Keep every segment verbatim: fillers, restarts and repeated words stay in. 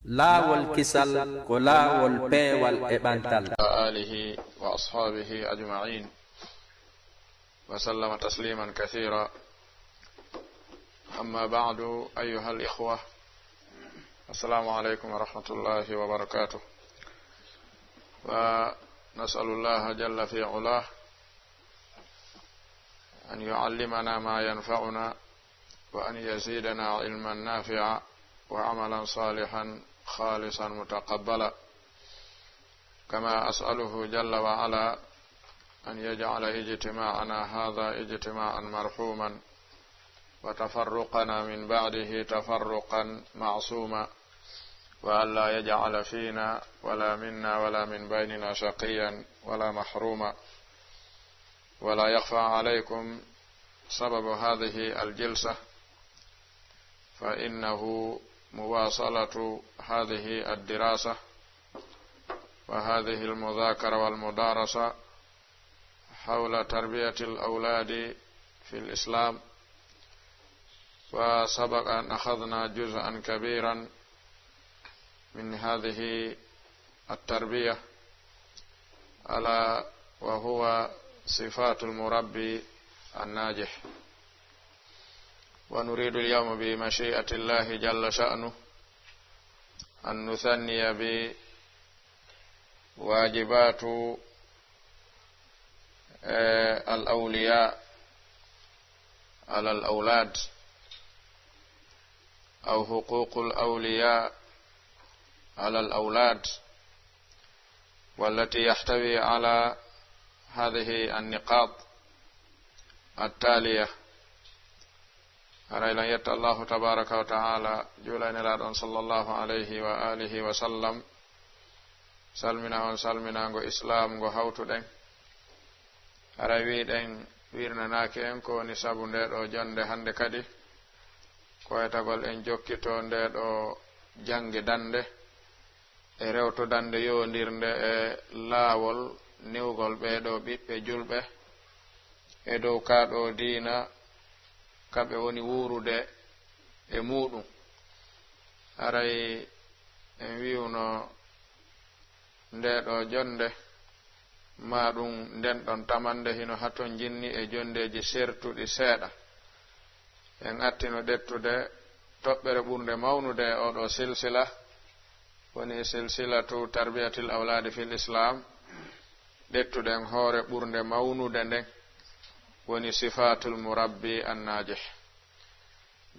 Laawol kisal ko laawol peewal e ɓantal. وآله وأصحابه أجمعين وسلم تسليما كثيرا. أما بعد، أيها الإخوة، السلام عليكم ورحمة الله وبركاته. ونسأل الله جل في علاه أن يعلمنا ما ينفعنا، وأن يزيدنا علما نافعا، وعملا صالحا خالصا متقبلا. كما أسأله جل وعلا أن يجعل اجتماعنا هذا اجتماعا مرحوما، وتفرقنا من بعده تفرقا معصوما، وألا يجعل فينا ولا منا ولا من بيننا شقيا ولا محروما. ولا يخفى عليكم سبب هذه الجلسة، فإنه مواصلة هذه الدراسة وهذه المذاكرة والمدارسة حول تربية الأولاد في الإسلام. وسبق أن أخذنا جزءا كبيرا من هذه التربية، ألا وهو صفات المربي الناجح. ونريد اليوم بمشيئة الله جل شأنه أن نثني بواجبات، آه، الأولياء على الأولاد، أو حقوق الأولياء على الأولاد، والتي يحتوي على هذه النقاط التالية. Aray lan yetta Allahu tabaraka wa ta'ala, juula e Nelaaɗo on sallallahu alayhi wa alihi wa sallam, salmina on salminaango Islaam ngo hawtuɗen. Aray wi'ɗen, wirnanaaki en ko woni sabu nde ɗo jonnde hannde kadi, ko etagol en jokkito nde ɗo jannge dannde e rewto dannde yowondirnde e laawol newgol ɓee ɗo ɓiɓɓe julɓe e dow kaa ɗo diina ka ɓe woni wuurude e muuɗum. Aray en wi'uno nde ɗo jonnde, maa ɗum nden ɗon tamannde hino hatonjinni e jonndeeji sertuɗi seeɗa. En attino ɗettude toɓɓere ɓurnde mawnude e oo ɗo silsila, woni silsilatu tarbiyatil awlaadi fil Islaam. Ɗettuɗen hoore ɓurnde mawnude nden, woni sifaatul murabbi annaajih.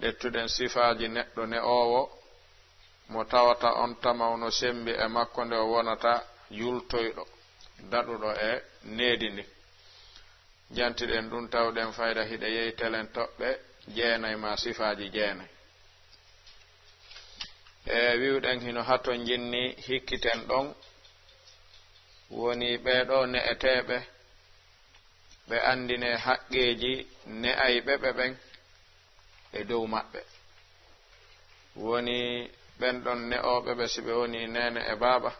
Ɗettuɗen sifaaji neɗɗo ne'oowo mo tawata on tama no sembi e makko nde o wonata yultoyɗo, daɗuɗo e needi ndin. Jantiɗen ɗum, tawɗen fayda hiɗe yehi telen toɓɓe jeenay maa sifaaji jeenay. E wi'uɗen hino hatonjinni, hikkiten ɗon, woni ɓee ɗo ne'eteeɓe, ɓe anndinee haqqeeji ne'ayɓe ɓe ɓen e dow maɓɓe. Woni ɓen ɗon ne'ooɓe ɓe, si ɓe wonii neene e baaba,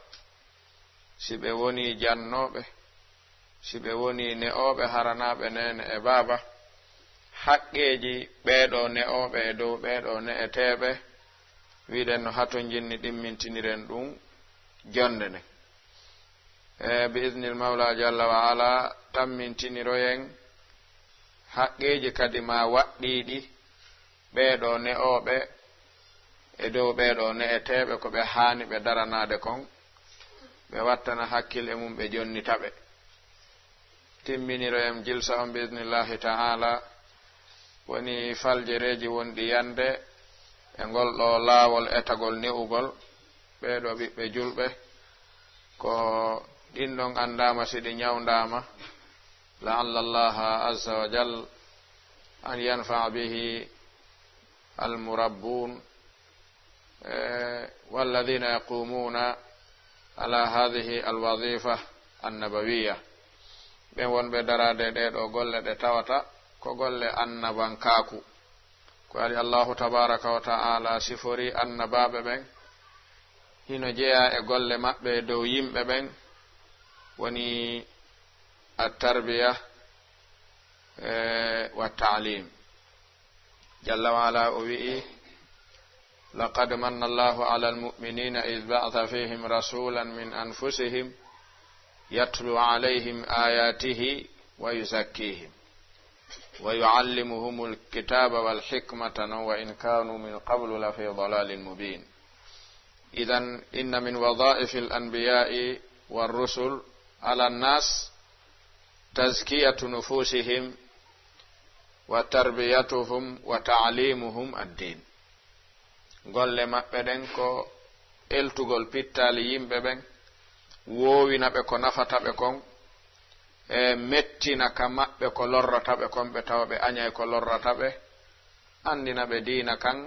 si ɓe wonii jannooɓe, si ɓe wonii ne'ooɓe haranaaɓe neene e baaba, haqqeeji ɓee ɗo ne'ooɓe e dow ɓee ɗo ne'eteeɓe, wi'ɗen no hatonjinni, ɗimmintiniren ɗum jonnde nden. E bi iznil Mawla jalla wa ala, tammintiniroyen haqqeeji kadi maa waɗɗiiɗi ɓee ɗo ne'ooɓe e dow ɓee ɗo ne'eteeɓe, ko ɓe haani ɓe daranaade kon, ɓe wattana hakkille mum, ɓe jonnita ɓe. Timminiroyen jilsa on bi iznillahi ta'ala, woni faljereeji wonɗi yande e ngol ɗo laawol etagol ne'ugol ɓee ɗo ɓiɓɓe julɓe. Ko ɗin ɗon anndaama si ɗi ñawndaama, la'alla Allaha azza wa jal an yanfa'a bihi al-murabbun, eh, walladhina yaqumuna ala hadhihi al-wazifa an-nabawiyya. Ɓen wonɓe daraade ɗee ɗo golle ɗe tawata ko golle annabankaaku. Ko adi Allahu tabaraka wa ta'ala sifori annabaaɓe ɓen, hino jeyaa e golle maɓɓe dow yimɓe ɓen, woni at-tarbiya, eh, wa ta'lim. Jalla wa ala o wi'i, لقد من الله على المؤمنين إذ بعث فيهم رسولا من أنفسهم يتلو عليهم آياته ويزكيهم ويعلمهم الكتاب والحكمة وإن كانوا من قبل لفي ضلال مبين. إذن إن من وظائف الأنبياء والرسل على الناس تزكية نفوسهم وتربيتهم وتعليمهم الدين. Golle maɓɓe ɗen ko eltugol pittaali yimɓe ɓen, woowina ɓe ko nafata ɓe kon, e mettina ka maɓɓe ko lorrata ɓe kon, ɓe tawa ɓe añay ko lorrata ɓe, anndina ɓe diina kan,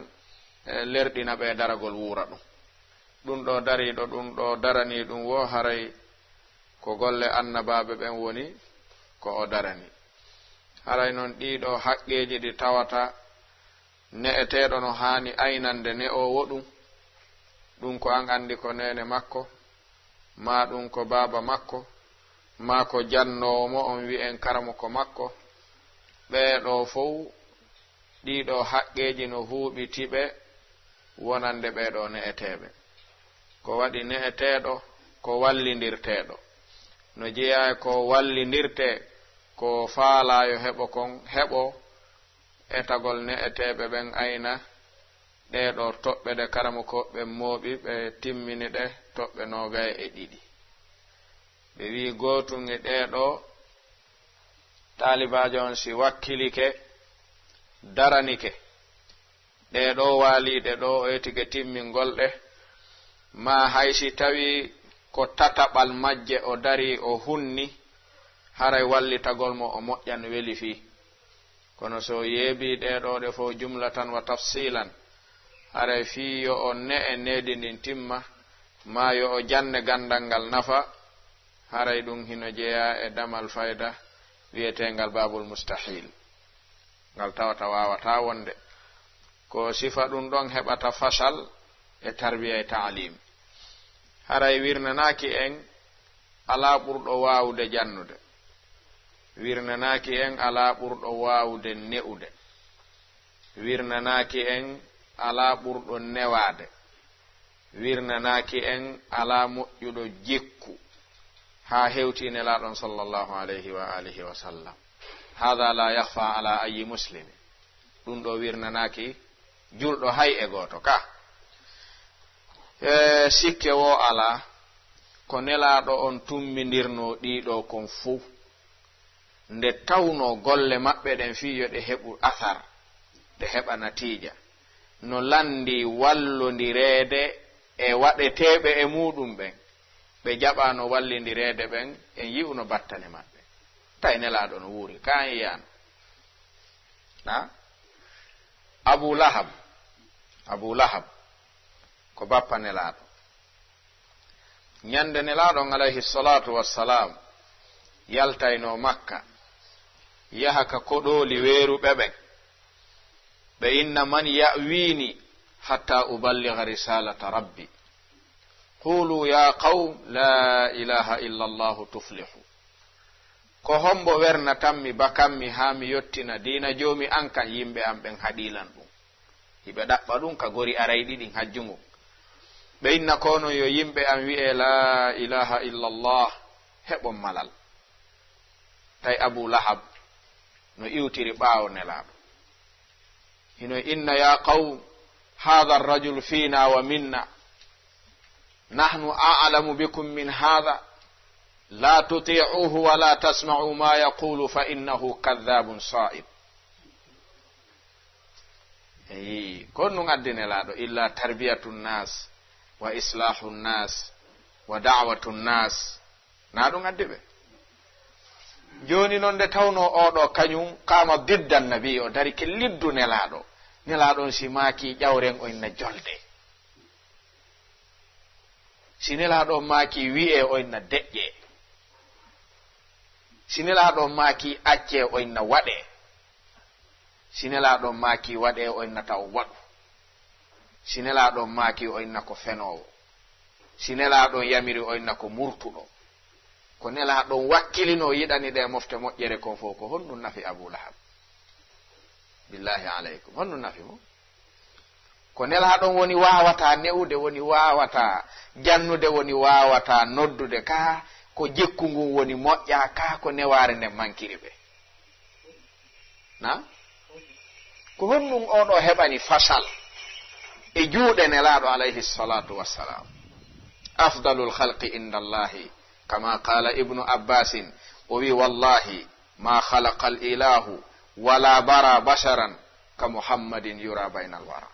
e lerɗina ɓe daragol wuura ɗum. Ɗum ɗo dariiɗo ɗum ɗo daranii ɗum wo, haray ko golle annabaaɓe ɓen woni ko o darani. Haray non ɗii ɗoo haqqeeji ɗi tawata ne'eteeɗo no haani aynande ne'oowo ɗum, ɗum ko an anndi ko neene makko, maa ɗum ko baaba makko, maa ko jannoowo mo on wi'en karamoko makko, ɓee ɗoo fow ɗii ɗoo haqqeeji no huuɓiti ɓe wonande ɓee ɗoo ne'eteeɓe. Ko waɗi ne'eteeɗo ko wallindirteeɗo. No jeyaa e ko wallindirtee, ko faalaa yo heɓo kon heɓo etagol ne'eteeɓe ɓen ayna ɗee ɗoo toɓɓe ɗe karamokooɓe ɓen mooɓi, ɓe timmini ɗe toɓɓe noogay e ɗiɗi. Ɓe wi'i gootun e ɗee ɗoo taalibaajo on si wakkilike, daranike, ɗee ɗoo waaliiɗe ɗoo o etike timmingol ɗe, maa hay si tawii ko tataɓal majje o darii o hunni, haray wallitagol mo o moƴƴan weli fii. Kono so yeebii ɗee ɗoo ɗe fow jumlatan wa tafsilan, haray fii yo o ne'e needi ndin timma, maa yo o janne ganndal ngal nafa, haray ɗum hino jeyaa e damal fayda wi'eteengal Baabul Mustahil. Ngal tawata waawataa wonde. Ko sifa ɗum ɗon heɓata fasal e tarbiya e taalim. Haray wirnanaaki en alaa ɓurɗo waawude jannude. Wirnanaaki en alaa ɓurɗo waawude ne'ude. Wirnanaaki en alaa ɓurɗo newaade. Wirnanaaki en alaa moƴƴuɗo jikku haa hewtii Nelaaɗo on sallallahu alayhi wa alihi wa sallam. Haada laa yakhfa ala ayyi muslimi. Ɗum ɗoo wirnanaaki julɗo hay e gooto ka. E sikke woo alaa, ko Nelaaɗo on tummbindirnoo ɗii ɗoo kon fow, nde tawnoo golle maɓɓe ɗen fii yo ɗe heɓu asar, ɗe heɓa natiija, no lanndii wallondireede e waɗeteeɓe e muuɗum ɓen, ɓe jaɓaano wallindireede ɓen, en yi'uno battane maɓɓe. Tawi Nelaaɗo no wuuri, kaa en yi'aano. Na? Abu Lahab, Abu Lahab, ko bappa Nelaaɗo. Ñande Nelaaɗo on, alayhi salaatu wassalaam, yaltaynoo Makka, yaha ka koɗooli weeruɓe ɓen, ɓe inna: "Man ya'wiini hatta uballiga risalata Rabbi? Qulu ya qawm, la ilaha illa Allahu tuflihu." Ko hombo wernatammi, bakammi, haa mi yottina diina Joomi an kan? Yimɓe an ɓen haɗii lan ɗum. Hiɓe ɗaɓɓa ɗum ka gori arayɗi ɗin hajjungu. Ɓe inna ko non yo yimɓe an wi'e, "Laa ilaaha illallah," heɓon malal. Tawi Abu Lahab no iwtiri ɓaawo Nelaaɗo. Hino inna: "Ya qawm, haadha rajul fiina wa minna. Nahnu a'lamu bikum min haadha. La tuti'uhu wa la tasma'u ma yaqulu fa innahu kadhabun sa'ib." Eyi, ko ɗum addi Nelaaɗo, illa tarbiyatu nnas wa islahu nnas wa da'watu nnas. Na ɗum addi ɓe. Jooni noon, nde tawnoo oo ɗoo kañum qaama didda nabi, o dari ke liddu Nelaaɗo. Nelaaɗo on si maaki ƴawren, o inna jolde. Si Nelaaɗo on maaki wi'ee, o inna deƴƴee. Si Nelaaɗo on maaki accee, o inna waɗee. Si Nelaaɗo on maaki waɗee, o inna taw waɗu. Si Nelaaɗo on maaki, o inna ko fenoowo. Si Nelaaɗo on yamiri, o inna ko murtuɗo. Ko Nelaaɗo on wakkilinoo, yiɗani ɗee mofte moƴƴere kon fof, ko honɗum nafi Abu Lahab? Billahi aleykum, honɗum nafi mo? Ko Nelaaɗo on woni waawataa ne'ude, woni waawataa jannude, woni waawataa noddude, kaa ko jikku ngun woni moƴƴaa, kaa ko newaare nden mankiri ɓe. Na? Ko honɗun oo ɗoo heɓani fasal e juuɗe Nelaaɗo alayhi salatu wassalam? Afdalul khalqi inda Allahi, kama qala Ibnu Abbasin, o wi, "Wallahi, ma khalaqa al ilahu wala bara basharan ka Muhammadin yura bayna al wara."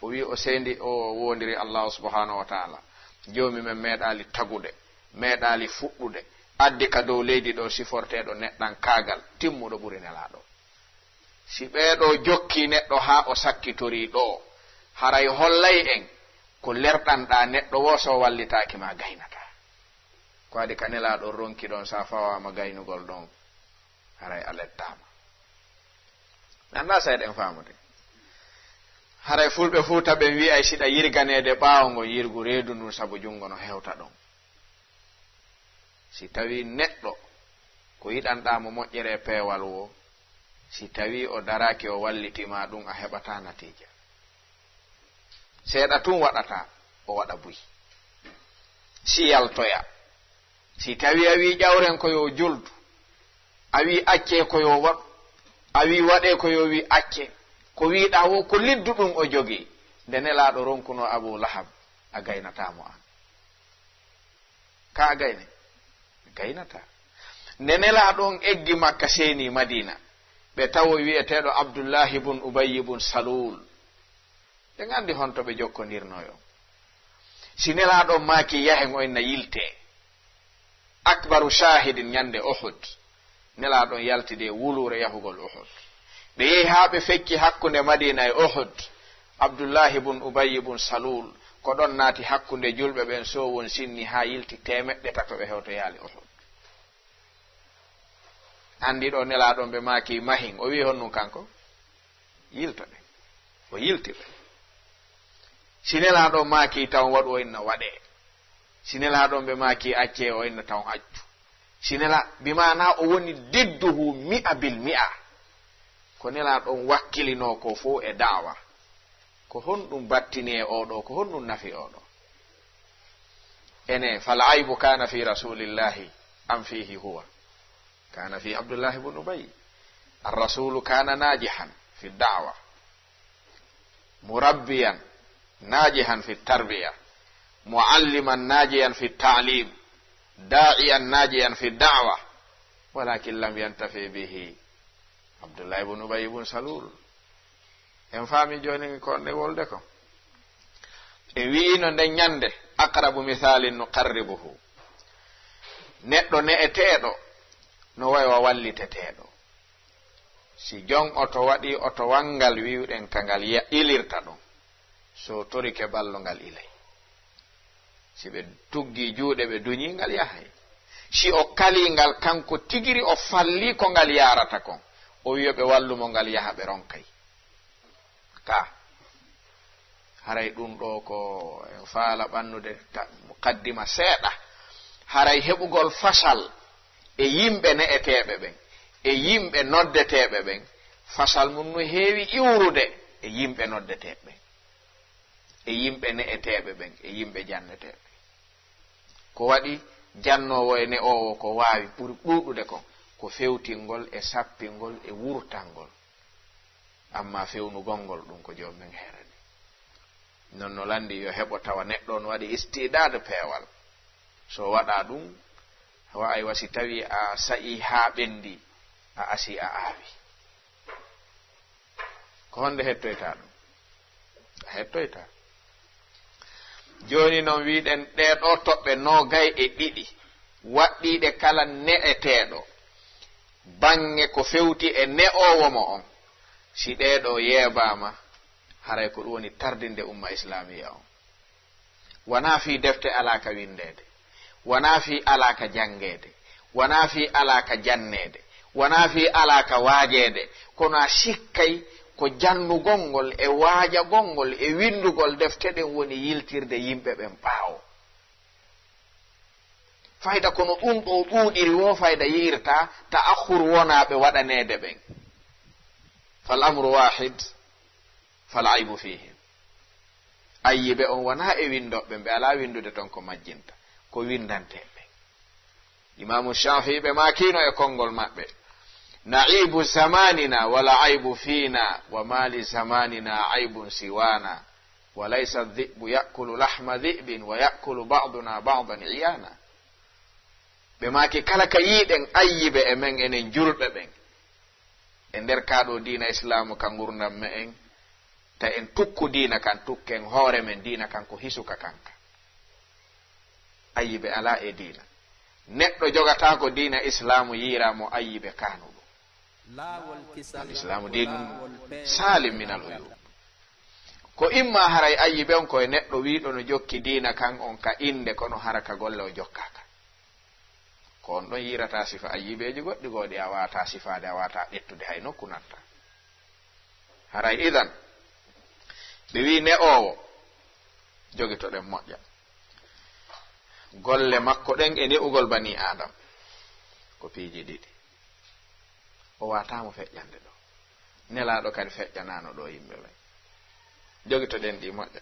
O wi o seendi, o woondiri Allahu subhanahu wa taala. Joomi men meeɗaali tagude, meeɗaali fuɗɗude, addi ka dow leydi ɗoo siforteeɗo neɗɗankaagal timmuɗo ɓuri Nelaaɗo. Si ɓee ɗoo jokkii neɗɗo haa o sakkitorii ɗoo, haray hollay en ko lerɗanɗaa neɗɗo woo, so wallitaaki ma gaynataa. Ko adi ka Nelaaɗo ronki ɗon, sa fawaama gaynugol ɗon, haray a lettaama. Mi anndaa si eɗen faamude. Haray Fulɓe Fuuta ɓen wi'ay, siɗa yirganeede ɓaawo ngon, yirgu reedu ndun, sabu junngo no hewta ɗon. Si tawii neɗɗo ko yiɗanɗaa mo moƴƴere e peewal woo, si tawii o daraaki o wallitii ma ɗun, a heɓataa natiija. Seeɗa tun waɗataa, o waɗa buy. Si yaltoya. Si tawii a wii ƴawren ko yo juldu, a wii accee ko yo waɗu, a wii waɗee ko yo wii accee, ko wiiɗaa woo ko liddu ɗun o jogii. Nde Nelaaɗo ronkunoo Abu Lahab, a gaynataa mo an. Ka a gayne? A gaynataa. Nde Nelaaɗo on eggi Makka, seenii Madiina, ɓe tawoy wi'eteeɗo Abdullahi bun Ubayyi bun Saluul. Ɓen anndi honto ɓe jokkondirnoo yo. Si Nelaaɗo on maaki yahen, o inna yiltee. Akbaru shahidin, ñande Uhud, Nelaaɗo on yaltidi e wuluure yahugol Uhud. Ɓe yehi haa ɓe fecci hakkunde Madiina e Uhud. Abdullahi bun Ubayyi bun Saluul ko ɗon naati hakkunde julɓe ɓen, so won sinni haa yilti teemeɗɗe tato ɓe hewtoyaali Uhud. Anndi ɗo Nelaaɗo on ɓe maaki mahin, o wi'i honɗun kanko? Yiltoɗen. O yiltiri. Si Nelaaɗo on maaki taw waɗu, o inna waɗee. Si Nelaaɗo on ɓe maaki accee, o inna taw accu. Si Nela-, bi maanaa o woni didduhu mi'a bil mi'a. Ko Nelaaɗo on wakkilinoo ko fow e da'wa. Ko honɗun battini e oo ɗoo? Ko honɗun nafi oo ɗoo? Ene, fal aybu kana fi Rasulillahi am fihi huwa? Kana fi Abdullahi bun Ubay. Ar-rasulu kana najihan fi da'wa, murabbiyan najihan fi tarbiya, mualliman najiyan fi ta'lim, da'iyan najiyan fi da'wa, walakin lam yantafi bihi Abdullahi bun Ubay bun Salul. En faami jooni ko ne wolde ko? En wi'ino nden ñande, aqrabu misalin nuqarribuhu. Neɗɗo ne'eteeɗo no way wa walliteteeɗo. Si jon oto waɗi oto wanngal, wi'uɗen ka ngal ya-, ilirta ɗon. So torike ballo, ngal ilay. Si ɓe tuggi juuɗe, ɓe duñi, ngal yahay. Si o kali ngal kanko tigiri, o falli ko ngal yaarata kon, o wi'o ɓe wallu mo, ngal yaha, ɓe ronkay. Ka. Haray ɗun ɗoo ko en faala ɓannude ta-, muqaddima seeɗa. Haray heɓugol fasal e yimɓe ne'eteeɓe ɓen, e yimɓe noddeteeɓe ɓen, fasal mun no heewi iwrude e yimɓe noddeteeɓe ɓen, e yimɓe ne'eteeɓe ɓen, e yimɓe janneteeɓe. Ko waɗi jannoowo e ne'oowo ko waawi ɓuri ɗuuɗude kon, ko fewtingol e sappingol e wurtangol. Amma fewnugol ngol, ɗun ko Joomi men heerani. Non no lanndi yo heɓo tawa neɗɗo on waɗi istidaad peewal. So waɗaa ɗun, wa'ay wa si tawii a sa'ii haa ɓenndi, a asii a aawi. Ko honde hettoytaa ɗun? A hettoytaa. Jooni non wi'uɗen ɗee ɗoo toɓɓe noogay e ɗiɗi waɗɗiiɗe kala ne'eteeɗo, baŋŋe ko fewti e ne'oowo mo on. Si ɗee ɗoo yeebaama, haray ko ɗun woni tardinde umma islaamiya on. Wanaa fii defte alaa ka winndeede, wanaa fii alaa ka janngeede, wanaa fii alaa ka janneede, wanaa fii alaa ka waajeede, kono a sikkay ko jannugol ngol e waajagol ngol e winndugol defte ɗen woni yiltirde yimɓe ɓen ɓaawo. Fayda ko no ɗun ɗoo ɗuuɗiri woo, fayda yi'irtaa ta'akhur wonaaɓe waɗaneede ɓen. Fal amru waahid, fal aybu fiihim. Ayyibe on wonaa e winndooɓe, ɓe alaa winndude ton ko majjinta, ko winndanteeɓe. Imaamu Shaafi'i ɓe maakiino e konngol maɓɓe: "Na'ibu zamanina wala aibu fina, wa mali zamanina aibun siwana, wa laysa dhi'bu ya'kulu lahma dhi'bin, wa ya'kulu ba'duna ba'dan iyana." Ɓe maaki: "Kala ka yiiɗen ayyibe e men enen julɓe ɓen, e nder kaa ɗoo diina Islaamu ka ngurndan me'en, ta en tukku diina kan, tukken hoore men diina kan ko hisuka kanka." Ayyibe alaa e diina. Neɗɗo jogataako diina Islaamu yiira mo ayyibe kaanuɗo. Al Islaamu diinun salim min al uyub. Ko imma haray ayyibe on ko e neɗɗo wiiɗo no jokki diina kan on ka innde, kono hara ka golle o jokkaaka. Ko on ɗon yiirata sifa ayyibeeji goɗɗi goo ɗi a waawataa sifaade, a waawataa ƴettude hay nokku natta. Haray idan, ɓe wi'i ne'oowo, jogitoɗen moƴƴa. Golle makko ɗen e ne'ugol banii Aadam ko piiji ɗiɗi. O waataamo feƴƴande ɗoo. Nelaaɗo kadi feƴƴanaano ɗoo yimɓe ɓen. Jogitoɗen ɗi moƴƴa.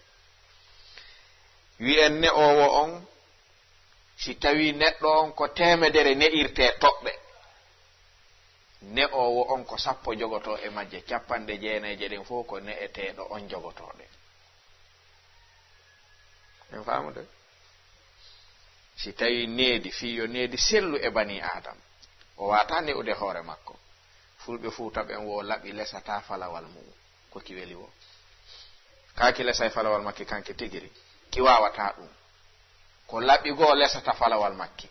Wi'en ne'oowo on, si tawii neɗɗo on ko teemedere ne'irtee toɓɓe, ne'oowo on ko sappo jogotoo e majje, capanɗe jeenayje ɗen fof ko ne'eteeɗo on jogotoo ɗe. En faamude? Si tawii needi, fii yo needi sellu e banii Aadam, o waawataa ne'ude hoore makko. Fulɓe Fuuta ɓen wo laɓi lesataa falawal mu'un. Ko ki weli wo? Kaa ki lesay falawal makki kanki tigiri? Ki waawataa ɗun. Ko laɓi goo lesata falawal makki.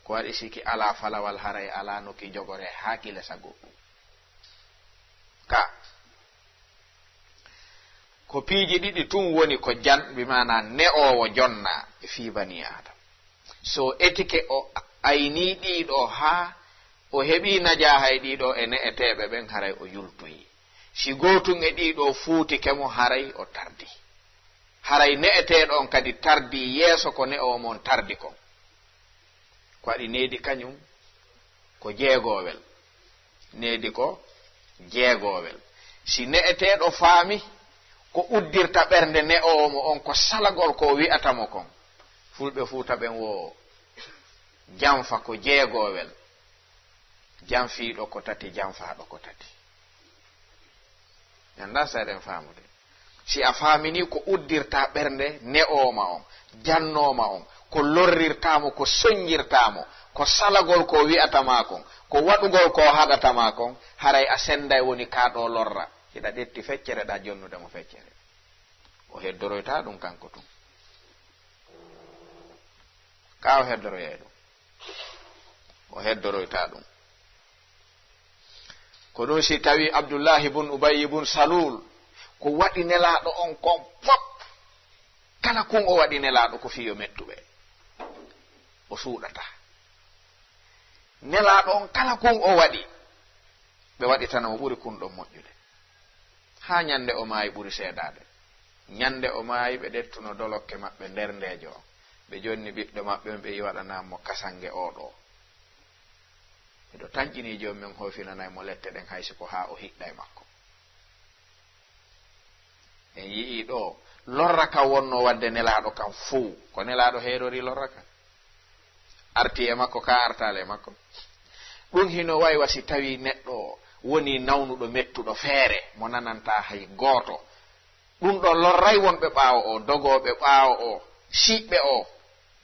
Ko waɗi si ki alaa falawal, haray alaa no ki jogoree haa ki lesa goɗɗun. Ka, ko piiji ɗiɗi tun woni ko jan, bi maanaa ne'oowo jonnaa e fii banii Aadam. So etike o aynii ɗii ɗoo haa o heɓii najaaha e ɗii ɗoo e ne'eteeɓe ɓen, haray o yultoyii. Si gootun e ɗii ɗoo fuutike mo, haray o tardii. Haray ne'eteeɗo on kadi tardii yeeso ko ne'oowo mo on tardi kon. Ko waɗi needi kañun ko jeegoowel. Needi ko jeegoowel. Si ne'eteeɗo faami ko uddirta ɓernde ne'oowo mo on ko salagol ko o wi'ata mo kon, Fulɓe Fuuta ɓen wo janfa ko jeegoowel. Janfiiɗo ko tati, janfaaɗo ko tati. Mi anndaa si eɗen faamude. Si a faaminii ko uddirta ɓernde ne'oowo ma on, jannoowo ma on, ko lorrirta mo, ko soñjirta mo, ko salagol ko o wi'ata ma kon, ko waɗugol ko o haɗata ma kon, haray a sennday woni kaa ɗoo lorra. Hiɗa ƴetti feccere ɗaa jonnude mo feccere. O heddoroytaa ɗun kanko tun. Kaa o heddoroyay ɗun? O heddoroytaa ɗun. Ko ɗun si tawii Abdullaahi bun Ubayyi bun Saluul, ko waɗi Nelaaɗo on kon fow, kala kun o waɗi Nelaaɗo ko fii yo mettu ɓe, o suuɗataa. Nelaaɗo on kala kun o waɗi, ɓe waɗitana mo ɓuri kun ɗon moƴƴude. Haa ñande o maayi ɓuri seedaade. Ñande o maayi, ɓe ƴettuno dolokke maɓɓe nder ndeejo on. Ɓe jonni ɓiɗɗo maɓɓe on, ɓe wi'i waɗanaa mo kasange oo ɗoo. Miɗo tanƴinii joomum en hoofinanay mo lette ɗen, hay si ko haa o hiɗɗa e makko. En yi'ii ɗoo, lorra kan wonnoo waɗde Nelaaɗo kan fow, ko Nelaaɗo heerorii lorra kan. Artii e makko, kaa artaali e makko. Ɗun hino wayi wa si tawii neɗɗo wonii nawnuɗo, mettuɗo feere, mo nanantaa hay gooto. Ɗun ɗoo lorray wonɓe ɓaawo oo, dogooɓe ɓaawo oo, siɓɓe oo,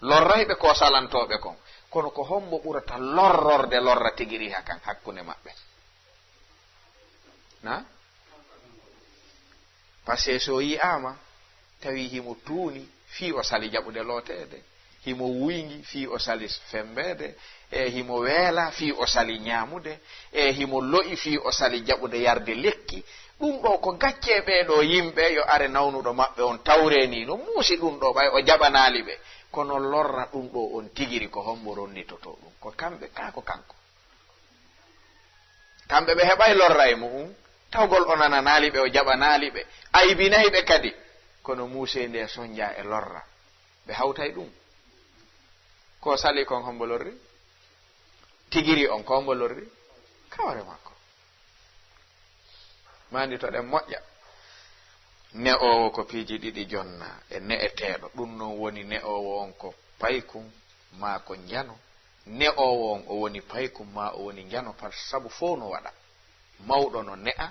lorray ɓe ko salantooɓe kon. Kono ko hommbo ɓurata lorrorde lorra tigiriha kan hakkunde maɓɓe? Na? Parce que so yi'aama, tawi himo tuuni fii o sali jaɓude looteede, himo wuyngi fii o sali femmbeede, e himo weela fii o sali ñaamude, e himo lo'i fii o sali jaɓude yarde lekki. Ɗun ɗoo ko gaccee ɓee ɗoo yimɓe, yo are nawnuɗo maɓɓe on tawree nii no muusi ɗun ɗoo, ɓay o jaɓanaali ɓe. Kono lorra ɗun ɗoo on tigiri, ko hommbo ronnitotoo ɗun? Ko kamɓe, kaa ko kanko? Kamɓe ɓe heɓay lorra e mu'un, tawgol o nananaali ɓe, o jaɓanaali ɓe, aybinay ɓe kadi. Kono muusee ndee sonjaa e lorra, ɓe hawtay ɗun. Ko o sali kon, hommbo lorri? Tigiri on, ko hommbo lorri? Ka hoore makko. Maanditoɗen moƴƴa. Ne'oowo ko piiji ɗiɗi jonna e ne'eteeɗo, ɗum noon woni ne'oowo on ko paykun maa ko njano. Ne'oowo on o woni paykun maa o woni njano, par sabu fof no waɗa. Mawɗo no ne'a,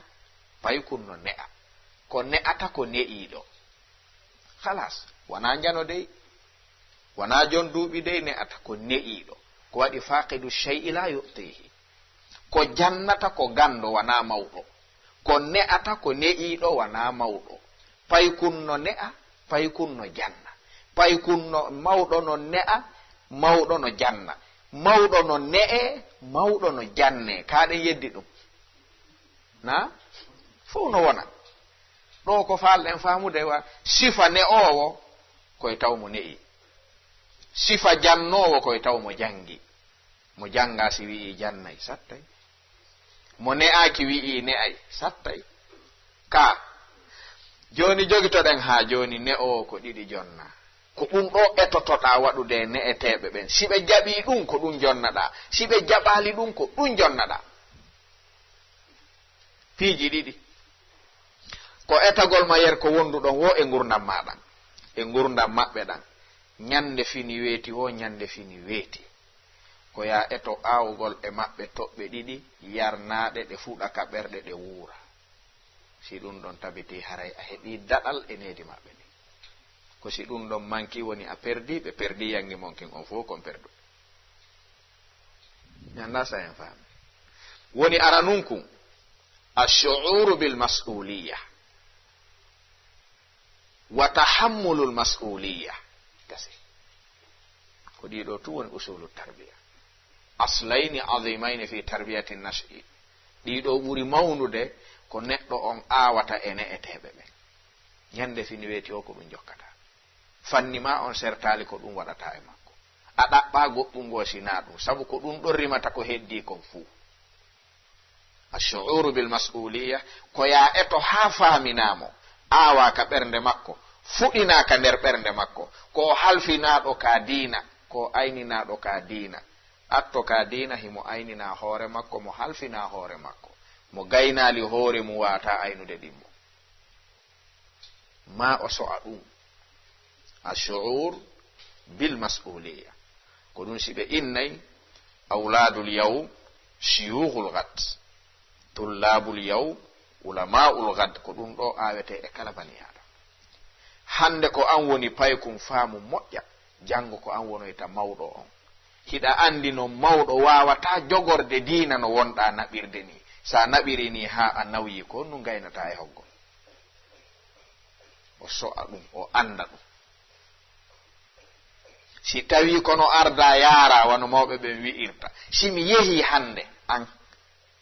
paykun no ne'a. Ko ne'ata ko ne'iiɗo. Halas, wanaa njano dey, wanaa jon duuɓi dey ne'ata ko ne'iiɗo. Ko waɗi faaqidu shay'i laa yu'tiihi. Ko jannata ko ganndo wanaa mawɗo. Ko ne'ata ko ne'iiɗo wanaa mawɗo. Paykun no ne'a, paykun no janna. Paykun no, mawɗo no ne'a, mawɗo no janna. Mawɗo no ne'e, mawɗo no janne. Kaa ɗen yeddi ɗum? Na? Fof no wona. Ɗo ko faalɗen faamude wa sifa ne'oowo, koye taw mo ne'i. Sifa jannoowo, koye taw mo janngi. Mo janngaa si wi'i jannay, sattay. Mo ne'aaki wi'i ne'ay, sattay. Ka, jooni jogitoɗen haa jooni ne'oowo ko ɗiɗi jonna. Ko ɗum ɗo etotoɗaa waɗude e ne'eteeɓe ɓen. Si ɓe jaɓii ɗum, ko ɗum jonnaɗaa. Si ɓe jaɓaali ɗum, ko ɗum jonnaɗaa. Piiji ɗiɗi. Ko etagol ma yer ko wonduɗon wo e ngurdam maa ɗan, e ngurdam maɓɓe ɗan. Ñande fini weeti wo ñande fini weeti. Ko yaa eto aawugol e maɓɓe toɓɓe ɗiɗi yarnaaɗe, ɗe fuɗa ka ɓerɗe, ɗe wuura. Si ɗum ɗon tabitii, haray a heɓii daɗal e needi maɓɓe ɗin. Ko si ɗum ɗon manki woni a perdii, ɓe perdii yanngi mon kin on fof kon perdu. Mi anndaa sa en faami. Woni aranun kun, ashu'uru bil mas'uliyya wa tahammulul mas'uliyya. Gasi. Ko ɗiɗo tu woni usulu tarbiya. Aslayni azimayni fi tarbiyati nash'i. Ɗiɗo ɓuri mawnude ko neɗɗo on aawata e ne'eteeɓe ɓen. Ñande fini weeti o ko ɗum jokkata. Fanni ma on sertaali ko ɗum waɗata e makko. A ɗaɓɓa goɗɗum ngoo si naa ɗum. Sabu ko ɗum ɗon rimata ko heddii kon fuu. Ashu'uru bil mas'uliyya, ko yaa eto haa faaminaa mo, aawaa ka ɓernde makko, fuɗinaa ka nder ɓernde makko, ko o halfinaaɗo ka diina, ko o ayninaaɗo ka diina. Atto ka diina, himo ayninaa hoore makko, mo halfinaa hoore makko, mo gaynaali hoore mum waawataa aynude ɗimmo. Ma o so'a ɗum. Ashu'ur bil mas'uliyya. Ko ɗum si ɓe innay, awlaadul yawm, shuyuukhul ghad. Tullaabul yawm, ulama'ul ghad. Ko ɗum ɗo aawete e kala bani Aadama. Hannde ko an woni paykun faamu moƴƴa, janngo ko an wonoyta mawɗo on. Hiɗa anndi non mawɗo waawataa jogorde diina no wonɗaa naɓirde nii. Sa naɓiri nii haa a nawyi ko, nu ngaynataa e hoggol. O so'a ɗum, o annda ɗum. Si tawii ko no arda yaara, wano mawɓe ɓen wi'irta, si mi yehii hannde, an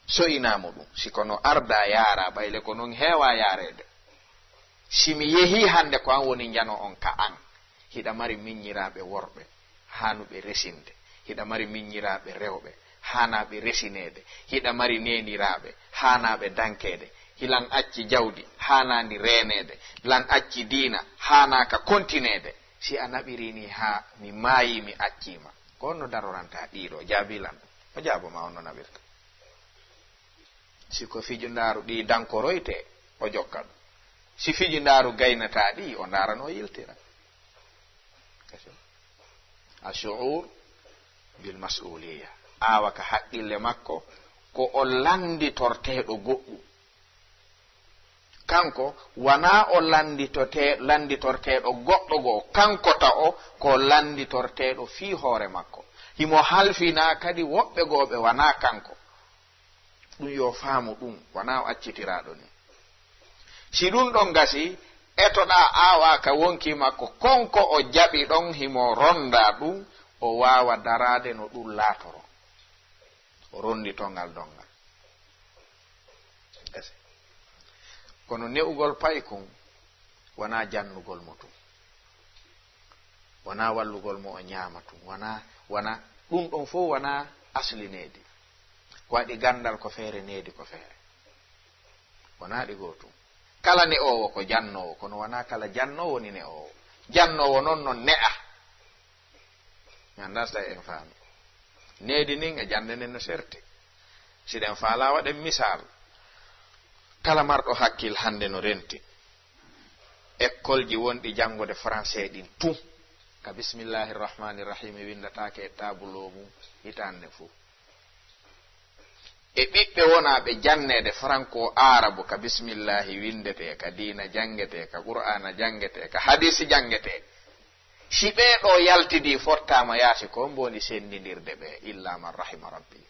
so'inaa mo ɗum. Si ko no arda yaara, ɓayle ko non heewaa yaareede. Si mi yehii hannde, ko an woni njano on ka an. Hiɗa mari miññiraaɓe worɓe, haanuɓe resinde. Hiɗa mari miññiraaɓe rewɓe, haanaaɓe resineede. Hiɗa mari neeniraaɓe, haanaaɓe dankeede. Hilan acci jawdi, haanaandi reeneede. Lan acci diina, haanaaka kontineede. Si a naɓirii nii haa mi maayii, mi accii ma, ko honno darorantaa ɗiɗo? Jaabii lan ɗum. O jaabo ma, honno naɓirta? Si ko fijundaaru ɗi dankoroyte, o jokka ɗum. Si fijundaaru gaynataa ɗi, o ndaara no o yiltira. Ashu'ur bil mas'uliyya. Awa ka haqqille makko, ko o lannditorteeɗo goɗɗum. Kanko, wanaa o lannditote-, lannditorteeɗo goɗɗo goo, kanko ta'o ko lannditorteeɗo fii hoore makko. Himo halfinaa kadi woɓɓe goo ɓe wanaa kanko. Ɗum yo faamu ɗum, wanaa o accitiraaɗo ni. Si ɗum ɗon gasi, etoɗaa aawaa ka wonkii makko, kon ko o jaɓi ɗon, himo rondaa ɗum, o waawa daraade no ɗum laatoro. O ronndito ngal donngal. Gasi. Kono ne'ugol paykun wanaa jannugol mo tun. Wanaa wallugol mo o ñaama tun. Wanaa, wanaa, ɗum ɗon fof wanaa asli needi. Ko waɗi ganndal ko feere, needi ko feere. Wanaa ɗi gootum. Kala ne'oowo ko jannoowo, kono wanaa kala jannoowo woni ne'oowo. Jannoowo non, non ne'a. Mi anndaa si tawi en faami. Needi nin e jannde nden no serti. Si ɗen faalaa waɗen misaal, kala marɗo hakkil hannde no renti. Ekkolji wonɗi janngude français ɗin tun, ka bismillahi rahmani rahim winndataake e tableau mum hitaande fuu. E ɓiɓɓe wonaaɓe janneede franco arabu ka bismillahi winndetee, ka diina janngetee, ka qur'aana janngetee, ka hadiisi janngetee. Si ɓee ɗoo yaltidii fottaama yaasi, ko mbo woni senndindirde ɓe? Illa man rahima rabbi.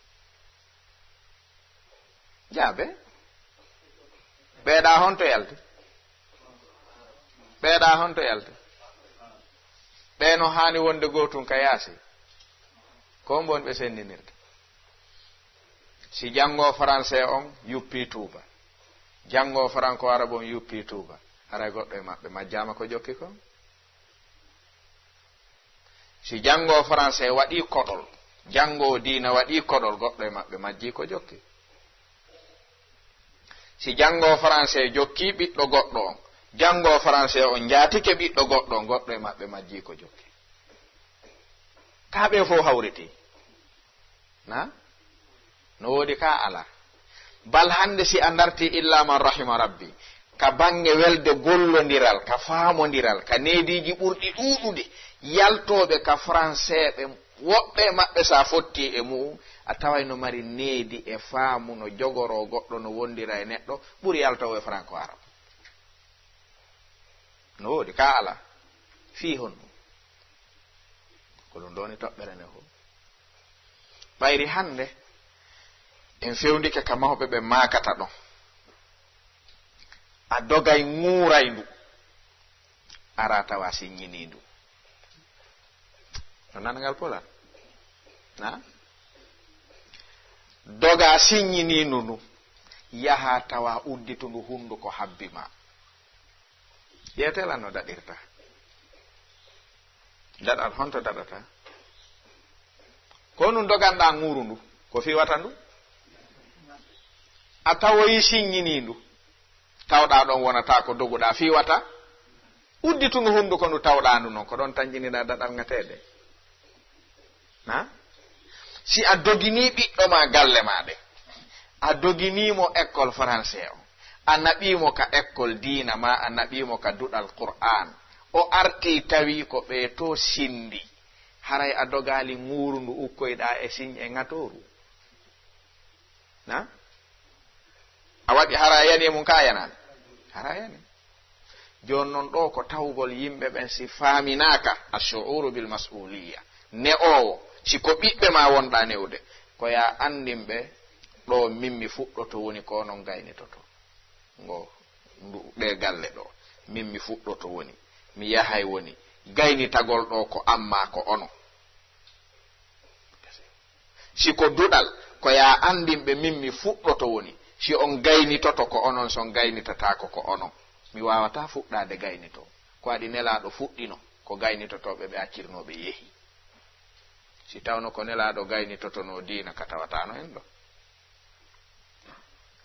Jaabe. Ɓeeɗa honto yalti? Ɓeeɗa honto yalti? Ɓee no haani wonde gootun ka yaasi. Ko mbo woni ɓe senndinirde? Si janngoo français on yuppii tuuba, janngoo franco arabe on yuppii tuuba, haray goɗɗo e maɓɓe majjaama ko jokki kon? Si janngoo français waɗii koɗol, janngoo diina waɗii koɗol, goɗɗo e maɓɓe majjii ko jokki? Si janngoo français jokkii ɓiɗɗo goɗɗo on, janngoo français on njaatike ɓiɗɗo goɗɗo on, goɗɗo e maɓɓe majjii ko jokki? Kaa ɓee fow hawritii? Na? No woodi kaa alaa. Bal hannde si a ndartii illa man rahima rabbi, ka baŋŋe welde gollondiral, ka faamondiral, ka neediiji ɓurɗi ɗuuɗude, yaltooɓe ka français ɓe, woɓɓe e maɓɓe, so a fottii e mu'un, a taway no mari needi e faamu, no jogoroo goɗɗo, no wondira e neɗɗo, ɓuri yaltoowo e franco arabe. No woodi, kaa alaa. Fii honɗum? Ko ɗum ɗoo woni toɓɓere nde fow. Ɓayri hannde, en fewndike ka mawɓe ɓe maakata ɗon. A dogay ŋuuray ndu, ara tawa siññinii ndu. No nanangal Pulaar? Na? Doga siññinii ndu, ndu. Yaha tawa udditundu hunnduko habbi ma. Ƴeewte lan no daɗirta. Daɗal honto daɗata? Ko nun doganɗaa ŋuuru ndu, ko fiwata ndu? A tawoyi siññinii ndu, tawɗaa ɗon wonata ko doguɗaa fiwata, udditu ndu hunnduko ndu tawɗaa ndu non, ko ɗon tanjiniɗaa daɗal ŋateede. Na? Si a doginii ɓiɗɗo ma galle ma ɗen, a doginii mo école français o, a naɓii mo ka école diina ma, a naɓii mo ka duɗal Qur'an, o artii tawi ko ɓee to sindi, haray a dogaali ŋuuru ndu ukkoyɗaa e siñ e ŋatooru? Na? A waɗi hara a yani e mum ka a yanaani? Hara a yani. Jooni non ɗoo ko tawgol yimɓe ɓen si faaminaaka, ashu'uru bil mas'uliyya. Ne'oowo, si ko ɓiɓɓe ma wonɗaa ne'ude, ko yo a anndin ɓe ɗoo min mi fuɗɗoto woni ko onon gaynitoto. Ngo, ndu, ɗee galle ɗoo, min mi fuɗɗoto woni, mi yahay woni, gaynitagol ɗoo ko an maa ko onon. Si ko duɗal, ko yo a anndin ɓe min mi fuɗɗoto woni, si on gaynitoto ko onon, si on gaynitataako ko onon. Mi waawataa fuɗɗaade gaynitoo. Ko waɗi Nelaaɗo fuɗɗino, ko gaynitotooɓe ɓe accirnoo ɓe yehi. Si tawno ko Nelaaɗo gaynitotonoo diina ka tawataano en ɗoo.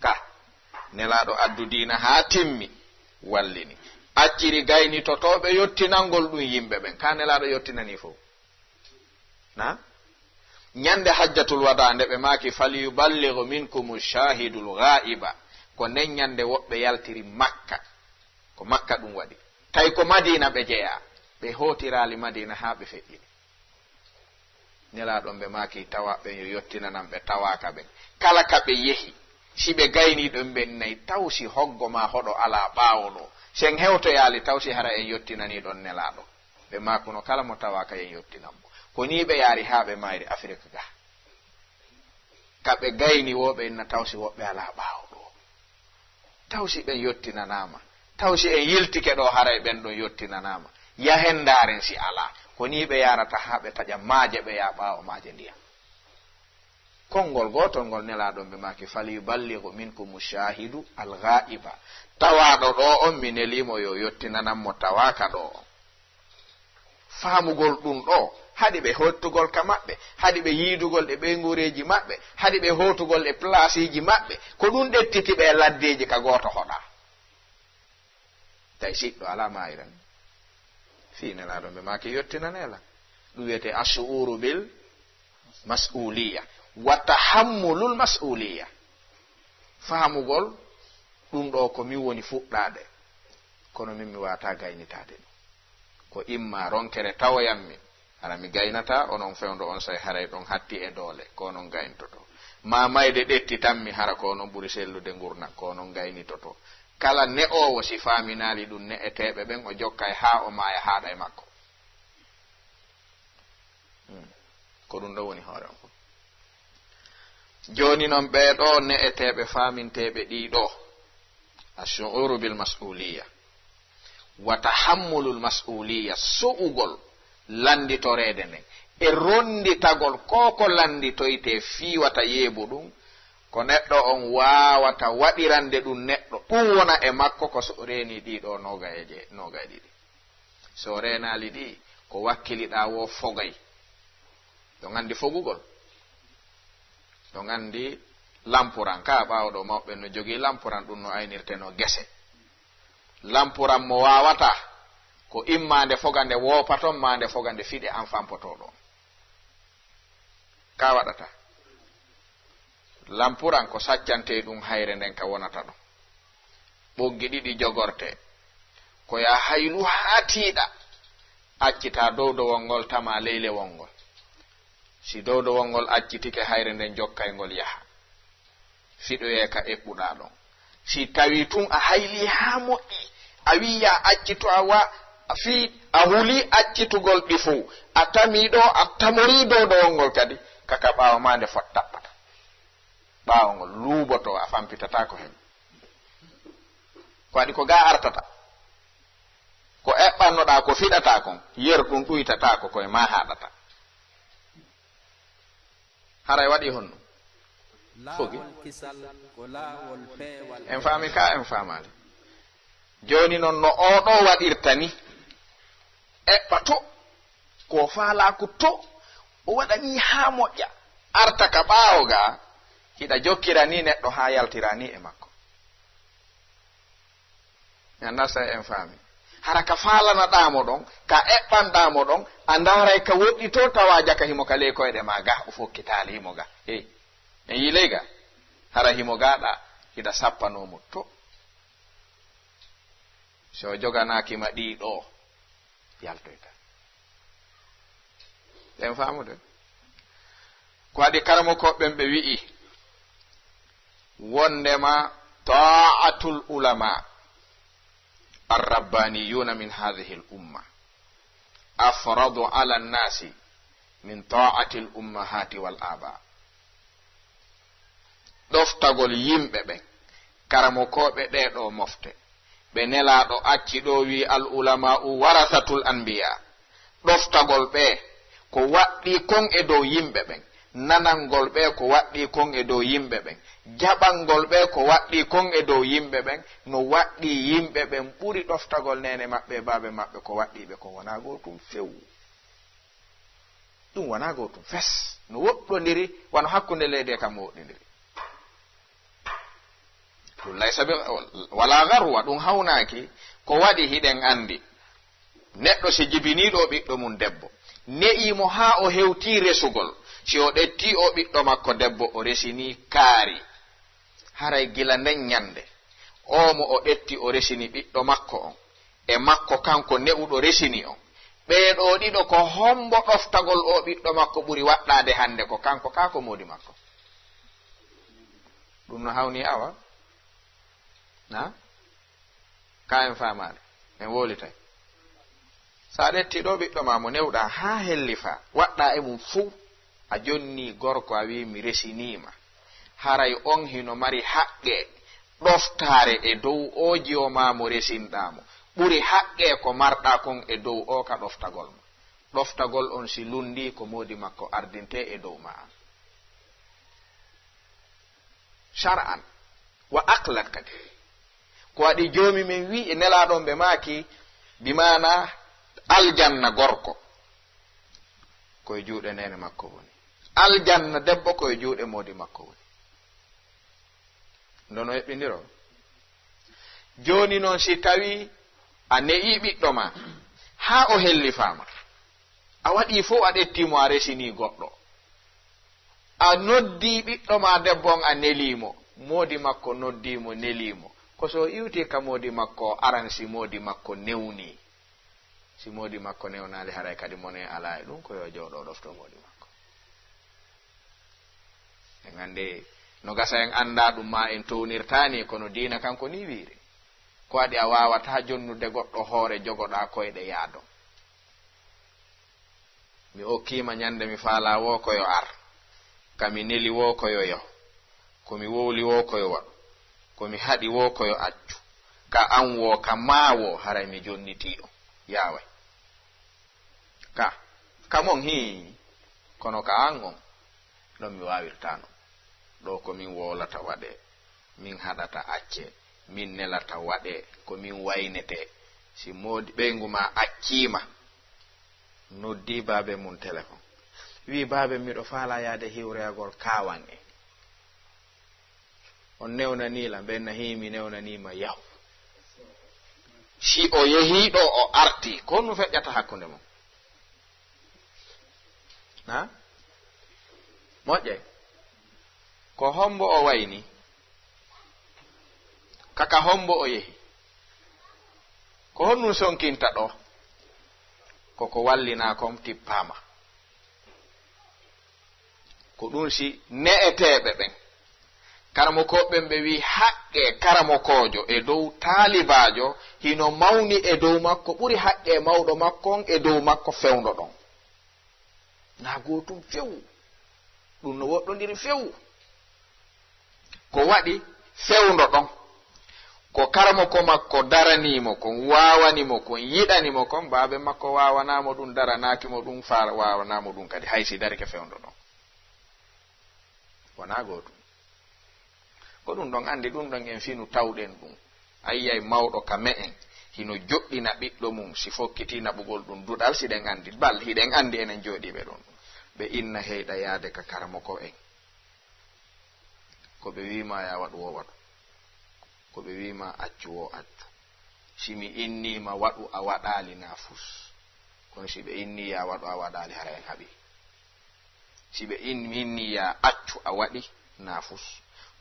Ka Nelaaɗo addu diina haa timmi, wallini. Acciri gaynitotooɓe yottinangol ɗum yimɓe ɓen. Ka Nelaaɗo yottinanii fow. Na? Ñande Hajjatul Wadaa nde ɓe maaki, "Falyuballigh minkumu shahidul ghaiba." Ko nden ñande woɓɓe yaltiri Makka. Ko Makka ɗum waɗi. Tawi ko Madiina ɓe jeyaa. Ɓe hootiraali Madiina haa ɓe feƴƴini. Nelaaɗo ɓe maaki, tawaaɓe ɓen yo yottinanan ɓe tawaaka ɓen. Kala ka ɓe yehi, si ɓe gaynii ɗon ɓen nayi, taw si hoggo maa hoɗo alaa ɓaawo ɗoo. Si en hewtoyaali, taw si hara en yottinanii ɗon Nelaaɗo. Ɓe maakuno kala mo tawaaka yen yottinan mo. Ko nii ɓe yaari haa ɓe maayri Afirika ga. Ka ɓe gayni woo ɓe inna taw si woɓɓe alaa ɓaawo ɗoo. Taw si ɓen yottinanaama. Taw si en yiltike ɗoo haray ɓen ɗon yottinanaama. Yahen ndaaren si alaa. Ko nii ɓe yaarata haa ɓe taƴa maaje ɓe yaa ɓaawo maaje ndiyan. Konngol gootol ngol Nelaaɗo ɓe maaki, "Falyuballighu minkumu shaahidu al-ghaa'iba." Tawaaɗo ɗoo on mi nelii mo yo yottinanan mo tawaaka ɗoo on. Faamugol ɗum ɗoo, haɗi ɓe hottugol ka maɓɓe, haɗi ɓe yiidugol e ɓeynguureeji maɓɓe, haɗi ɓe hootugol e plaasiiji maɓɓe, ko ɗum ɗettiti ɓe e laddeeji ka gooto hoɗaa. Tawi siɗɗo alaa maayirani. Fii Nelaaɗo ɓe maaki yottinanee lan. Ɗum wiyetee ashu'uru bil mas'uliya wa tahammulul mas'uliya. Faamugol ɗum ɗoo ko min woni fuɗɗaade. kono min mi waata gaynitaade ɗum. Ko imma ronkere tawoyammi, hara mi gaynata, onon fewndo on say haray ɗon hatti e doole, ko onon gayntoto. Ma mayde ɗettitanmi, hara ko onon ɓuri sellude ngurna, ko onon gaynitoto. Kala ne'oowo, si faaminaali ɗum ne'eteeɓe ɓen, o jokkay haa o maaya haaɗa e makko. Hmm. Ko ɗum ɗo woni hoore on fof. Jooni non, ɓee ɗoo ne'eteeɓe faaminteeɓe ɗii ɗoo, ashu'uru bil mas'uliya wa tahammulul mas'uliya, su'ugol lannditoreede nden e ronnditagol ko ko lannditoytee fii wata yeebu ɗum, ko neɗɗo on waawata waɗirande ɗum neɗɗo, ɗum wona e makko ko so o reenii ɗii ɗoo nooga e je-, nooga e ɗiɗi. So o reenaali ɗi, ko wakkiliɗaa woo fogay. Ɗon anndi fogugol. Ɗon anndi lampuran. Kaa ɓaawo ɗoo mawɓe no jogii lampuran, ɗum no aynirtenoo gese. Lampuran mo waawataa, ko imma nde foga nde woopa ton, maa nde foga nde fiɗe an fampotoo ɗon. Ka waɗata? Lampuran ko saccantee ɗum hayre nden ka wonata ɗon. Ɓoggi ɗiɗi jogortee. Ko yaa haylu haa tiiɗa. Accitaa dowdowol ngol, tamaa leylewol ngol. Si dowdowol ngol accitike, hayre nden jokkay ngol yaha. Fiɗoyee ka eɓɓuɗaa ɗon. Si tawii tun a haylii haa moƴƴi, a wi'i yaa accitu, a wa-, a fii, a hulii accitugol ɗi fow, a tamii ɗoo, a tamorii dowdowol ngol kadi, ka ka ɓaawo maa nde fot tappata. Ɓaawo ngol luuboto, a fampitataako hen. Ko waɗi ko gaa artata. Ko eɓɓannoɗaa, ko fiɗataa kon, yer ɗum ɗuytataako, ko e maa haaɗata. Haray waɗi honno? Fogi. Laawol kisal ko laawol peewal. En faami ka, en faamaali. Jooni non, no oo ɗoo waɗirta ni, eɓɓa to, ko faalaaku to, o waɗa ni haa moƴƴa, arta ka ɓaawo ga, hiɗa jokkira ni neɗɗo haa yaltira ni e makko. Mi anndaa si en faami. Hara ka faalanaɗaa mo ɗon, ka eɓɓanɗaa mo ɗon, a ndaaray ka woɗɗi to, tawa jaka himo ka ley koyɗe maa ga, o fokkitaali himo ga. Hey, en yii ley ga? Hara himo ga ɗa, hiɗa sappanoo mo to. Si o joganaaki ma ɗii ɗoo, yaltoyta. En faamude? Ko waɗi karamokooɓe ɓen ɓe wi'i, wondema ta'atul ulama ar-rabbaniyuna min hadhihi al-umma afradu ala an-nasi min ta'ati al-ummahati wal aba. Ɗoftagol yimɓe ɓen, karamokooɓe ɗee ɗoo mofte, ɓe Nelaaɗo acci ɗoo, wi'i, "Al ulama'u warasatul anbiya." Ɗoftagol ɓe ko waɗɗii kon e dow yimɓe ɓen, nanangol ɓe ko waɗɗii kon e dow yimɓe ɓen, jaɓangol ɓe ko waɗɗii kon e dow yimɓe ɓen, no waɗɗii yimɓe ɓen ɓuri ɗoftagol neene maɓɓe e baabe maɓɓe ko waɗɗii ɓe kon. Wonaa gootum few. Ɗum wonaa gootum fes. No woɗɗondiri, wano hakkunde leydi e kammu woɗɗondiri. Ɗum laysa bi, wala garwa, ɗum hawnaaki. Ko waɗi hiɗen anndi, neɗɗo si jibinii ɗoo ɓiɗɗo mum debbo, ne'ii mo haa o hewtii resugol, si o ɗettii oo ɓiɗɗo makko debbo, o resinii kaari. Haray gila nden ñannde, oo mo o ɗetti o resini ɓiɗɗo makko on, e makko kanko ne'uɗo resini on, ɓee ɗoo ɗiɗo, ko hombo ɗoftagol oo ɓiɗɗo makko ɓuri waɗɗaade hannde? Ko kanko kaa ko moodi makko? Ɗum no hawni awa? Na? Ka en faamaali, en wowlitay. So a ɗetti ɗoo ɓiɗɗo maa mo newɗaa haa hellifaa, waɗɗaa e mum fuu, a jonnii gorko, a wi'i, "Mi resiniima." Haray on hino mari haqqee ɗoftaare e dow oo jiwo maa mo resinɗaa mo. Ɓuri haqqee ko marɗaa kon e dow oo ka ɗoftagol mo. Ɗoftagol on si lunndii, ko moodi makko ardintee e dow maa. Shar'an wa aqlan kadi. Ko waɗi Joomi men wi'i e Nelaaɗo on ɓe maaki, bi maana aljanna gorko ko e juuɗe neene makko woni. Aljanna debbo ko e juuɗe moodi makko woni. Ndono eɓɓindiro. Jooni non si tawi a ne'ii ɓiɗɗo maa haa o hellifaama, a waɗii fow a ɗettii mo a resinii goɗɗo. A noddii ɓiɗɗo maa debbo on a nelii mo, moodi makko noddii mo nelii mo. Ko so o iwti ka moodi makko, o aran si moodi makko newni. Si moodi makko newnaali, haray kadi mone alaa e ɗum, ko yo jooɗo ɗofto moodi makko. En anndi, no gasa en anndaa ɗum, ma en townirtaani, kono diina kanko ni wiiri. Ko waɗi a waawataa jonnude goɗɗo hoore, jogoɗaa koyɗe yaado? Mi okkiima ñande mi faalaa woo ko yo ar, ka mi neli woo ko yo yahu, ko mi wowli woo ko yo waɗu, ko mi haɗi woo ko yo accu, ka an woo, ka maa woo, haray mi jonnitii on. Yaaway. Ka, ka mon hii, kono ka an on, ɗon mi waawirtaano. Ɗoo ko min wowlata waɗee, min haɗata accee, min nelata waɗee, ko min waynetee. Si moodi ɓeyngu maa acciima, noddii baabe mum telefon. Wii, "Baabe, miɗo faalaa yaade hiwroyagol kaawan en." On newnanii lan, ɓen na hii mi newnanii ma yahu. Si o yehii ɗoo, o artii, ko honɗum feƴƴata hakkunde mon? Ha? Moƴƴay. Ko hombo o wayni? Kaka hombo o yehi? Ko honɗum sonkinta ɗoo? Ko ko wallinaa kon tippaama. Ko ɗum si ne'eteeɓe ɓen, karamokooɓe ɓen ɓe wi'i haqqee karamokoojo e dow taalibaajo hino mawni e dow makko, ɓuri haqqee mawɗo makko on e dow makko fewndo ɗon. Naa gootum few. Ɗum no woɗɗondiri few. Ko waɗi fewndo ɗon? Ko karamoko makko daranii mo kon, waawani mo kon, yiɗani mo kon, baabe makko waawanaa mo ɗum, daranaaki mo ɗum, faa waawanaa mo ɗum kadi, hay si darike fewndo ɗon. Wonaa gootum. Ko ɗum ɗon anndi, ɗum ɗon en finu tawɗen ɗum. A yi'ay mawɗo ka me'en, hino joɗɗina ɓiɗɗo mum, si fokkitii naɓugol ɗum duɗal, si ɗen anndi, bal, hiɗen anndi enen jooɗiiɓe ɗon ɗum. Ɓe inna heyɗa yaade ka karamoko en. Ko ɓe wi'i ma ya waɗu wo waɗu. Ko ɓe wi'i ma accu wo accu. Si mi innii ma waɗu a waɗaali na fus. Kono si ɓe innii ya waɗu a waɗaali, hara en haɓi. Si ɓe in-, innii ya accu a waɗi na fus.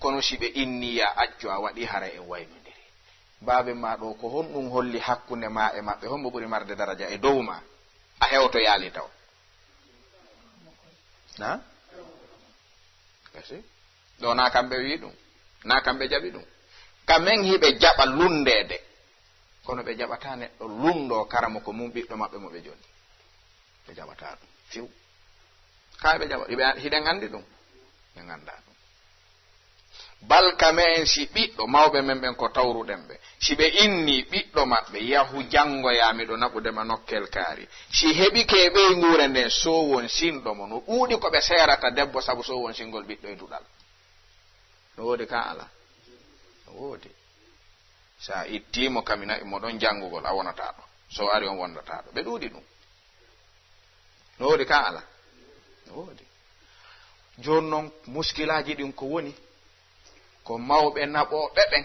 Kono si ɓe innii ya accu a waɗi, hara en waynondiri. Baabe ma ɗo, ko honɗum holli hakkunde ma e maɓɓe? Hombo ɓuri marde daraja e dow ma? A hewtoyaali taw. Na? Kasi? Ɗo na kamɓe wi ɗum. Na kamɓe jaɓi ɗum. Ka men hiɓe jaɓa lundeede. Kono ɓe jaɓata neɗɗo lundo karamoko mum ɓiɗɗo maɓɓe mo ɓe jonni. Ɓe jaɓata ɗum. Fiw. Kaa ɓe jaɓa. Hiɓe, hiɗen anndi ɗum. Ɓe ngannda ɗum. Bal ka me'en si ɓiɗɗo, mawɓe men ɓen ko tawruɗen ɓe. Si ɓe inni ɓiɗɗo maɓɓe, yahu janngoya, miɗo naɓude ma nokkel kaari. Si heɓike e ɓeynguure nden, sowon sinɗo mo. No ɗuuɗi ko ɓe seerata debbo sabu sowon singol ɓiɗɗo e duɗal. No woodi ka ala? No woodi. Sa ittii mo kamina, mo ɗon janngugol, a wonataa ɗo. So ari on wondataa ɗo. Ɓe ɗuuɗi ɗum. No woodi ka ala? No woodi. Jooni non, muskilaaji ɗin ko woni? Ko mawɓe naɓooɓe ɓen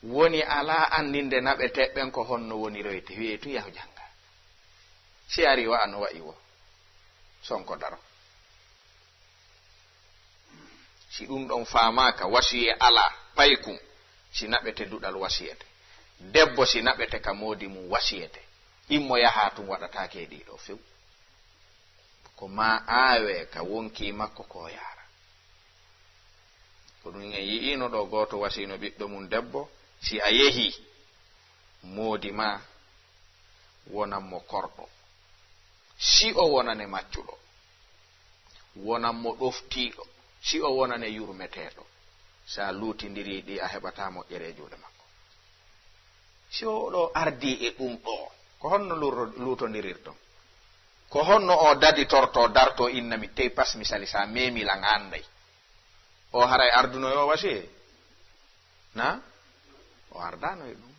woni alaa anndinde naɓetee ɓen ko honno woniroyte. Wi'ee tun yahu jannga. Si ari wa ano wa'i wo. Sonko daro. Si ɗum ɗon faamaaka, wasiyee alaa, paykun, si naɓete duɗal wasiyete. Debbo si naɓete ka moodi mum wasiyete. Immo yaha tun waɗataake e ɗiɗo few. Ko maa aawee ka wonkii makko ko yaara. Ko ɗum en yi'iino ɗo gooto wasiino ɓiɗɗo mum debbo, si a yehii, moodi maa wonan mo korɗo. Si o wonane maccuɗo, wonan mo ɗoftiiɗo. Si o wonane yurmeteeɗo, sa luutindirii ɗi, a heɓataa moƴƴere e juuɗe makko. Si o ɗo ardii e ɗum ɗo, ko honno luuro-, luutondirirton? Ko honno o daditorto, darto, inna mi tey pas misali, sa meemi lan a anday? O haray arduno yo wasiye? Na? O ardaano e ɗum.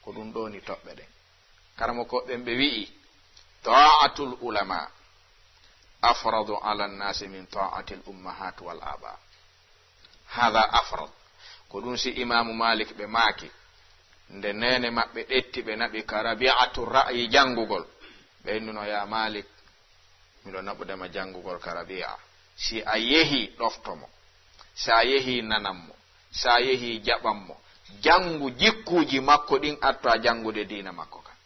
Ko ɗum ɗo ni toɓɓe ɗen. Karamoko ɓen ɓe wi'i, "Ta'atul ulama afradu ala nnasi min ta'atil ummahat wal aba." Hada afrad. Ko ɗum si Imaamu Malik ɓe maaki, nde neene maɓɓe ɗetti ɓe naɓi ka Rabi'atu Ra'yi janngugol. Ɓe innuno, "Ya Malik, miɗo naɓude ma janngugol ka Rabi'a. Si a yehi, ɗofto mo. Sa yehi, nanan mo. Sa yehi, jaɓan mo. Janngu jikkuuji makko ɗin, atto a janngude diina makko kan.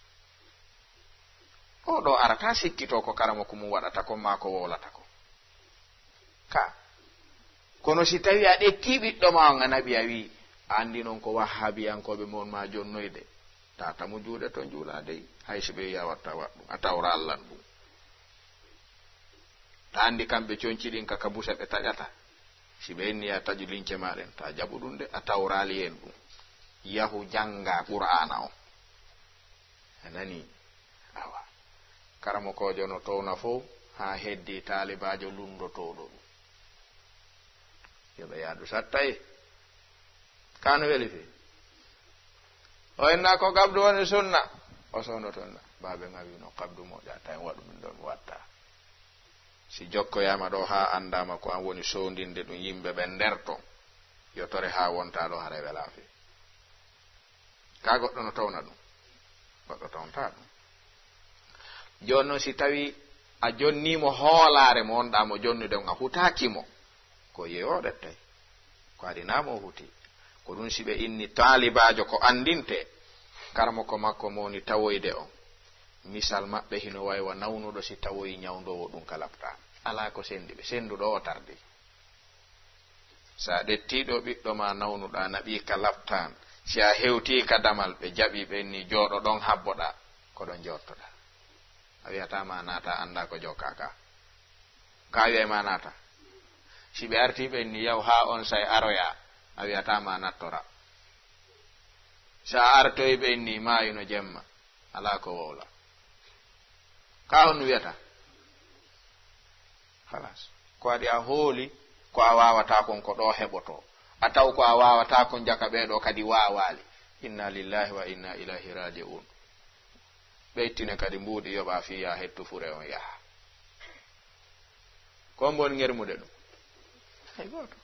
Oo ɗoo arataa sikkitoo ko karamoko mum waɗata kon maa ko wowlata kon. Ka. Kono si tawii a ɗettii ɓiɗɗo maa on, a naɓii, a wi'i, "A anndi non ko wahhaabiyankooɓe mon maa jonnoyde?" Taa tamu juuɗe ton juulaa dey, hay si ɓe wi'i a watta waɗ ɗum, a tawra Alla ɗum. Taa anndi kamɓe conci ɗin ka, ka busa ɓe taƴata. Si ɓe inni a taƴu lince maa ɗen, taa jaɓu ɗum de, a tawraali en ɗum. Yahu janngaa Qur'aana on. A nanii? Awa. Karamokoojo no towna fow, haa heddii taalibaajo lunndotooɗo ɗum. Yo ɓe yaadu sattay. Kaa no weli fii? O inna ko gabdu woni sunna. O soono toon na. Baabe ŋawi no gabdu moƴƴa, tawi waɗu min ɗo mi watta. Si jokkoyaama ɗo haa anndaama ko an woni soondinde ɗum yimɓe ɓen nder ton, yo tore haa wonta ɗo haray welaa fii. Kaa goɗɗo no towna ɗum? Goɗɗo towntaa ɗum. Jooni non, si tawii a jonnii mo hoolaare mo wonɗaa mo jonnude on, a hutaaki mo, ko yeeyooɗe tawi. Ko adinaa mo o hutii. Ko ɗum si ɓe inni taalibaajo ko anndintee, karamoko makko mo woni tawoyde on. Misal maɓɓe hino wayi wa nawnuɗo si tawoyi ñawndoowo ɗum ka laptaan. Alaa ko senndi ɓe. Sennduɗo o tardii. So a ɗettii ɗo ɓiɗɗo maa nawnuɗaa, naɓii ka laptaan, si a hewtii ka damal, ɓe jaɓii, ɓe inni, "Jooɗo ɗon habboɗaa," ko ɗon jooɗtoɗaa. A wi'ataa ma naata, a anndaa ko jokkaa ka. Ka wi'ay ma naata. Si ɓe artii, ɓe inni, "Yaw haa on say aroyaa," a wi'ataa ma nattora. Si a artoyi, ɓe inni, "Maayu no jemma." Alaa ko wowla. Ka on wiyata? Halas. Ko waɗi a hooli ko a waawataa kon, ko ɗo heɓotoo. A taw ko a waawataa kon, jaka ɓee ɗo kadi waawaali. Inna lillahi wa inna ilayhi raji'un. Ɓe ittine kadi mbuuɗi yoɓa fii yaa hettu fure on yaha. Ko on mboni ŋermude ɗum? Hay gooto.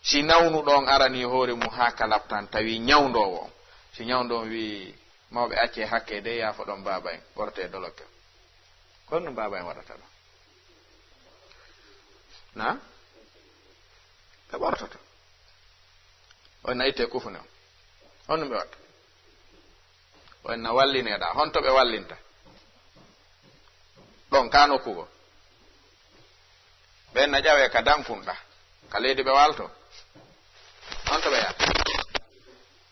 Si nawnuɗo on aranii hoore mum haa ka laptaan, tawi ñawndoowo on, si ñawndoowo on wi'i, "Mawɓe, accee hakke dey, yaafoɗon baaba en, ɓortee dolokke." Ko honɗum baaba en waɗata ɗo? Na? Ɓe ɓortoto. O inna ittee kufune on. Honɗum ɓe watta? O inna wallineɗaa. Honto ɓe wallinta? Ɗon ka nokku go. Ɓe inna ƴawee ka dankunɗaa. Ka leydi ɓe waalto. Honto ɓe yaha?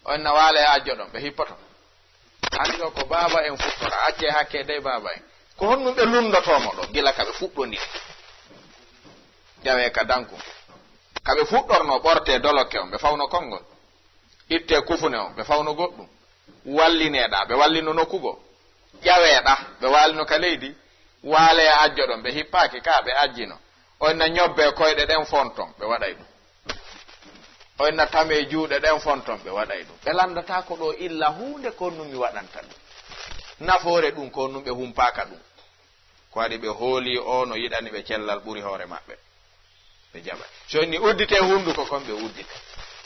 O inna waalee ajjo ɗon. Ɓe hippoto. Anndi ɗo ko baaba en fuɗɗora. Accee hakke dey baaba en. Ko honɗum ɓe lunndotoo mo ɗo? Gila ka ɓe fuɗɗondiri. Ƴawee ka dankun. Ka ɓe fuɗɗornoo ɓortee dolokke on. Ɓe fawno konngol. Ittee kufune on, ɓe fawno goɗɗum. Wallineɗaa, ɓe wallino nokku go. Ƴaweeɗaa, ɓe waalino ka leydi. Waalee ajjo ɗon, ɓe hippaaki ka, ɓe ajjino. O inna ñobbee koyɗe ɗen fonton, ɓe waɗay ɗum. O inna tamee juuɗe ɗen fonton, ɓe waɗay ɗum. Ɓe lanndataako ɗo illa huunde ko honɗum mi waɗanta ɗum. Nafoore ɗum ko honɗum, ɓe humpaaka ɗum. Ko waɗi ɓe hoolii o no yiɗani ɓe cellal ɓuri hoore maɓɓe. Ɓe jaɓay. Si o inni udditee hunnduko kon, ɓe uddita.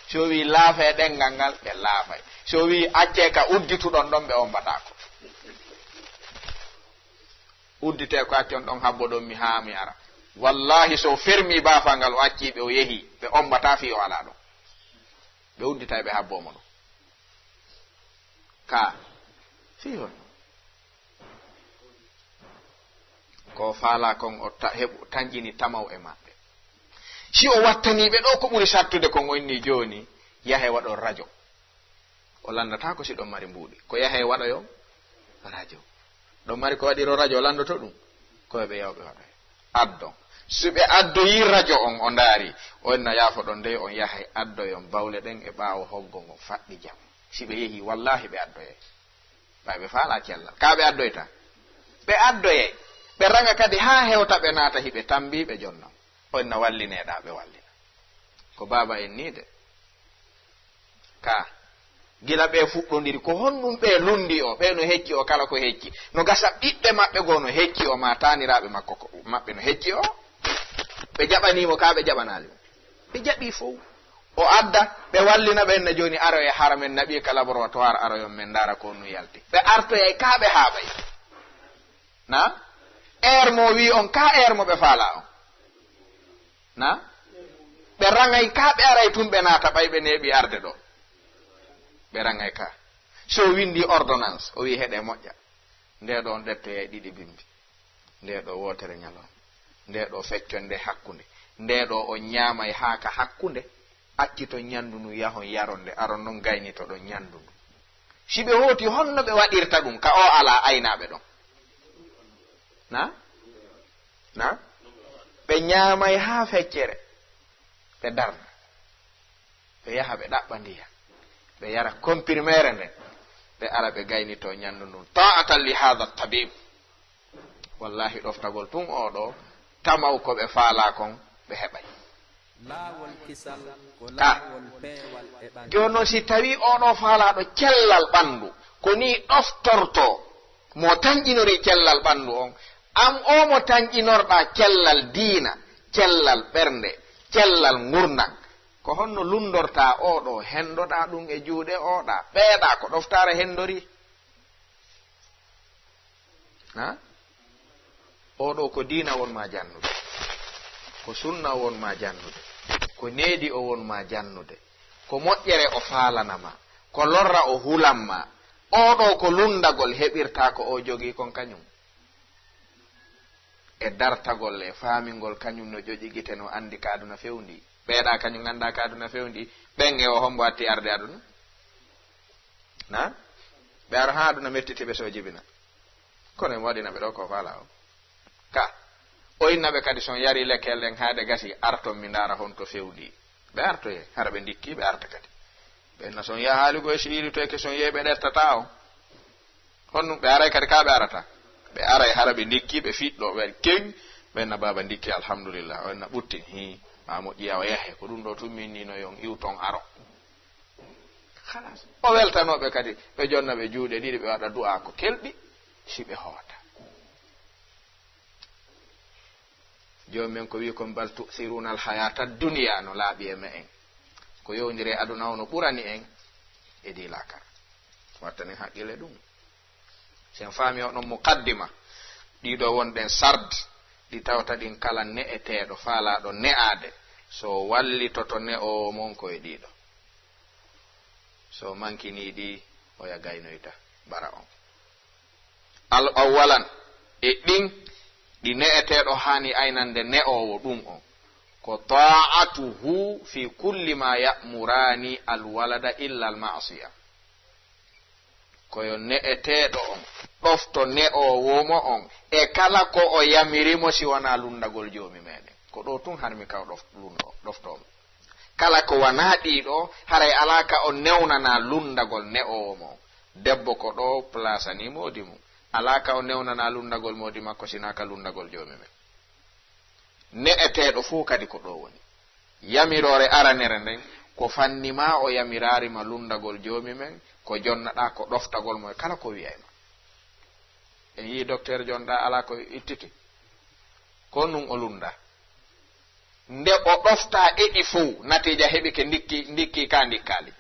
Si o wi'i laafee ɗenngal ngal, ɓe laafay. Si o wi'i accee ka uddituɗon ɗon, ɓe ombataako. Udditee ko accon ɗon, habbo ɗon mi haa mi ara. Wallaahi, si o fermii baafal ngal, o accii ɓe, o yehii, ɓe ombataa fii o alaa ɗon. Ɓe udditay, ɓe habboo mo ɗon. Ka fii hon? Ko faalaa kon o ta-, heɓu, tanƴini tamaw e maɓɓe. Si o wattanii ɓe ɗo ko ɓuri sattude kon, o inni jooni, yahee waɗon rajo. O lanndataako si ɗon mari mbuuɗi. Ko yahee waɗoyon rajo. Ɗon mari ko waɗiro rajo, lanndoto ɗum? Ko ɓe yaw ɓe waɗoya. Addon. Si ɓe addoyii rajo on, o ndaari, o inna yaafoɗon dey, on yahay addoyon bawle ɗen e ɓaawo hoggo ngon faɗɗi jam. Si ɓe yehii, wallaahi ɓe addoyay. Ɓay ɓe faalaa cellal. Ka ɓe addoyta? Ɓe addoyay. Ɓe raŋa kadi haa hewta ɓe naata, hiɓe tambii ɓe jonnan. O inna wallineɗaa, ɓe wallina. Ko baaba en nii de. Ka gila ɓe fuɗɗondiri, ko honɗum ɓe lundi o? Ɓe no hecci o kala ko hecci. No gasa ɓiɓɓe maɓɓe goo no hecci o, ma taaniraaɓe makko ko, maɓɓe no hecci o. Ɓe jaɓanii mo ka ɓe jaɓanaali mo? Ɓe jaɓii fow. O adda, ɓe wallina ɓe, na jooni aroye hara men naɓi ka laboratoire, aroyon men ndaara ko honɗum yalti. Ɓe artoyay ka ɓe haaɓay. Na? Heure mo wi on ka heure mo ɓe faalaa on. Na? Ɓe raŋay ka ɓe aray tun ɓe naata ɓay ɓe neeɓi arde ɗo. Ɓe raŋay ka. So o winndi ordonnance, o wi'i heɗe moƴƴa. Nde ɗo on ɗettoyay ɗiɗi bimbi. Nde ɗo wootere ñalawma. Nde ɗo fecconde hakkunde. Nde ɗo on ñaamay haa ka hakkunde. Accito ñanndu ndu yahon yaronde, aron non gaynitoɗon ñanndu ndu. Si ɓe hooti, honno ɓe waɗirta ɗum ka o alaa aynaaɓe ɗon? Na? Na? Ɓe ñaamay haa feccere. Ɓe darna. Ɓe yaha ɓe ɗaɓɓa ndiyam. Ɓe yara comprimere nden. Ɓe ara ɓe gaynito ñanndu ndun. Ta'atan li hadha tabib. Wallahi ɗoftagol tun o ɗo tamaw ko ɓe faalaa kon ɓe heɓay. Laawol kisal ko ka laawol peewal e ɓandu. Jooni noon, si tawii oo ɗoo faalaaɗo cellal ɓanndu, ko nii ɗoftortoo mo tanƴinori cellal ɓanndu on, aan oo mo tanƴinorɗaa cellal diina, cellal ɓernde, cellal ngurndan, ko honno lunndortaa oo ɗoo, henndoɗaa ɗum e juuɗe oo ɗaa, ɓeeɗaa ko ɗoftaare henndorii? Ha? Oo ɗoo ko diina won maa jannude, ko sunna won maa jannude, ko needi o won maa jannude, ko moƴƴere o faalana maa, ko lorra o hulan maa. Oo ɗoo ko lunndagol heɓirtaa ko o jogii kon kañum. E dartagol e faamingol kañum no ƴoƴi gite, no anndi ka aduna fewndi. Ɓeeɗaa kañum anndaa ka aduna fewndi, ɓen e o hombo atti arde aduna? Na? Ɓe ara haa aduna mettiti ɓe so jibina. Kono en waɗina ɓe ɗo ko faala o. Ka. O inna ɓe kadi son yari lekkel ɗen haa ɗe gasi, arton mi ndaara honto fewndi. Ɓe artoye, hara ɓe ndikki, ɓe arta kadi. Ɓe inna son yahaali go e si iilitoyke son yehi ɓe ɗertata o. Honɗum ɓe aray kadi ka ɓe arata? Ɓe aray hara ɓe ndikki, ɓe fiɗɗo, ɓe keŋ, ɓe inna baaba ndikki, alhamdulillah. O inna ɓuttin, hii, ma moƴƴi, awa yahe, ko ɗum ɗo tun min ni no yon iwton aro. Halas. O weltanooɓe kadi, ɓe jonna ɓe juuɗe ɗiɗi, ɓe waɗa du'a ko kelɗi, si ɓe hoota. Joomi men ko wi'i kon, "Bal tu'thiruna al-hayata ad-dunya", no laaɓi e me'en. Ko yowndiri e aduna o no ɓurani en e di laakara. Wattanen haqqille ɗum. Si en faami o ɗon muqaddima, ɗiɗo wonɗen sard, ɗi tawta ɗin kala ne'eteeɗo faalaaɗo ne'aade, so wallitoto ne'oowo mon ko e ɗiɗo. So mankinii ɗi, oya gaynoyta bara on. Al awwalan, e ɗin ɗi ne'eteeɗo haani aynande ne'oowo ɗum on, ko ta'atuhu fi kulli ma ya'murani al walada illa al ma'siya. Ko yo ne'eteeɗo on ɗofto ne'oowo mo on e kala ko o yamiri mo si wanaa lunndagol Joomi meɗen. Ko ɗo tun harmi ka o ɗof-, lunndo-, ɗoftoo mo. Kala ko wanaa ɗiɗo, haray alaa ka o newnanaa lunndagol ne'oowo mo on. Debbo ko ɗo plasanii moodi mum. Alaa ka o newnanaa lunndagol moodi makko, sinaa ka lunndagol Joomi men. Ne'eteeɗo fuu kadi ko ɗo woni. Yamiroore aranere nden, ko fanni ma o yamiraari ma lunndagol Joomi men, ko jonnaɗaa, ko ɗoftagol mo e kala ko wi'ay ma. En yii dokteer jonɗaa alaa ko ittiti. Ko nun o lunnda. Nde o ɗoftaa e ɗi fow, natiija heɓike ndikki, ndikki ka ndikkaali.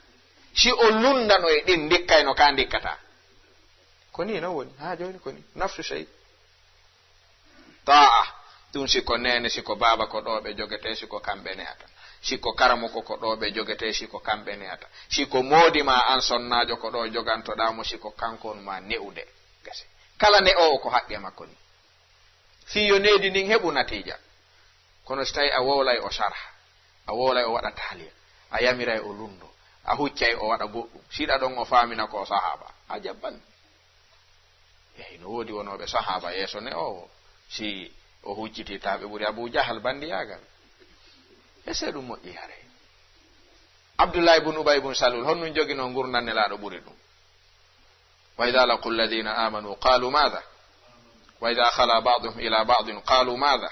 Si o lunndano e ɗin ndikkayno ka ndikkataa. Ko nii non woni, haa jooni ko nii. Nafsu sey. Ta'a, ɗum si ko neene, si ko baaba, ko ɗo ɓe jogetee, si ko kamɓe ne'ata. Si ko karamoko, ko ɗo ɓe jogetee, si ko kamɓe ne'ata. Si ko moodi ma an sonnaajo, ko ɗo jogantoɗaa mo, si ko kanko on ma ne'ude. Gasi. Kala ne'oowo ko haqqe makko ni. Fii yo needi ndin heɓu natiija. Kono si tawi a wowlay o sarha, a wowlay o waɗa taaliya, a yamiray o lunndo, a huccay o waɗa goɗɗum, siɗa ɗon o faamina ko o sahaaba, a jabban. Eyi, no woodi wonooɓe sahaaba yeeso ne'oowo, si o hucciti ta ɓe ɓuri Abu Jahal bandiyaagal. Ese ɗum moƴƴi hare. Abdullahi bun Ubay bun Salul, honɗum joginoo ngurndan Nelaaɗo ɓuri ɗum? Wa idha laqu alladhina amanu qalu madha? Wa idha khala ba'duhum ila ba'din qalu madha?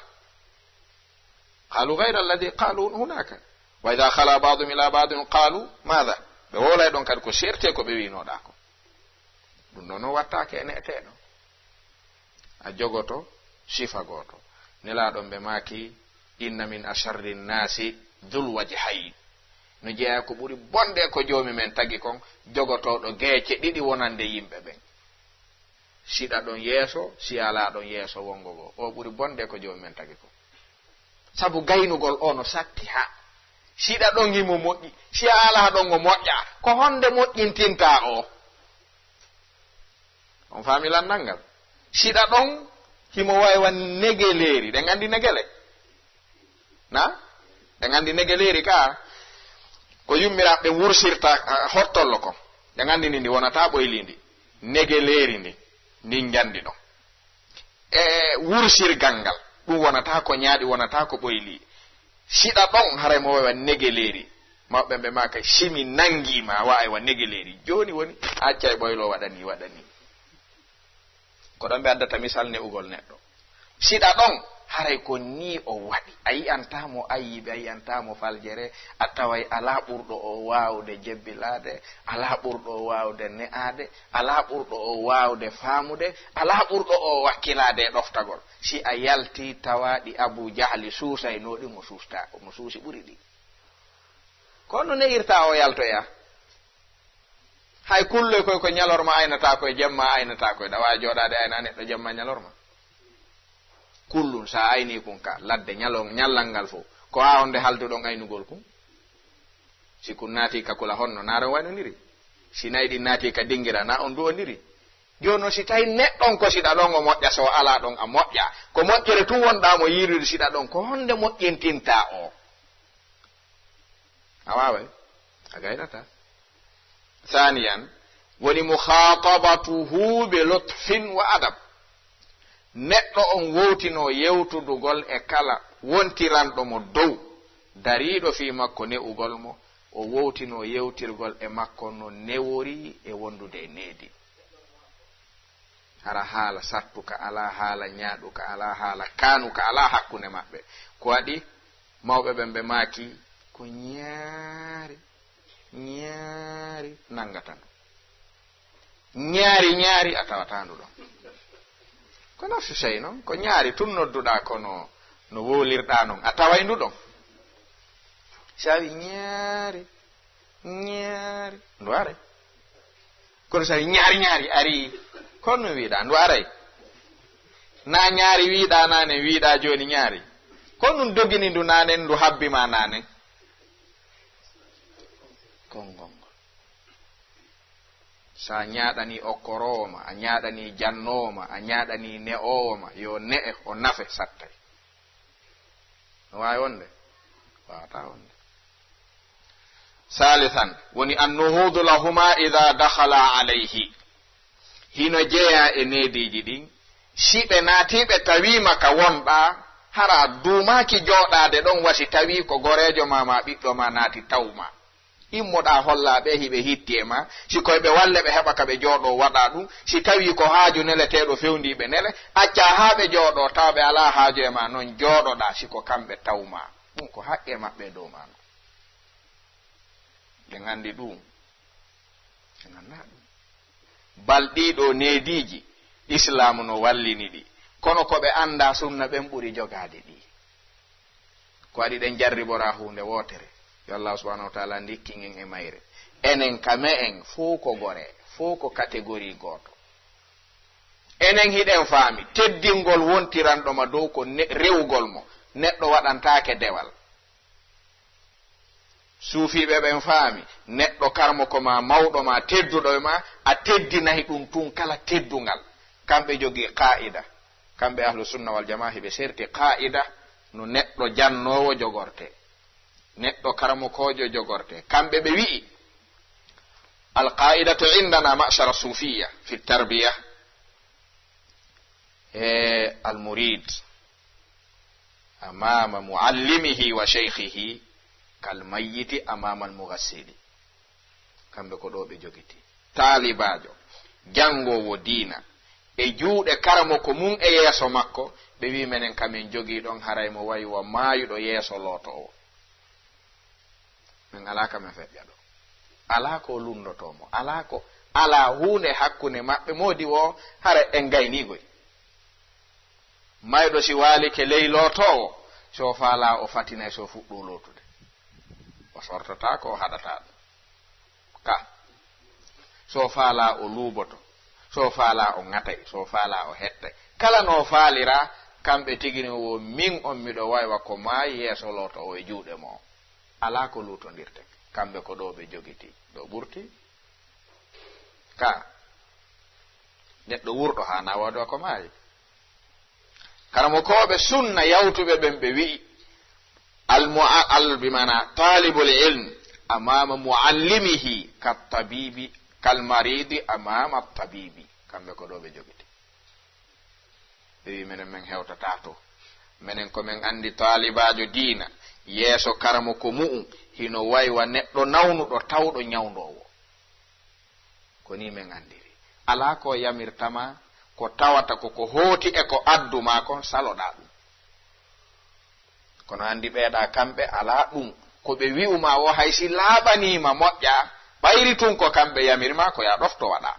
Qalu ghayra alladhi qalu hunaka. Wa idha khala ba'duhum ila ba'din qalu madha? Ɓe wowlay ɗon kadi ko seerte ko ɓe wi'inoɗaa ko. Ɗum ɗon non wattaake e ne'eteeɗo. A jogoto sifa gooto. Nelaaɗo ɓe maaki, "Inna min asharri nnasi dhul wajhayn." No jeyaa ko ɓuri bonde ko Joomi men tagi kon, jogotooɗo geece ɗiɗi wonande yimɓe ɓen. Siɗa ɗon yeeso, si alaa ɗon yeeso wongo goo. O ɓuri bonde ko Joomi men tagi kon. Sabu gaynugol o no satti haa. Siɗa ɗon himo moƴƴi, si a alaa ɗon o moƴƴa. Ko honde moƴƴintinta o? On faami lanndal ngal? Siɗa ɗon himo wayi wa negeleeri. Ɗen anndi negele? Na? Ɗen anndi negeleeri ka? Ko yummiraaɓe ɓen wursirta, ah, hottollo kon. Ɗen anndi ni ndi wonata ɓoyli ndi. Negeleeri ndi, ndin njanndi ɗon. E wursirgal ngal, ɗum wonata ko ñaaɗi, wonata ko ɓoyli. Siɗa ɗon, haray mo wawa negeleeri. Mawɓe ɓe maaka, simi nangi ma, wa aywa negeleeri. Jooni woni, accay ɓoylo waɗani, waɗani. Ko ɗon ɓe addata misal ne'ugol neɗɗo. Siɗa ɗon, haray ko nii o waɗi. A yi'anta mo ayyibe, a yi'anta mo faljere, a taway alaa ɓurɗo o waawde jebbilaade, alaa ɓurɗo o waawde ne'aade, alaa ɓurɗo o waawde faamude, alaa ɓurɗo o wakkilaade e ɗoftagol. Si a yalti tawaaɗi Abu Jahli suusaynooɗi mo suusta, mo suusi ɓuri ɗi. Ko no ne'irta o yaltoya. Hay kulloy koy ko ñalorma aynata koy, jemma aynata koy. Ɗa waawi jooɗaade ayna neɗɗo jemma ñalorma. Kullun, sa ayni kun ka ladde ñalon, ñallal ngal fof, ko a on nde halduɗon aynugol kun. Si kun naati ka kula honno, naare on waynondiri. Si nayi ɗin naati ka dingira, na on du'ondiri. Jooni non, si tawi neɗɗon ko siɗa ɗon o moƴƴa, so o alaa ɗon a moƴƴa. Ko moƴƴere tun wonɗaa mo yiirude siɗa ɗon, ko honde moƴƴintinta o? A waaway, a gaynata. Thaniyan, woni mukhatabatuhu bi lutfin wa adab. Neɗɗo on wowtino yewtudugol e kala wontiranɗo mo dow, dariiɗo fii makko ne'ugol mo, o wowtino yewtirgol e makko no newori e wondude e needi. Hara haala sattuka alaa, haala ñaaɗuka alaa, haala kaanuka alaa hakkunde maɓɓe. Ko waɗi mawɓe ɓen ɓe maaki, ko ñaari, ñaari nanngata ndu. Ñaari, ñaari a tawata ndu ɗon. Ko nafsu sey non, ko ñaari tun nodduɗaa, kono no wowlirɗaa non, a taway ndu ɗon. Sawi ñaari, ñaari, ndu aray. Kono so ñaari ñaari ari, ko ɗum wiɗa, ndu aray. Na ñaari wiɗa nane, wiɗa joni ñaari. Ko ɗum dogini ndu nane, ndu habbi ma nane. Konngol ngol. Sa ñaaɗani okkorowo ma, a ñaaɗani jannowo ma, a ñaaɗani ne'owo ma, yo ne'e o nafe sattay. No waawi wonde? Waawata wonde. Salisan, woni annuhudu lahuma ida dakhala alayhi. Hino jeyaa e neediiji ɗin. Si ɓe naatiiɓe tawiima ka wonɗaa, hara duumaaki jooɗaade ɗon, wasi tawi ko goreejo ma, ma ɓiɗɗo ma naati tawma. Immoɗaa hollaa ɓe hiɓe hitti e ma. Si koye ɓe walle ɓe heɓa ka ɓe jooɗoo, waɗaa ɗum. Si tawii ko haaju neleteeɗo fewndii ɓe nele, accaa haa ɓe jooɗoo, tawa ɓe alaa haaju e ma, non jooɗoɗaa si ko kamɓe tawmaa. Ɗum ko haqqe maɓɓe e dow maa non. Ɓe nganndi ɗum. Ɓe nganndaa ɗum. Bal ɗii ɗoo neediiji, Islaamu no wallini ɗi. Kono ko ɓe anndaa sunna ɓen ɓuri jogaade ɗi. Ko waɗi ɗen jarribora huunde wootere. Yo Allaahu subhaanahu wa taala ndikkin en e mayre. Enen ka me'en, fow ko gore, fow ko kategori gooto. Enen hiɗen faami teddingol wontiranɗo ma dow ko ne-, rewugol mo. Neɗɗo waɗantaake dewal. Suufiiɓe ɓen faami, neɗɗo karmoko ma, mawɗo ma, tedduɗo e ma, a teddinay ɗum tun kala teddungal. Kamɓe jogii qaa'ida. Kamɓe ahlu sunna wal jamaa, hiɓe serti qaa'ida no neɗɗo jannoowo jogorte, neɗɗo karamokoojo jogorte. Kamɓe ɓe wi'i, al qaa'idatu indana ma'shara suufiya fi tarbiya, e al murid amama muallimihi wa shaykhihi kal mayyiti amama al mughassili. Kamɓe ko ɗo ɓe jogiti. Taalibaajo, janngoowo diina, e juuɗe karamoko mum e yeeso makko, ɓe wi menen kamen jogii ɗon haray mo wayi wa maayuɗo yeeso lootoowo. Min alaa ka min feƴƴa ɗo. Alaa ko lunndotoo mo. Alaa ko, alaa huunde hakkunde maɓɓe. Moodi wo, hara en gayniigoy. Mayɗo si waalike ley lootoowo, so faalaa o fatinay, so fuɗɗoo lootude. O sortataa ko, o haɗataa ɗum. Ka. So faalaa o luuboto. So faalaa o ŋatay. So faalaa o hettay. Kala no faaliraa, kamɓe tigi no wo min on miɗo waywa ko maayi yeeso lootoowo e juuɗe mo. Alaa ko luutondirten. Kamɓe ko ɗo ɓe jogiti, ɗo ɓurti. Ka neɗɗo wurɗo haa na waɗo ko maayi. Karamokooɓe sunna yawtuɓe ɓen ɓe wi'i, al mu'a-, al bi maana talibul ilm amama muallimihi kat tabibi, kal maridi amama tabibi. Kamɓe ko ɗo ɓe jogiti. Ɓe wi, menen men hewtata to. Menen ko men anndi taalibaajo diina yeeso karamoko mu'um hino waywa neɗɗo nawnuɗo tawɗo ñawndoowo. Ko ni men anndiri. Alaa ko yamirta ma ko tawata ko ko hooti e ko addu ma kon saloɗaa ɗum. Kono anndi ɓeeɗa kamɓe alaa ɗum. Ko ɓe wi'u ma wo hay si laaɓanii ma moƴƴa, ɓayri tun ko kamɓe yamiri ma ko yaa ɗofto waɗaa.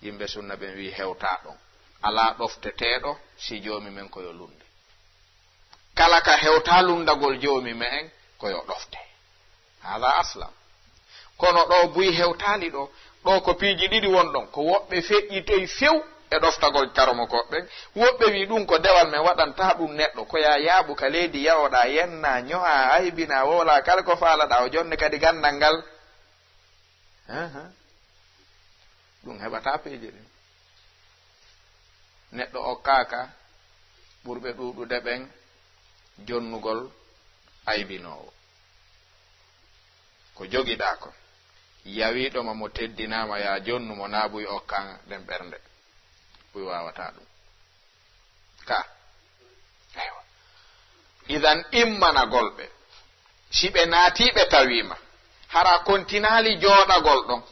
Yimɓe sunna ɓen wi'i hewtaa ɗon. Alaa ɗofteteeɗo si Joomi men ko yo lunnde. Kala ka hewtaa lunndagol Joomi me'en ko yo ɗofte. Haada aslam. Kono ɗo buy hewtaali ɗo. Ɗo ko piiji ɗiɗi won ɗon. Ko woɓɓe feƴƴitoy few e ɗoftagol karamokooɓe ɓen. Woɓɓe wi'i ɗum ko dewal men waɗanta ɗum neɗɗo. Ko yaa yaaɓu ka leydi yahoɗaa yennaa, ñohaa, aybinaa, wowlaa kala ko faalaɗaa. O jonne kadi ganndal ngal. Ahan. Ɗum heɓataa peeje ɗin. Neɗɗo okkaaka ɓurɓe ɗuuɗude ɓen jonnugol aybinoowo. Ko jogiɗaa kon. Yawiiɗo ma mo teddinaama, yaa jonnu mo, naa buy okkaama ɗen ɓernde. Buy waawataa ɗum. Ka. Eywa. Idan immanagol ɓe. Si ɓe naatii ɓe tawii ma, hara kontinaali jooɗagol ɗon.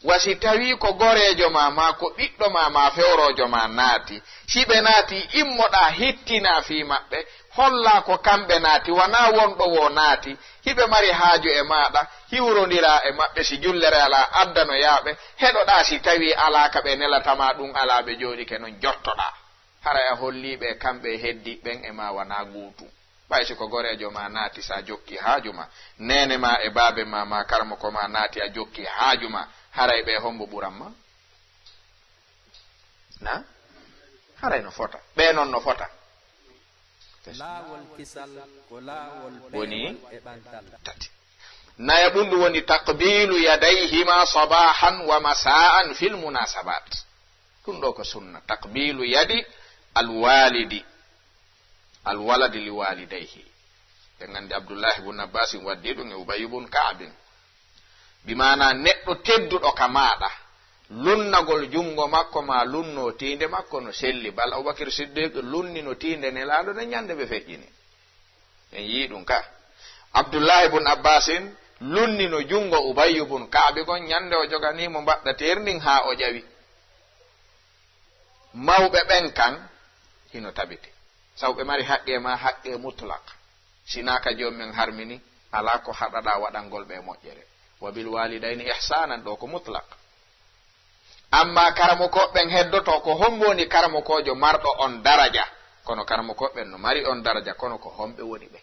Wa si tawii ko goreejo ma, maa ko ɓiɗɗo ma, maa fewroojo ma naati, si ɓe naati, immoɗaa hittinaa fii maɓɓe, hollaa ko kamɓe naati, wanaa wonɗo woo naati, hiɓe mari haaju e maaɗa, hiwrondiraa e maɓɓe, si jullere alaa, addanoyaa ɓe, heɗoɗaa si tawii alaa ka ɓe nelata ma ɗum alaa, ɓe jooɗike non, jottoɗaa. Haray a hollii ɓe kamɓe e heddii ɓen e maa wanaa guutu. Ɓay si ko goreejo ma naati, sa jokki haaju ma, neene ma e baabe ma, ma karamoko ma naati, a jokki haaju ma, haray ɓe hombo ɓuran ma? Na? Haray no fota. Ɓe non no fota. Laawol kisal ko laawol woni peewal e ɓantal. Tati. Naya ɗum ɗum woni taqbilu yadayhima sabahan wa masaan fil munasabat. Ɗum ɗo ko sunna. Taqbilu yadi alwalidi, alwaladi li walidayhi. Ɓe nganndi Abdullahi bun Abbasin waddi ɗum e Ubayyu bun Kaabin. Bi maana neɗɗo tedduɗo ka maaɗa, lunnagol junngo makko maa lunnoo tiinde makko no selli. Bal Abubakir Siddiq lunnino tiinde Nelaaɗo nden ñande ɓe feƴƴini. En yii ɗum ka. Abdullahi bun Abbasin lunnino junngo Ubayyu bun Kaabi gon ñande o joganii mo mbaɗɗa teer ndin haa o ƴawi. Mawɓe ɓen kan hino tabiti. Sabu ɓe mari haqqe ma, haqqe mutlaq. Sinaa ka Joomi men harmini, alaa ko haɗaɗaa waɗangol ɓe moƴƴere. Wa bil walidayni ihsanan, ɗo ko mutlaq. Amma karamokooɓe ɓen heddoto ko hombo woni karamokoojo marɗo on daraja. Kono karamokooɓe ɓen no mari on daraja, kono ko homɓe woni ɓe?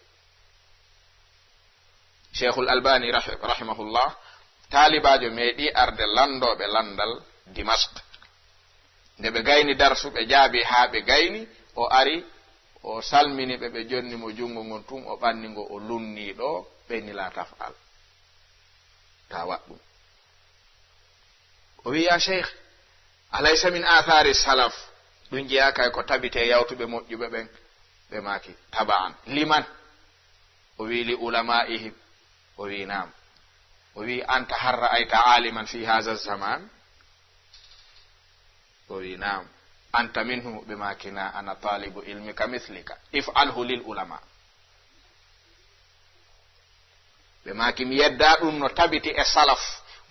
Cheikhul Albani rahi-, rahimahullah, taalibaajo meeɗi arde lanndooɓe lanndal Dimashq. Nde ɓe gayni darsu, ɓe jaabi haa ɓe gayni, o ari, o salmini ɓe, ɓe jonni mo junngo ngon tun, o ɓanni ngo, o lunni ɗo, ɓe ni la taf'al. Ta waɗ ɗum. O wi, "Ya Cheikh, alaysa min athari salaf?" Ɗum jeyaa kay ko tabitee yawtuɓe moƴƴuɓe ɓen. Ɓe maaki, "Taba'an. Liman?" O wi, "Li ulama'ihim." O wi, "Naam." O wi, "Anta hal ra'ayta aliman fi hadha zaman?" O wi, "Naam." "Anta minhu?" Ɓe maaki, "Na, ana talibu ilmi ka mithlika. If'alhu lil ulama." Ɓe maaki, "Mi yeddaa ɗum no tabiti e salaf,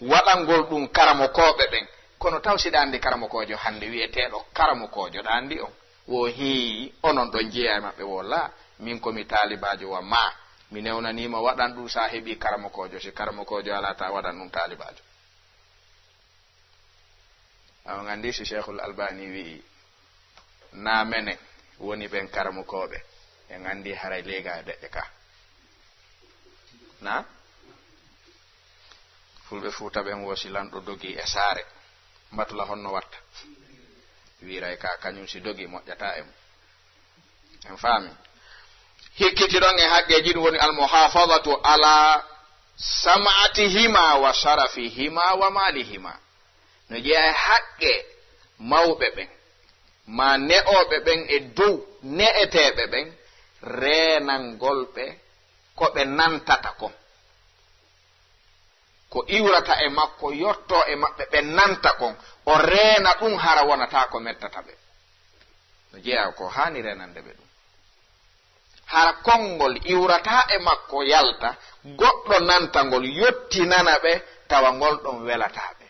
waɗangol ɗum karamokooɓe ɓen. Kono taw si ɗa anndi karamokoojo hannde wi'eteeɗo karamokoojo, ɗa anndi on? Wo hii, onon ɗon jeyaa e maɓɓe, wo laa, min ko mi taalibaajo wa maa. Mi newnaniima waɗan ɗum, sa heɓii karamokoojo, si karamokoojo alaa, ta waɗan ɗum taalibaajo." A on anndi si Cheikhul Albani wi'i, "Na menen woni ɓen karamokooɓe," en anndi haray leega e deƴƴe ka. Na? Fulɓe Fuuta ɓen wo si lanɗo dogi e saare, mbatula honno watta? Wiiray ka kañum si dogi moƴƴata e mum. En faami? Hikkitiɗon e haqqeeji ɗum woni almuhafadatu ala sam'atihima wa sharafihima wa malihima. No jeyaa e haqqe mawɓe ɓen, ma ne'ooɓe ɓen e dow ne'eteeɓe ɓen, reenangol ɓe ko ɓe nantata kon. Ko iwrata e makko, yottoo e maɓɓe, ɓe nanta kon, o reena ɗum, hara wonata ko mettata ɓe. No jeyaa ko haani reenande ɓe ɗum. Hara konngol iwrataa e makko, yalta, goɗɗo nanta ngol, yottinana ɓe, tawa ngol ɗon welataa ɓe.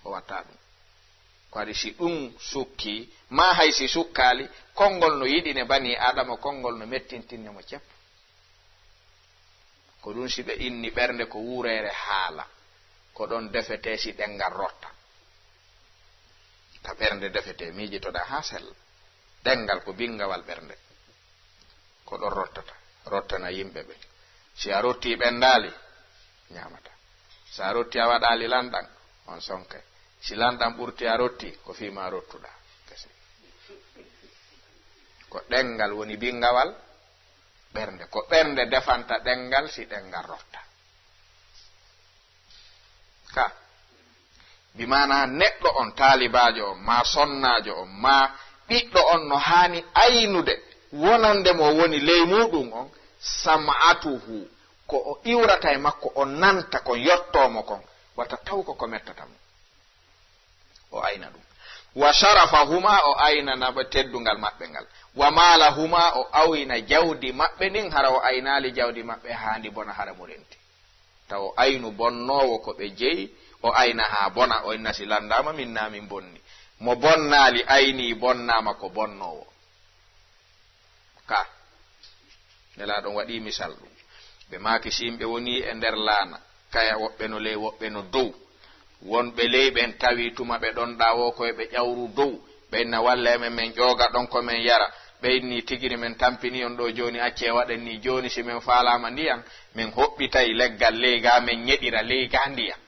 O watta ɗum. Ko waɗi si ɗum sukkii, maa hay si sukkaali, konngol no yiɗine banii Aadama, konngol no mettintinne mo ceppo. Ko ɗum si ɓe inni ɓernde ko wuureere haala, ko ɗon defetee si ɗenngal rotta. Ka ɓernde defetee, miijitoɗaa haa sella. Ɗenngal ko binngawal ɓernde. Ko ɗon rottata, rottana yimɓe ɓe. Si a rottii ɓenndaali, ñaamata. Si a rottii a waɗaali lanɗan, on sonkay. Si lanɗan ɓurtii a rottii, ko fii maa rottuɗaa. Kese. Ko ɗenngal woni binngawal ɓernde. Ko ɓernde defanta ɗenngal si ɗenngal rotta. Ka, bi maanaa neɗɗo on, taalibaajo on, maa sonnaajo on, maa ɓiɗɗo on no haani aynude wonande mo woni ley muuɗum on, sam'atuhu, ko o iwrata e makko, o nanta kon, yottoo mo kon, wata taw ko ko mettata mo. O ayna ɗum. Wa sharafahuma, o aynana ɓe teddungal maɓɓe ngal. Wa maalahuma, o ayna jawdi maɓɓe ndin, hara o aynaali jawdi maɓɓe haa ndi bona, hara mo renti. Taw o aynu bonnoowo ko ɓe jeyi, o ayna haa bona, o inna si lanndaama min naa min bonni. Mo bonnaali aynii bonnaama ko bonnoowo. Ka, Nelaaɗo on waɗii misal ɗum. Ɓe maaki si yimɓe wonii e nder laana, kaya woɓɓe no ley, woɓɓe no dow. Wonɓe ley ɓen tawi tuma ɓe ɗon ɗaawoo ko e ɓe ƴawru dow. Ɓe inna walla e men, men ƴooga ɗon ko men yara. Ɓe inni tigiri men tampini on ɗoo jooni, accee waɗen nii. Jooni si men faalaama ndiyan, men hoɓɓitay leggal ley gaa, men ñeɗira ley gaa ndiyan.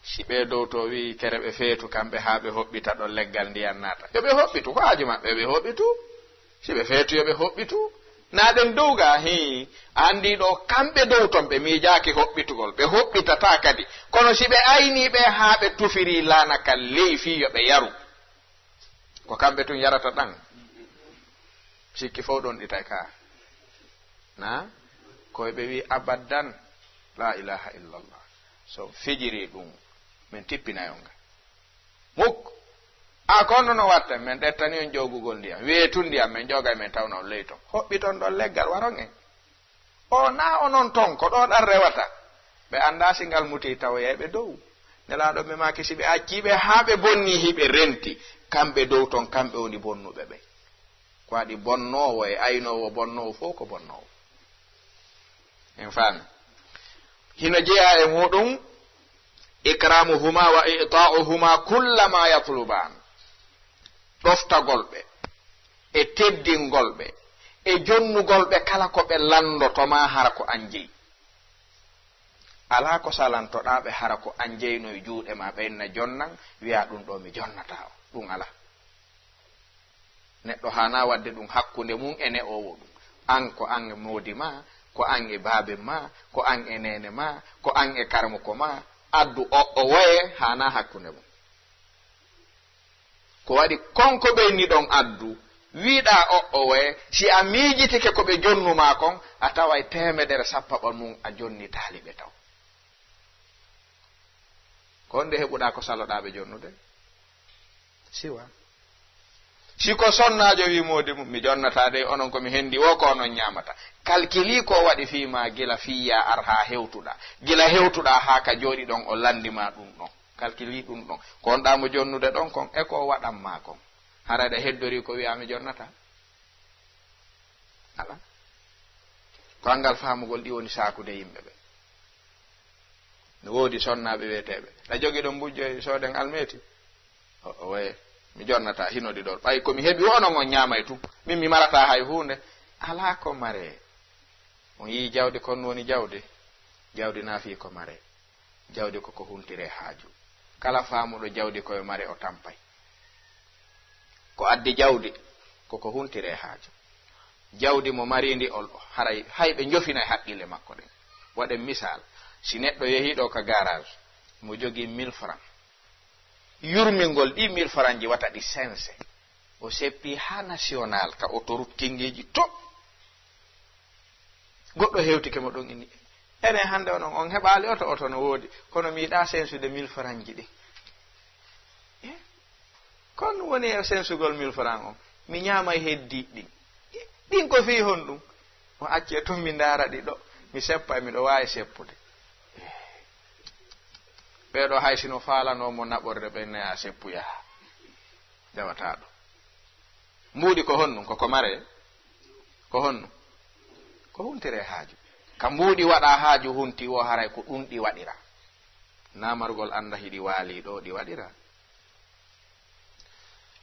Si ɓee dow to wi'i kere ɓe feetu kamɓe haa ɓe hoɓɓita ɗon leggal ndiyan naata. Yo ɓe hoɓɓitu, ko haaju maɓɓe yo ɓe hoɓɓitu. Si ɓe feetu yo ɓe hoɓɓitu. Naa ɓen dow gaa, hii, a anndi ɗoo kamɓe dow ton ɓe miijaaki hoɓɓitugol, ɓe hoɓɓitataa kadi. Kono si ɓe aynii ɓe haa ɓe tufirii laana kan ley fii yo ɓe yaru, ko kamɓe tun yarata ɗan. Sikki fow ɗon ɗitay ka. Na? Ko ɓe wi'i abadan. La ilaha illallah. So fijiri ɗum, men tippinay on ga. Muk. A kono no watta, men ɗettani on joogugol ndiyam. Weetun ndiyam, men joogay, men tawna on ley ton. Hoɓɓiton ɗon leggal, waron en. O naa onon ton, ko ɗo ɗan rewata. Ɓe anndaa si ngal mutii tawoyay ɓe dow. Nelaaɗo ɓe maaki, si ɓe accii ɓe haa ɓe bonnii, hiɓe renti, kamɓe dow ton, kamɓe woni bonnuɓe ɓe. Ko waɗi bonnoowo e aynoowo bonnoowo fow ko bonnoowo. En faami. Hino jeyaa e muuɗum, ikramuhuma wa i'ta'uhuma kulla ma yatlubaan. Ɗoftagol ɓe, e teddingol ɓe, e jonnugol ɓe kala ko ɓe landoto ma hara ko an jeyi. Alaa ko salantoɗaa ɓe hara ko an jeyno e juuɗe ma, ɓe inna jonnan, wi'a ɗum ɗo mi jonnataa o. Ɗum alaa. Neɗɗo haanaa waɗde ɗum hakkunde mum e ne'oowo ɗum. An ko an e moodi ma, ko an e baaben ma, ko an e neene ma, ko an e karamoko ma, addu oɗɗo woye haanaa hakkunde mum. Ko waɗi kon ko ɓe inni ɗon addu, wiɗaa oɗɗo woye, si a miijitike ko ɓe jonnu maa kon, a taway teemedere sappaɓa mum a jonnitaali ɓe taw. Ko honde heɓuɗaa ko saloɗaa ɓe jonnude? Siwa. Si ko sonnaajo wi moodi mum, mi jonnataa dey, onon ko mi hendi wo ko onon ñaamata. Kalkili ko waɗi fii maa gila fii yaa ar haa hewtuɗaa. Gila hewtuɗaa haa ka jooɗi ɗon o landi maa ɗum ɗon. Kalkili ɗum ɗon. Ko on ɗaa mo jonnude ɗon kon, e ko waɗan maa kon. Hara ɗe heddori ko wi'aa mi jonnataa? Alaa. Ko angal faamugol ɗi woni saakude yimɓe ɓe. No woodi sonnaaɓe wi'eteeɓe, "Ɗa jogi ɗon mbujjo e sooden almeeti?" O, o waye, "Mi jonnataa, hino ɗi ɗon. Ɓay ko mi heɓi onon on ñaamay tun. Min mi marataa hay huunde." Alaa ko maree. On yii jawdi kon woni jawdi. Jawdi naa fii ko maree. Jawdi ko ko huntire haaju. Kala faamuɗo jawdi ko yo mare o tampay. Ko addi jawdi ko ko huntire haaju. Jawdi mo mariindi on, haray hay ɓe njofinay haqqille makko ɗen. Waɗen misal, si neɗɗo yehii ɗo ka garage, mo jogii mille francs, yurmingol ɗi mille francs ji wata ɗi sense, o seppi haa national ka autoroute kinngeeji to. Goɗɗo hewtike mo ɗon, inni, "Enen hannde onon, on heɓaali oto, oto no woodi, kono mi yiɗaa sensude mille francs ji ɗin." Eh? Kon woni e sensugol mille francs on. Mi ñaamay heddi ɗin. Ɗin ko fii honɗum? O acci e tun, mi ndaara ɗi ɗo. Mi seppa, miɗo waawi seppude. Ɓee ɗo hay sino faalanoo mo naɓorde, ɓen ne a seppu yaha. Jawataa ɗum. Mbuuɗi ko honɗum? Ko ko mare? Ko honɗum? Ko huntire haaju. Ka mbuuɗi waɗa haaju hunti wo, haray ko ɗum ɗi waɗira. Namargol annda hiɗi waali ɗo ɗi waɗira.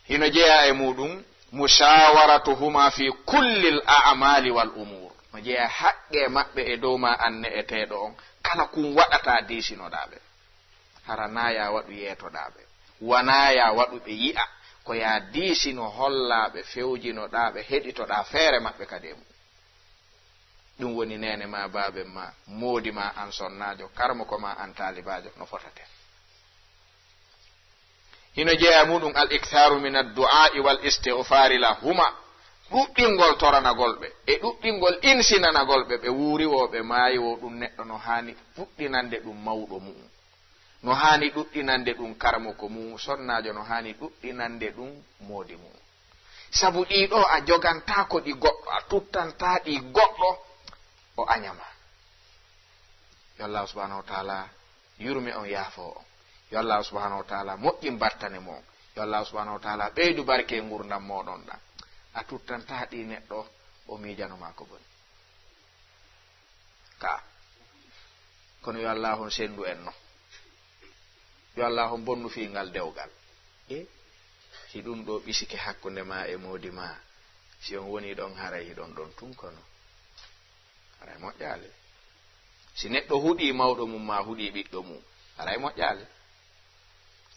Hino jeyaa e muɗum, mushawaratuhuma fi kullil a'mali wal umur. No jeyaa haqqe maɓɓe e dow ma an ne'eteeɗo on, kala kun waɗata diisinoɗaa ɓe. Hara naaya waɗu yeetoɗaa ɓe. Wanaa yaa waɗu ɓe yi'a, ko yaa diisino hollaa ɓe, fewjinoɗaa ɓe, heɗitoɗaa feere maɓɓe kadi e mum. Ɗum woni neene ma, baaben ma, moodi ma an sonnaajo, karamoko ma an taalibaajo, no fotaten. Hino jeyaa muɗum al-iktharu min ad-du'a'i wal istighfari lahuma, ɗuɗɗingol toranagol ɓe, e ɗuɗɗingol insinanagol ɓe, ɓe wuuri wo, ɓe maayi wo, ɗum neɗɗo no haani ɗuɗɗinande ɗum mawɗo mu'um. No haani ɗuɗɗinande ɗum karamoko mu'um, sonnaajo no haani ɗuɗɗinande ɗum moodi mu'um. Sabu ɗii ɗoo a jogantaako ɗi goɗɗo, a tuttantaa ɗi goɗɗo, o añama. Yo Allaahu subhaanahu wa taala yurme on, yaafoo on. Yo Allaahu subhaanahu wa taala moƴƴin battane mon. Yo Allaahu subhaanahu wa taala ɓeydu barke e ngurndan mooɗon ɗan. A tuttantaa ɗi neɗɗo, o miijano maa ko boni. Ka. Kono yo Allaahu on senndu en no. Yo Allaahu on bonnu fii ngal dewgal. E si ɗum ɗoo ɓisike hakkunde maa e moodi maa, si on wonii ɗon, haray hiɗon ɗon tun kono. Haray moƴƴaali. Si neɗɗo huɗii mawɗo mum maa huɗii ɓiɗɗo mum, haray moƴƴaali.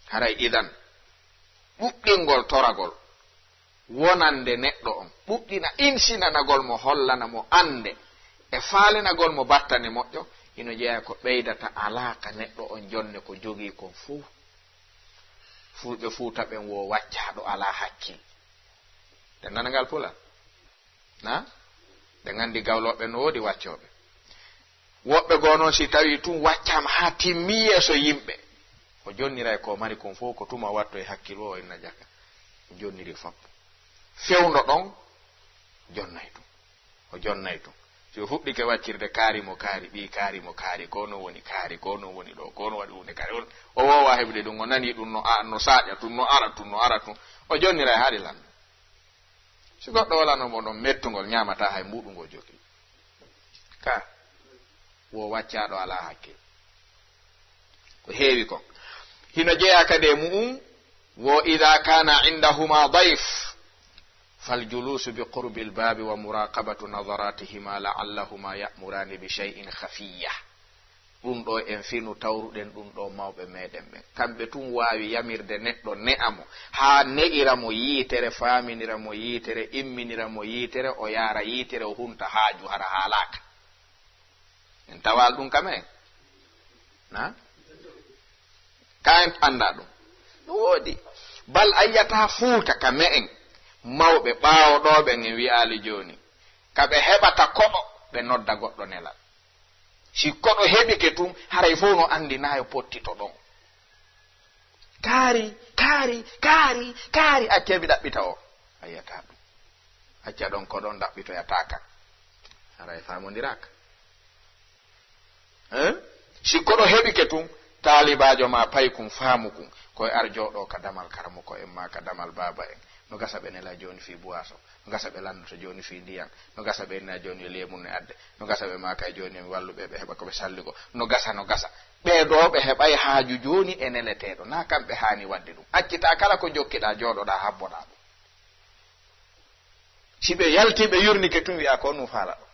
Haray idan, ɗuɗɗingol toragol wonande neɗɗo on, ɗuɗɗina insinanagol mo, hollana mo annde e faalenagol mo battane moƴƴo, hino jeyaa ko ɓeydata alaaka neɗɗo on jonne ko jogii kon fow. Fulɓe Fuuta ɓen wo waccaaɗo alaa hakkil. Nde nana ngal pula? Na? Nde nganndi gawlooɓe no woodi waccooɓe. Woɓɓe goo noon, si tawii tun waccaama haa timmii yeeso yimɓe, o jonniray ko mari kon fow, ko tuma watto e hakkil o, o inna jaka. O jonniri fop. Fewndo ɗon, jonnay tun. O jonnay tun. Si o fuɗɗike waccirde kaari mo kaari, ɓii kaari mo kaari, ko no woni kaari, ko no woni ɗo, ko no waɗi huunde kaari. On, o woowa heɓude ɗum, o nanii ɗum no a-, no saaƴa tun, no ara tun, no ara tun. O jonniray haari lan. Si goɗɗo walano mo ɗon mettugol, ñaamataa hay mbuuɗu ngo jogii. Ka, wo waccaaɗo alaa hakkil. Ko heewi kon. Hino jeyaa kadi e mu'um, wo idha kana indahuma dayf, fal julusu bi qurbil babi wa muraqabatu nadaratihima la'allahuma ya'murani bi shay'in khafiyya. Ɗum ɗo en finu tawruɗen ɗum ɗo mawɓe meɗen ɓen. Kamɓe tun waawi yamirde neɗɗo ne'a mo, haa ne'ira mo yiitere, faaminira mo yiitere, imminira mo yiitere, o yaara yiitere, o hunta haaju hara haalaaka. En tawaali ɗum ka me'en? Na? Ka en anndaa ɗum? No woodi. Bal a yi'ataa Fuuta ka me'en, mawɓe ɓaawo ɗoo ɓen en wi'aali jooni, ka ɓe heɓata koɗo, ɓe nodda goɗɗo nelal. Si koɗo heɓike tun, haray fow no anndi na yo pottito ɗon. Kaari, kaari, kaari, kaari, accee mi ɗaɓɓita o. A yi'ataa ɗum. Acca ɗon ko ɗon ɗaɓɓitoyataa kan. Haray faamondiraaka. Hein? Si koɗo heɓike tun, taalibaajo ma paykun, faamukun, ko e ar jooɗoo ka damal karamoko en maa ka damal baaba en. No gasa ɓe nela jooni fii buwaaso. No gasa ɓe lanndata jooni fii ndiyan. No gasa ɓe inna jooni yo leemun ne adde. No gasa ɓe maaka jooni yo mi wallu ɓe, ɓe heɓa ko ɓe salligo. No gasa, no gasa. Ɓee ɗoo ɓe heɓay haaju jooni e neleteeɗo. Na kamɓe haani waɗde ɗum. Accitaa kala ko jokkiɗaa, jooɗoɗaa, habboɗaa ɗum. Si ɓe yaltii, ɓe yurnike tun, wi'aa ko nu faala ɗo.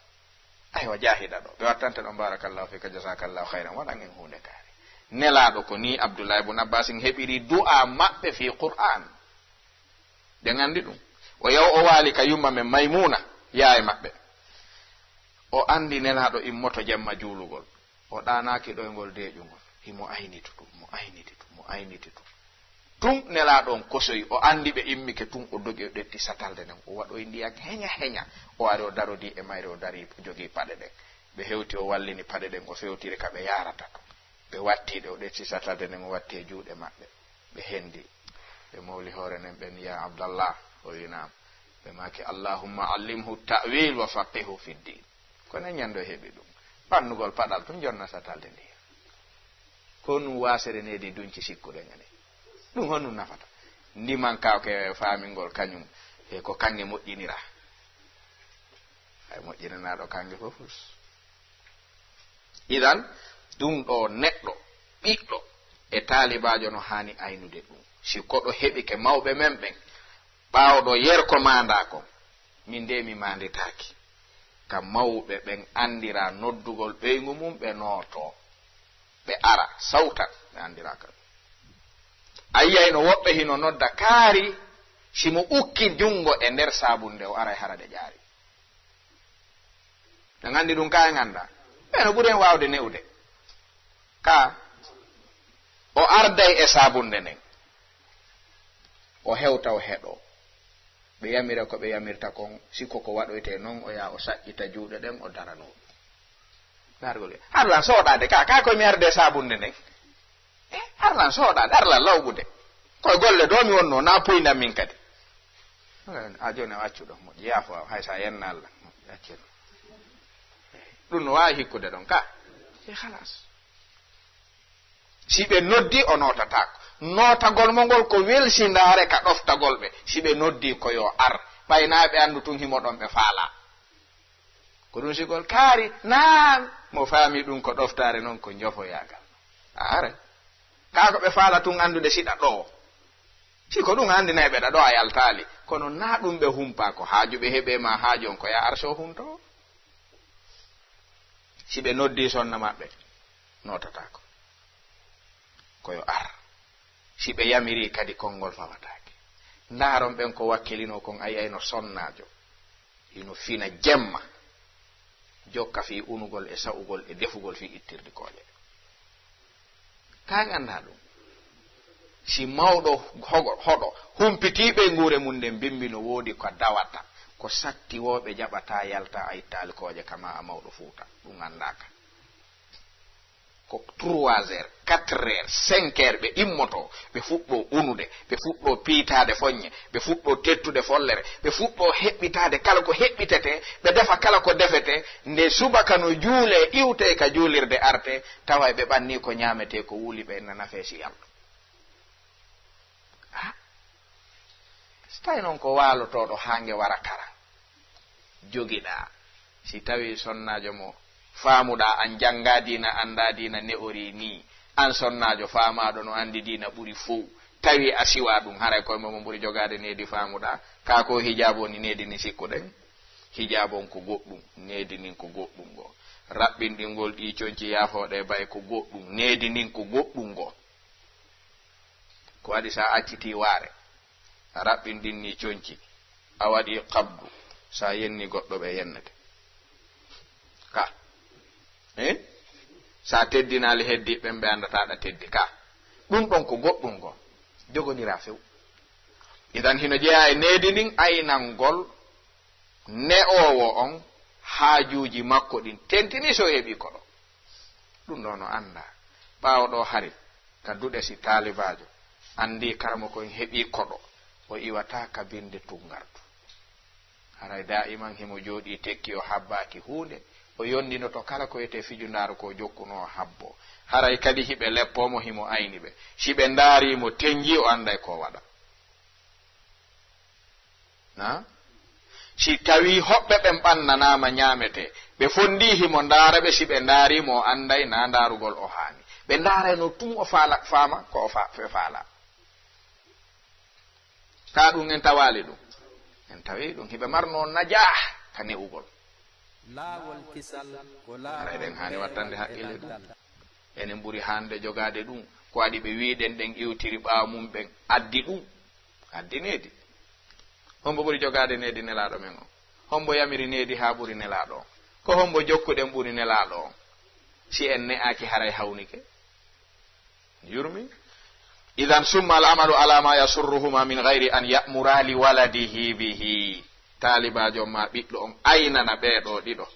Aywa, jaahida ɗo. Ɓe wattante ɗon, "Barakallahu fika, jazakallahu khairan." Waɗan en huunde kaari. Nelaaɗo ko nii Abdullahi ibn Abbasin heɓiri du'a maɓɓe fii Qur'an. Ɓe nganndi ɗum. O yaw o waali ka yumma men Maymuna. Yaye maɓɓe, o anndi Nelaaɗo immoto jemma juulugol. O ɗaanaaki ɗoyngol deeƴungol. Himo ayniti ɗum, mo ayniti ɗum, mo ayniti ɗum. Tun Nelaaɗo on kosoyi, o anndi ɓe immike, tun o dogi, o ƴetti satalde nden, o waɗoyi ndiyan heña heña. O ari, o darodii e mayre, o darii, o jogii paɗe ɗen. Ɓe hewti, o wallini paɗe ɗen, o fewtiri ka ɓe yaarata to. Ɓe watti ɗe, o ƴetti satalde nden, o watti e juuɗe maɓɓe. Ɓe hendi. Ɓe mowli hoore nden, ɓen, "Ya Abdallah," o wi'i, "Naam." Ɓe maaki, "Allahumma allimhu ta'wil wa faqihu fi ddin." Kono e ñande o heɓi ɗum. Ɓannugol paɗal tun jonna satalde ndiyan. Ko nun waasere needi dunci sikkuɗen enen. Ɗum honɗum nafata? Ndiman ka ke faamingol kañum, e ko kanŋe moƴƴinira. Hay moƴƴinanaaɗo kanŋe fof fus. Idan, ɗum ɗo neɗɗo, ɓiɗɗo e taalibaajo no haani aynude ɗum. Si koɗo heɓike mawɓe men ɓen, ɓaawo ɗo yerko maandaa kon, min de mi maanditaaki. Ka mawɓe ɓen anndira noddugol ɓeyngu mum, ɓe nootoo, ɓe ara, sawta, ɓe anndira ka ɗum. A yi'ay no woɓɓe hino nodda kaari, si mo ukki junngo e nder saabunde, o aray hara ɗe ƴaari. Ɓe nganndi ɗum ka en annda. Ɓe no ɓuri en waawde ne'ude. Ka o arday e saabunde nden. O hewta, o heɗoo. Ɓe yamira ko ɓe yamirta kon, si ko ko waɗoytee non, o yaha o saƴƴita juuɗe ɗen, o daranoo ɗum. Dargol, "Arlan sooɗaade ka, ka koy mi arde saabunde nden. Eh, arlan sooɗaade, arlan lawɓude. Koye golle ɗo mi wonnoo, na poyndan min kadi." A jooni a accu ɗon, moƴƴi, yaafo, hay sa yenna Allah, moƴƴi, accen. Ɗum no waawi hikkude ɗon ka. E halas. Si ɓe noddi, o nootataako. Nootagol mo ngol ko welsindaare ka ɗoftagol ɓe. Si ɓe noddi ko yo ar, ɓay naa ɓe anndu tun himo ɗon ɓe faalaa. Ko ɗum sigol kaari, naam, mo faami ɗum ko ɗoftaare non ko njofoyaagal. A aray. Kaa ko ɓe faala tun anndude siɗa ɗoo. Si ko ɗum anndinay ɓe ɗa ɗoo a yaltaali. Kono naa ɗum ɓe humpaa, ko haaju ɓe heɓee ma haaju on ko yaa arso hunto. Si ɓe noddii sonna maɓɓe, nootataako. Ko yo ar. Si ɓe yamirii kadi, konngol fawataake. Ndaaron ɓen ko wakkilinoo kon, a yi'ay no sonnaajo hino fina jemma, jokka fii unugol e sa'ugol e defugol fii ittirde kooƴe. Kaa en anndaa ɗum? Si mawɗo hogo-, hoɗo humpitii ɓeynguure mum nden, bimbi no woodi ko dawata, ko satti woo ɓe jaɓataa yalta a ittaali kooƴe kama a mawɗo Fuuta, ɗum anndaaka. Ko trois heures, quatre heures, cinq heures ɓe immoto, ɓe fuɗɗo unude, ɓe fuɗɗo piitaade foññe, ɓe fuɗɗo tettude follere, ɓe fuɗɗo heɓɓitaade kala ko heɓɓitetee, ɓe defa kala ko defetee, nde subaka no juulee, iwtee ka juulirde artee, tawa ɓe ɓannii ko ñaametee, ko wuli ɓe na nafee si Yallah. Ah, si tawi noon ko waalotooɗo haa nge wara kara, jogiɗaa, si tawi sonnaajo mo faamuɗaa, an janngaa diina, anndaa diina, ne'orii nii, an sonnaajo faamaaɗo no anndi diina ɓuri fow, tawi a siwaa ɗum, haray koye mo ɓuri jogaade needi faamuɗaa, kaa ko hijaabu woni needi ni sikkuɗen? Hijaabu on ko goɗɗum, needi nin ko goɗɗum ngo. Raɓɓinɗingol ɗii conci yaafooɗe bay ko goɗɗum, needi nin ko goɗɗum ngo. Ko waɗi sa accitii waare, a raɓɓinɗinni conci, a waɗi qabdu, sa yenni goɗɗo ɓe yennete. Ka. Eh? Sa teddinaali heddi ɓen ɓe anndataa ɗa teddi. Ka. Ɗum ɗon ko goɗɗum ngo. Jogondiraa few. Idan hino jeyaa e needi ndin aynangol ne'oowo on haajuuji makko ɗin. Tentini so heɓii koɗo. Ɗum ɗo no anndaa. Ɓaawo ɗo hari, ka duɗe si taalibaajo anndii karamoko en heɓii koɗo, o iwataa ka binnde tunngardu. Haray daa'iman himo jooɗii tekki o habbaaki huunde, o yonndinoto kala ko wiyetee fijundaaru ko jokkunoo o habboo. Haray kadi hiɓe leppoo mo himo ayni ɓe. Si ɓe ndaarii mo tenjii o annday ko waɗa. Na? Si tawii hoɓɓe ɓen ɓannanaama ñaametee, ɓe fonndii himo ndaara ɓe, si ɓe ndaarii mo o annday na ndaarugol o haani. Ɓe ndaarayno tun o faala, faama ko o fa-, ɓe faalaa. Kaa ɗum en tawaali ɗum? En tawii ɗum. Hiɓe marnoo najah ka ne'ugol. Laawol kisal ko laawol. Haray ɗen haani wattande haqqille ɗum. Enen ɓuri hande jogaade ɗum. Ko waɗi ɓe wiiɗen ɗen iwtiri ɓaawo mum ɓen addi ɗum. Addi needi. Hombo ɓuri jogaade needi Nelaaɗo men on? Hombo yamiri needi haa ɓuri Nelaaɗo on? Ko hombo jokkuɗen ɓuri Nelaaɗo on? Si en ne'aaki, haray hawnike. Yurmi. Idan summa al amalu ala ma yasurruhuma min gayri an ya'mura li waladihi bihi. Taalibaajo ma ɓiɗɗo on aynana ɓee ɗoo ɗiɗo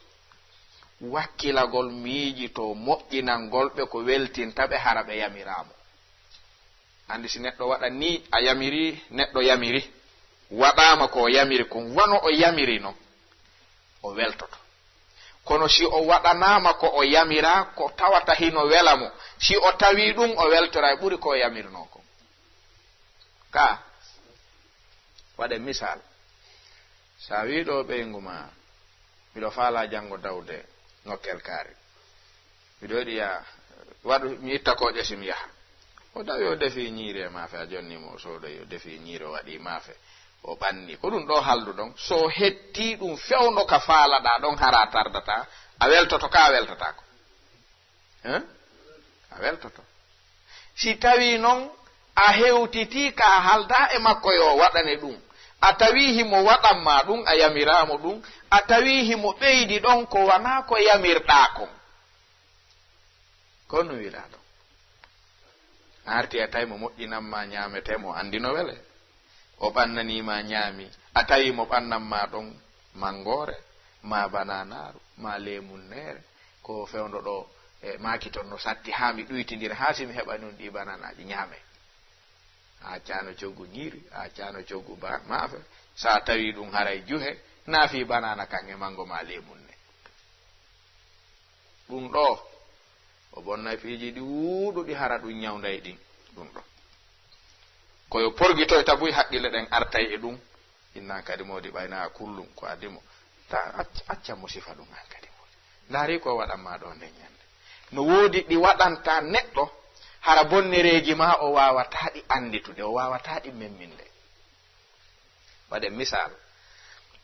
wakkilagol, miijitoo moƴƴinangol ɓe ko weltinta ɓe, hara ɓe yamiraa mo. Anndi, si neɗɗo waɗa nii a yamiri, neɗɗo yamiri, waɗaama ko o yamiri kon, wano o yamiri non, o weltoto. Kono si o waɗanaama ko o yamiraa, ko tawata hino wela mo, si o tawii ɗun, o weltoray ɓuri ko o yamirnoo kon. Ka, waɗe misal, sa wii ɗoo ɓeyngu ma, miɗo faalaa janngo dawde nokkel kaari. Miɗo yiɗi yaa, waɗu, mi itta kooƴe si mi yaha. O tawi o defii ñiiri e maafe, a jonni mo, o soodoyi, o defii ñiiri, o waɗii maafe, o ɓanni. Ko ɗun ɗoo halduɗon. So o hettii ɗun fewndo ka faalaɗaa ɗon, hara a tardataa, a weltoto ka, a weltataako? Hein? A weltoto. Si tawii non a hewtitii ka a haldaa e makko yo o waɗane ɗun, a tawii himo waɗan ma ɗun, a yamiraa mo ɗun, a tawii himo ɓeydi ɗon ko wanaa ko yamirɗaa kon, ko honɗun wi'uɗaa ɗon? A artii a tawi mo moƴƴinan ma ñaametee, mo anndi no wele. O ɓannanii ma ñaami, a tawi mo ɓannan ma ɗon manngoore, maa bananaaru, maa leemunneere, ko fewndo ɗoo, e maaki ton no satti, haa mi ɗuytindira, haa si mi heɓani on ɗii bananaaji, ñaamee. A accaano coggu ñiiri, a accaano coggu ba-, maafe, sa tawi ɗun haray juhe, naa fii banana kan e manngo maa leemunne. Ɗun ɗoo, o bonnay piiji ɗi wuuɗuɗi, hara ɗun ñawnday ɗin. Ɗun ɗoo, ko yo porgitoyta buy haqqille ɗen artay e ɗun. Innan kadi moodi ɓay na a kullum ko adii mo. Ta acc-, acca mo sifa ɗun an kadi moodi. Ndaari ko waɗan ma ɗoo nden ñannde. No woodi ɗi waɗanta neɗɗo, hara bonnereeji maa o waawataa ɗi annditude, o waawataa ɗi memminde. Waɗen misal,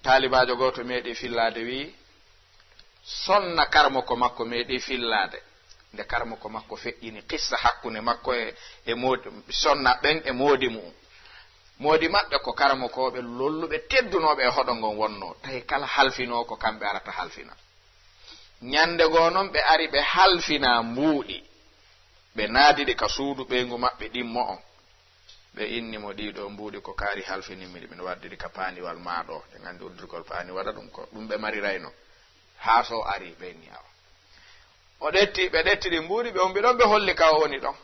taalibaajo gooto meeɗi fillaade, wi'i, sonna karamoko makko meeɗi fillaade. Nde karamoko makko feƴƴini qissa hakkunde makko e, e moodi, sonna ɓen e moodi mu'un. Moodi maɓɓe ko karamokooɓe lolluɓe, teddunooɓe e hoɗo ngon wonnoo. Tawi kala halfinoowo ko kamɓe arata halfina. Ñannde goo non ɓe ari ɓe halfina mbuuɗi. Ɓe naadi ɗi ka suudu ɓeyngu maɓɓe ɗimmo on. Ɓe inni mo, "Ɗii ɗoo mbuuɗi ko kaari halfinimmi ɗi, miɗo waddi ɗi ka paaniwal maa ɗoo." Ɗen anndi uddirgol paaniwal ɗun ko ɗun ɓe marirayno. Haa so o ari, ɓe inni, "Awa." O ɗetti, ɓe ɗetti ɗi mbuuɗi, ɓe ummi ɗon, ɓe holli ka o woni ɗon.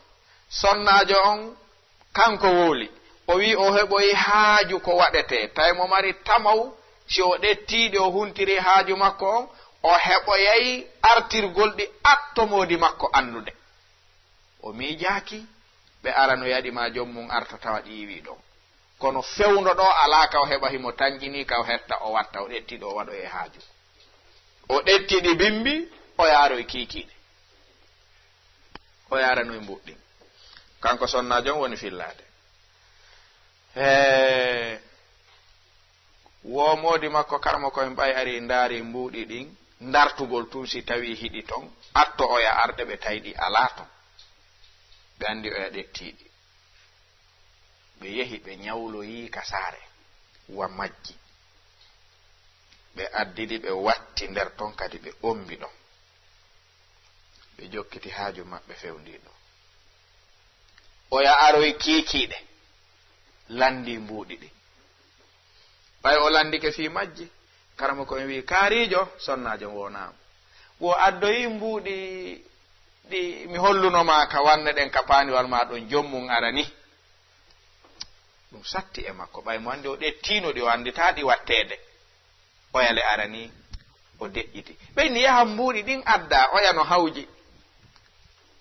Sonnaajo on, kanko wowli. O wi'i o heɓoyi haaju ko waɗetee. Tawi mo mari tamaw, si o ɗettii ɗi, o huntiri haaju makko on, o heɓoyay artirgol ɗi atto moodi makko anndude. O miijaaki ɓe arano yaɗi maa jom mun arta tawa ɗi iwii ɗon. Kono fewndo ɗoo alaa ka o heɓa, himo tanƴinii ka o hetta, o watta, o ɗetti ɗo o waɗoyi e haaju. O ɗetti ɗi bimbi, o yaaroyi kiikiiɗe. O yaaranoyi mbuuɗi ɗin. Kanko sonnaajo on woni fillaade. Hee, woo moodi makko karmo koyen ɓay ari ndaari mbuuɗi ɗin, ndartugol tun si tawii hiɗi ton, atto oya arde ɓe tawi ɗi alaa ton. Ɓe anndi oya ɗettii ɗi. Ɓe yehi ɓe ñawloyii ka saare, wa majji. Ɓe addi ɗi ɓe watti nder ton kadi ɓe ombi ɗon. Ɓe jokkiti haaju maɓɓe fewndiiɗo. Oya aroyi kiikiiɗe, lanndii mbuuɗi ɗin. Ɓay o lanndike fii majji, karamo ko en wi'i, "Kaariijo, sonnaajo woonaama. Wo addoyi mbuuɗi ɗi mi holluno maa ka wanne ɗen ka paaniwal maa ɗon, jom mun arani." Ɗun satti e makko, ɓay mo anndi o ɗettiino ɗi, o annditaa ɗi watteede. Oya le arani, o deƴƴiti. Ɓe inni, "Yaha mbuuɗi ɗin addaa." Oya no hawji.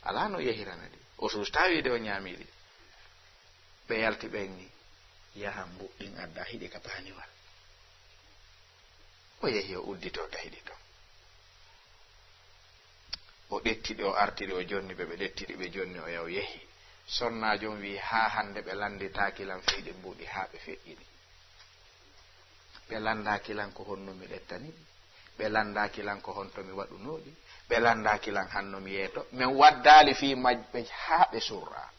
Alaa no yehirana ɗi. O suustaa wiide o ñaamii ɗi. Ɓe yalti ɓe inni, "Yaha mbuuɗi ɗin addaa, hiɗi ka paaniwal." O yehi o udditi o tawi ɗi ton. O ɗetti ɗi, o artiri, o jonni ɓe, ɓe ɗetti ɗi, ɓe jonni, o yaw yehi. Sonnaajo on wi'i, "Haa hannde ɓe lannditaaki lan fii ɗi mbuuɗi haa ɓe feƴƴini. Ɓe lanndaaki lan ko honno mi ɗettani ɗi. Ɓe lanndaaki lan ko honto mi waɗunoo ɗi. Ɓe lanndaaki lan hanno mi yeeto. Men waddaali fii maɓɓe haa ɓe surraa."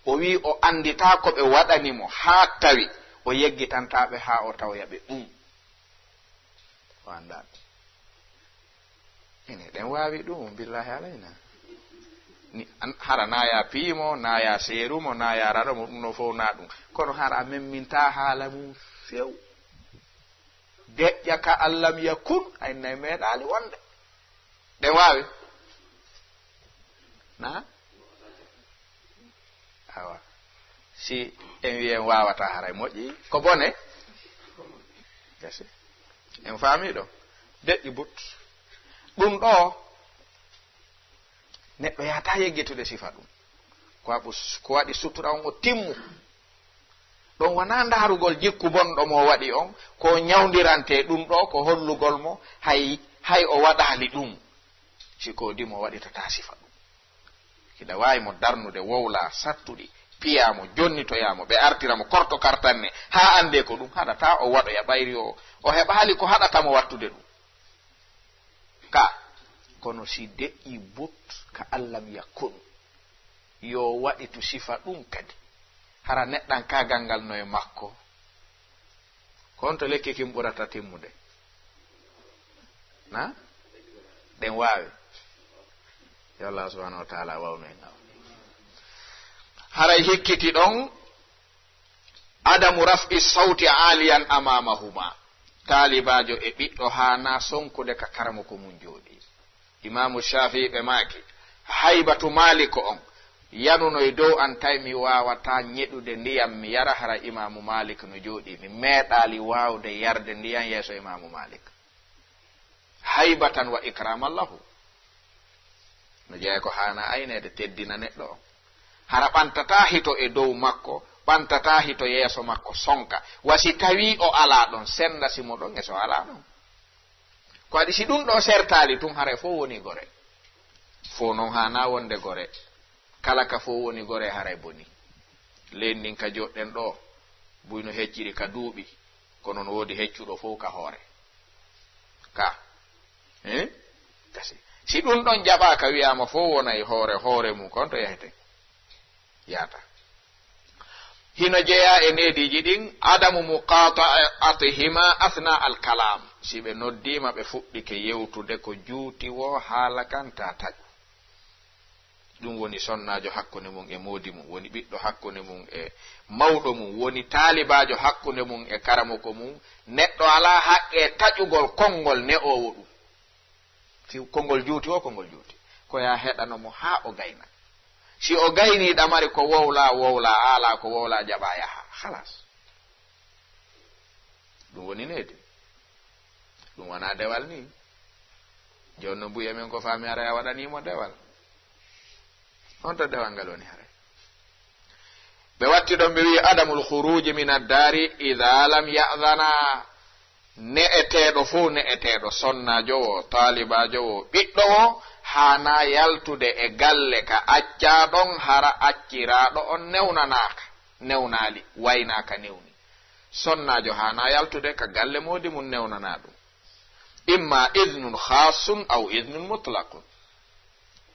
O wi'i o annditaa ko ɓe waɗani mo haa tawi o yeggitantaa ɓe haa o tawoya ɓe ɗun. Annda. Ene, ɗen waawi ɗum, billahi alayna. Ni, an-, hara na ya piimo, na ya seerumo, na ya raɗomo, ɗum no fof na ɗum. Kono hara a memminta haala mum few. Deƴƴa ka allam yakun, ay nay meeɗaali wonde. Ɗen waawi? Na? Awa. Si en wi'i en waawata haray moƴƴi, ko bone. Gasi. En faami ɗo. Deƴƴi but. Ɗum ɗo, neɗɗo yahata yeggitude sifa ɗum. Ko waɗi, ko waɗi sutura on o timmu. Ɗon wonaa ndaarugol jikku bonɗo mo o waɗi on, ko ñawndirante ɗum ɗo, ko hollugol mo hay, hay o waɗaali ɗum. Si ko dimo waɗitata sifa ɗum. Hiɗa waawi mo darnude wowla sattuɗi, piyaa mo, jonnitoyaa mo, ɓe artira mo korto kartanne, haa anndee ko ɗum haɗata o waɗoya ɓayri o, o heɓaali ko haɗata mo wattude ɗum. Ka, kono si deƴƴi but ka allam yakkun, yo waɗitu sifa ɗum kadi. Hara neɗɗankaagal ngal no e makko. Ko honto lekki kin ɓurata timmude? Na? Ɗen waawi. Yo Allah subhanahu wa ta'ala wawnu en aw. Haray hikkiti ɗon, adamu raf'i sawti aliyan amamahuma. Taalibaajo e ɓiɗɗo haana sonkude ka karamoko mum jooɗi. Imaamu Shaafi'i ɓe maaki, haybatu Maaliku on yanunoy dow an, tawi mi waawata ñeɗude ndiyam mi yara, hara Imaamu Maalik no jooɗii. Mi meeɗaali waawde yarde ndiyam yeeso Imaamu Maalik. Haybatan wa ikraman lahu. No jeyaa ko haana ayneede teddina neɗɗo on. Hara ɓantataa hito e dow makko, ɓantataa hito yeeso makko sonka. Wa si tawii o alaa ɗon, sennda si mo ɗon e so alaa ɗon. Ko waɗi si ɗum ɗo sertaali tun, haray fof woni gore. Fof non haana wonde gore. Kala ka fof woni gore, haray boni. Leydi ndin ka joɗɗen ɗo, buy no hecciri ka duuɓi, kono no woodi heccuɗo fof ka hoore. Ka. Eh? Kasi. Si ɗum ɗon jaɓaaka, wi'aama fof wonay hoore, hoore mum, kon to yaheten? Yaata. Hino jeyaa e neediiji ɗin, adamu muqata'atihima athna al kalam. Si ɓe noddiima, ɓe fuɗɗike yewtude ko juuti woo haala kan, ta taƴu. Ɗum woni sonnaajo hakkunde mum e moodi mum, woni ɓiɗɗo hakkunde mum e mawɗo mum, woni taalibaajo hakkunde mum e karamoko mum. Neɗɗo alaa haqqe taƴugol konngol ne'oowo ɗum. Si konngol juuti o, konngol juuti. Ko yaa heɗano mo haa o gayna. Si o gaynii ɗamari ko wowlaa, wowlaa, aalaa ko wowlaa, jaɓaa yaha. Halas. Ɗum woni needi. Ɗum wonaa dewal nii. Jooni no mbuye men ko faami haray a waɗanii mo dewal. On to dewal ngal woni haray. Ɓe watti ɗon ɓe wi'i adamul khuruji min ad-dari idha lam ya'dhana. Ne'eteeɗo fof, ne'eteeɗo sonnaajo o, taalibaajo o, ɓiɗɗo o, haanaa yaltude e galle ka accaa ɗon hara acciraaɗo on newnanaaka, newnaali, waynaaka newni. Sonnaajo haanaa yaltude ka galle moodi mum newnanaa ɗum. Imma idnun khassun aw idnun mutlaqun.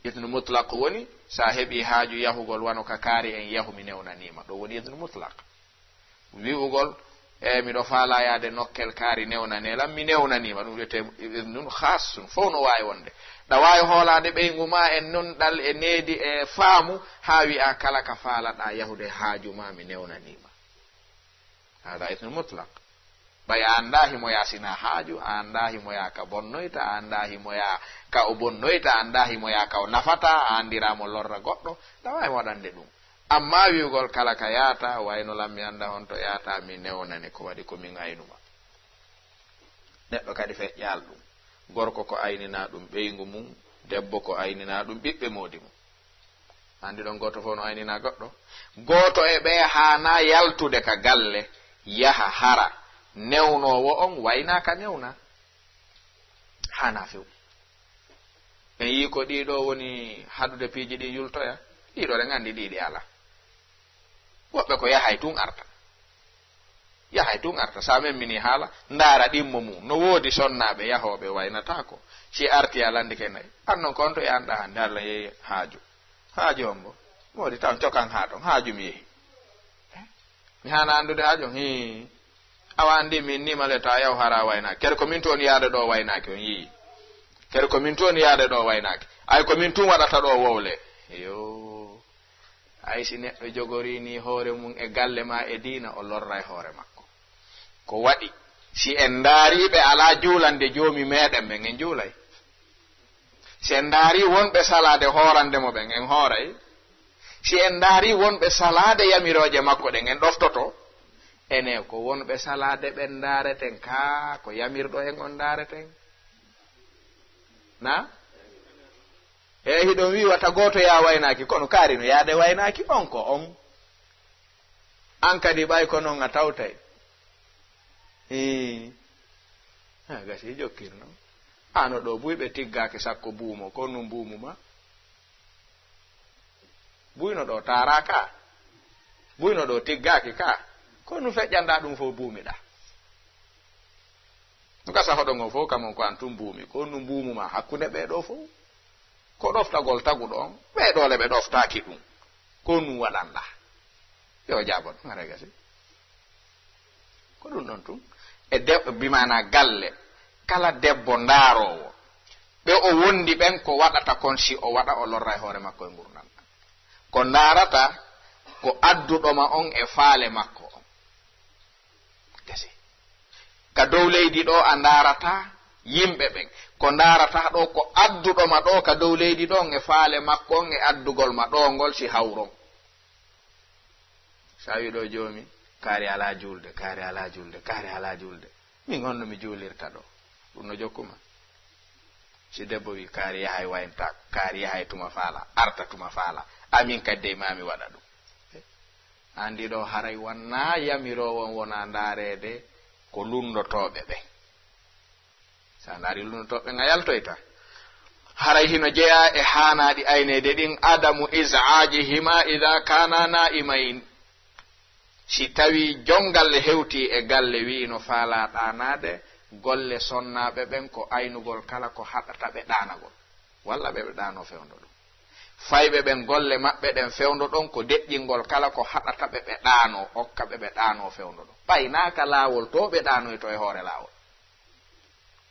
Idnu mutlaq woni, so a heɓii haaju yahugol wano ka kaari en, yahu mi newnaniima. Ɗo woni idnu mutlaq. Wi'ugol, "E, miɗo faalaa yaade nokkel kaari, newnanee lan, mi newnaniima." Ɗum wiyetee idnun khassun. Fow no waawi wonde. Ɗa waawi hoolaade ɓeyngu maa e nunɗal, e needi, e faamu, haa wi'aa kala ka faalaɗaa yahude haaju maa, mi newnaniima. Hada idnun mutlaq. Ɓay a anndaa himo yaa sinaa haaju, a anndaa himo yaa ka bonnoyta, a anndaa himo yaa ka o bonnoyta, a anndaa himo yaa ka o nafata, a anndiraa mo lorra goɗɗo, ɗa waawi waɗande ɗum. Ammaa wi'ugol kala ka yaata, wayno lan mi annda honto yaata, mi newnane ko waɗi ko min aynuma. Neɗɗo kadi feƴƴaal ɗum. Gorko ko ayninaa ɗum ɓeyngu mum, debbo ko ayninaa ɗum ɓiɓɓe moodi mum. Anndi ɗon gooto fof no aynina goɗɗo. Gooto e ɓe haanaa yaltude ka galle, yaha hara. Newnoowo on waynaaka newna. Haanaa few. En yii ko ɗiɗo woni haɗude piiji ɗin yultoya. Ɗiɗo ɗen anndi ɗiɗi alaa. Woɓɓe ko yahay tun arta. Yahay tun arta. Sa men mini haala, ndaara ɗimmo mum. No woodi sonnaaɓe yahooɓe waynataako. Si arti a landike nayi. An non ko on to e an ɗa hannde, Alla yeeyi haaju. Haaju on bo. Moodi tan cokan haa ton. Haaju mi yehi. Mi haana anndude haaju on. Hii. Awa anndi min ni male ta yaw hara waynaaki. Kere ko min tun woni yaade ɗo waynaaki, on yi'i. Kere ko min tun woni yaade ɗo waynaaki. Ay ko min tun waɗata ɗo wowle. Yo. Ay si neɗɗo jogorii ni hoore mum e galle ma e diina, o lorray hoore makko. Ko waɗi, si en ndaarii ɓe alaa juulande joomi meeɗen ɓen, en juulay. Si en ndaarii wonɓe salaade hoorande mo ɓen, en hooray. Si en ndaarii wonɓe salaade yamirooje makko ɗen, en ɗoftoto. Ene ko wonɓe salaade ɓen ndaareten, kaa ko yamirɗo en on ndaareten? Na? E hiɗon wi'i wata gooto yaa waynaaki, kono kaari no yaade waynaaki on ko on. An kadi ɓay ko non a tawtay. Ii. Ha, gasi jokkir non. Ano ɗo buy ɓe tiggaaki sakko buumo, ko nun buumu ma. Buyno ɗo taara ka. Buyno ɗo tiggaaki ka. Ko nun feƴƴanɗa ɗum fof buumiɗa. Gasa hoɗo ngo fof kamon ko an tun buumi. Ko nun buumu ma hakkunde ɓee ɗo fof. Ko ɗoftagol taguɗo on. Ɓee ɗo le ɓe ɗoftaaki ɗum. Ko nun waɗanɗa. Yo jaabo ɗum, haray gasi. Ko ɗum ɗon tun. E de-, bi maana galle, kala debbo ndaaroowo, ɓe o wondi ɓen ko waɗata kon si o waɗa o lorra e hoore makko e ngurndan. Ko ndaarata ko adduɗo ma on e faale makko on. Gasi. Ka dow leydi ɗo a ndaarata yimɓe ɓen. Ko ndaarata ɗo ko adduɗo ma ɗo ka dow leydi ɗon e faale makko on e addugol ma ɗo ngol si hawron. Sa wi ɗo joomi, kaari alaa juulde, kaari alaa juulde, kaari alaa juulde. Min on no mi juulirta ɗo. Ɗum no jokkuma. Si debbo wi, kaari yahay wayntaako, kaari yahay tuma faala, arta tuma faala. Amin kadi dey maami waɗa ɗum. Andi ɗo haray wannaa yamiroowo on wona ndaareede ko lunndotooɓe ɓen. Sa ndaari lunndotooɓe ɓen a yaltoyta. Haray hino jeyaa e haanaaɗi ayneede ɗin, adamu iz'aajihima idha kana na'imayn. Si tawi jongalle hewti e galle wi'i no faala ɗaanaade, golle sonnaaɓe ɓen ko aynugol kala ko haɗata ɓe ɗaanagol. Walla ɓe ɓe ɗaano fewndo ɗon. Fayɓe ɓen golle maɓɓe ɗen fewndo ɗon ko deƴƴingol kala ko haɗata ɓe ɓe ɗaano, okka ɓe ɓe ɗaano fewndo ɗon. Ɓay naa ka laawol to ɓe ɗaanoyto e hoore laawol.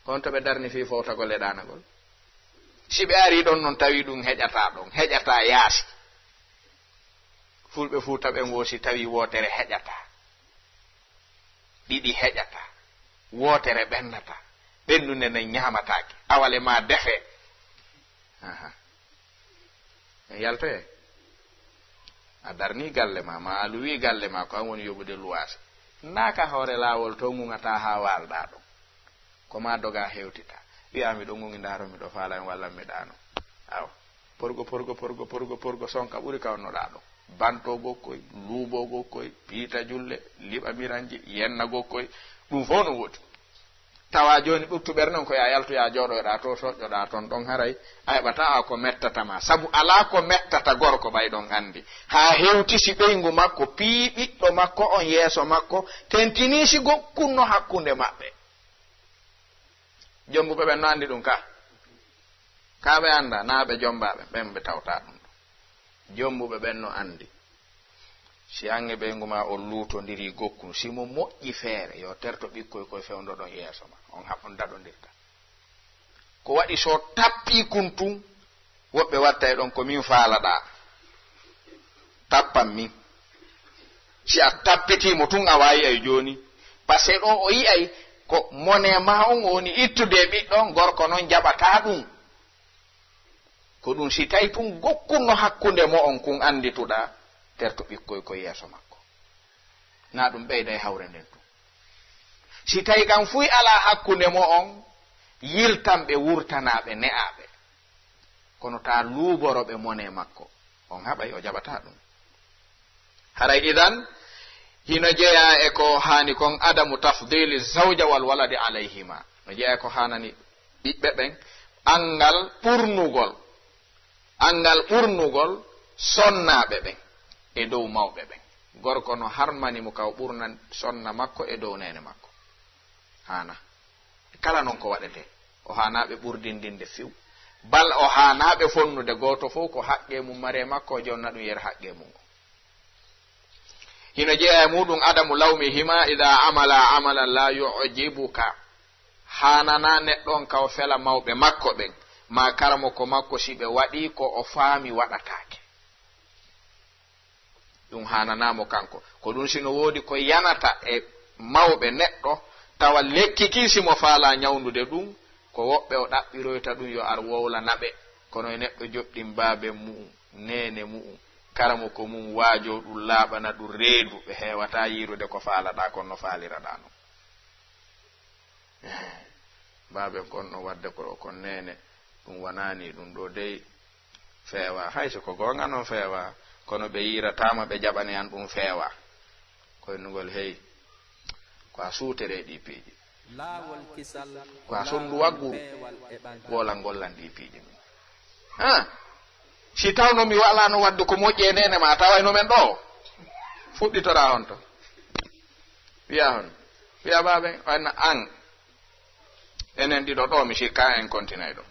Kon to ɓe darni fii fowtagol e ɗaanagol. Si ɓe arii ɗon non tawi ɗum heƴataa ɗon, heƴataa yaasi. Fulɓe Fuuta ɓen woo si tawi wootere heƴataa. Ɗiɗi heƴataa. Wootere ɓennataa. Ɓennunde nden ñaamataake. Awale maa defee. Aha. En yaltoye. A darni galle ma, ma a luwi galle ma, ko an woni yoɓude luwaase. Naa ka hoore laawol to ŋuŋataa haa waalɗaa ɗon. Ko ma doga hewtita. Wi'a miɗo ŋuŋi ndaaro miɗo faala en wallan mi ɗaano. Awa. Porgo, porgo, porgo, porgo, porgo, sonka ɓuri ka onnoɗaa ɗon. Banto gokkoy, luubo gokkoy, piita julle, liɓa miranji, yenna gokkoy. Ɗum fof no woodi. Tawa jooni ɓuttu ɓernde on ko ya yaltu ya jooɗoyɗaa to, soƴƴoɗaa ton ɗon haray, a heɓataa ko mettata ma. Sabu alaa ko mettata gorko ɓay ɗon anndi. Haa hewti si ɓeyngu makko, pii ɓiɗɗo makko on yeeso makko, tentinii si gokkunno hakkunde maɓɓe. Jombuɓe ɓen no anndi ɗum ka. Ka ɓe annda, naa ɓe jombaaɓe, ɓen ɓe tawtaa ɗum ɗon. Jombuɓe ɓen no anndi. Si an e ɓeyngu ma on luutondirii gokkun, si mo moƴƴi feere, yo terto ɓikkoy koy fewndo ɗon yeeso ma. On haɓ-, on daɗondirta. Ko waɗi so tappii kun tun, woɓɓe wattay ɗon ko min faalaɗaa. Tappan min. Si a tappitii mo tun a waayi ay jooni. Parce que ɗo o yi'ay ko mone ma on o woni ittude e ɓiɗɗo on, gorko non jaɓataa ɗum. Ko ɗum si tawi tun gokkunno hakkunde mo on kun anndituɗaa, terto ɓikkoy ko yeeso makko. Naa ɗum ɓeyda e hawre nden tun. Si tawi kan fuy alaa hakkunde mo on, yiltan ɓe wurtanaa ɓe ne'aa ɓe. Kono taa luuboro ɓe mone makko. On haɓay o jaɓataa ɗum. Haray idan, hino jeyaa e ko haani kon adamu tafdili zawja wal waladi alayhima. No jeyaa e ko haanani ɓiɓɓe ɓen, anngal ɓurnugol, anngal ɓurnugol sonnaaɓe ɓen e dow mawɓe ɓen. Gorko no harmani mo ka o ɓurna sonna makko e dow neene makko. Haana. Kala non ko waɗetee, o haanaa ɓe ɓurdindinde few. Bal o haanaa ɓe fonnude gooto fow ko haqqee mum maree makko, o jonna ɗum yer haqqee mum on. Hino jeyaa e muuɗum adamu lawmihima ida amala amalan la yujibuka. Haananaa neɗɗo on ka o fela mawɓe makko ɓen, maa karamoko makko, si ɓe waɗii ko o faami waɗataake. Ɗum haananaa mo kanko. Ko ɗum si no woodi ko yanata e mawɓe neɗɗo, tawa lekki kin si mo faalaa ñawndude ɗum, ko woɓɓe o ɗaɓɓiroyta ɗum yo ar wowlana ɓe. Kono e neɗɗo joɗɗin baaben mu'um, neene mu'um, karamoko mum, waajoo ɗum, laaɓana ɗum reedu, ɓe heewataa yiirude ko faalaɗaa kon no faaliraɗaa non. Baaben kon no wadde ko kon neene, ɗum wanaani ɗum ɗoo dey feewa. Hay so ko goonga non feewa, kono ɓe yiirataama, ɓe jaɓani an ɗum feewa. Koynugol hey, ko a suutere e ɗii piiji. Laawol kisal ko a sonndu wagguru, peewal e ɓangal. Woolangol lan ɗii piiji min. Ha? Si tawno mi walaano wadde ko moƴƴi e neene ma, tawayno men ɗoo. Fuɗɗitoraa on to. Wiya hon. Wiya baaben, wanna an. Enen ɗiɗo ɗoo, mi sikka en kontinay ɗoo.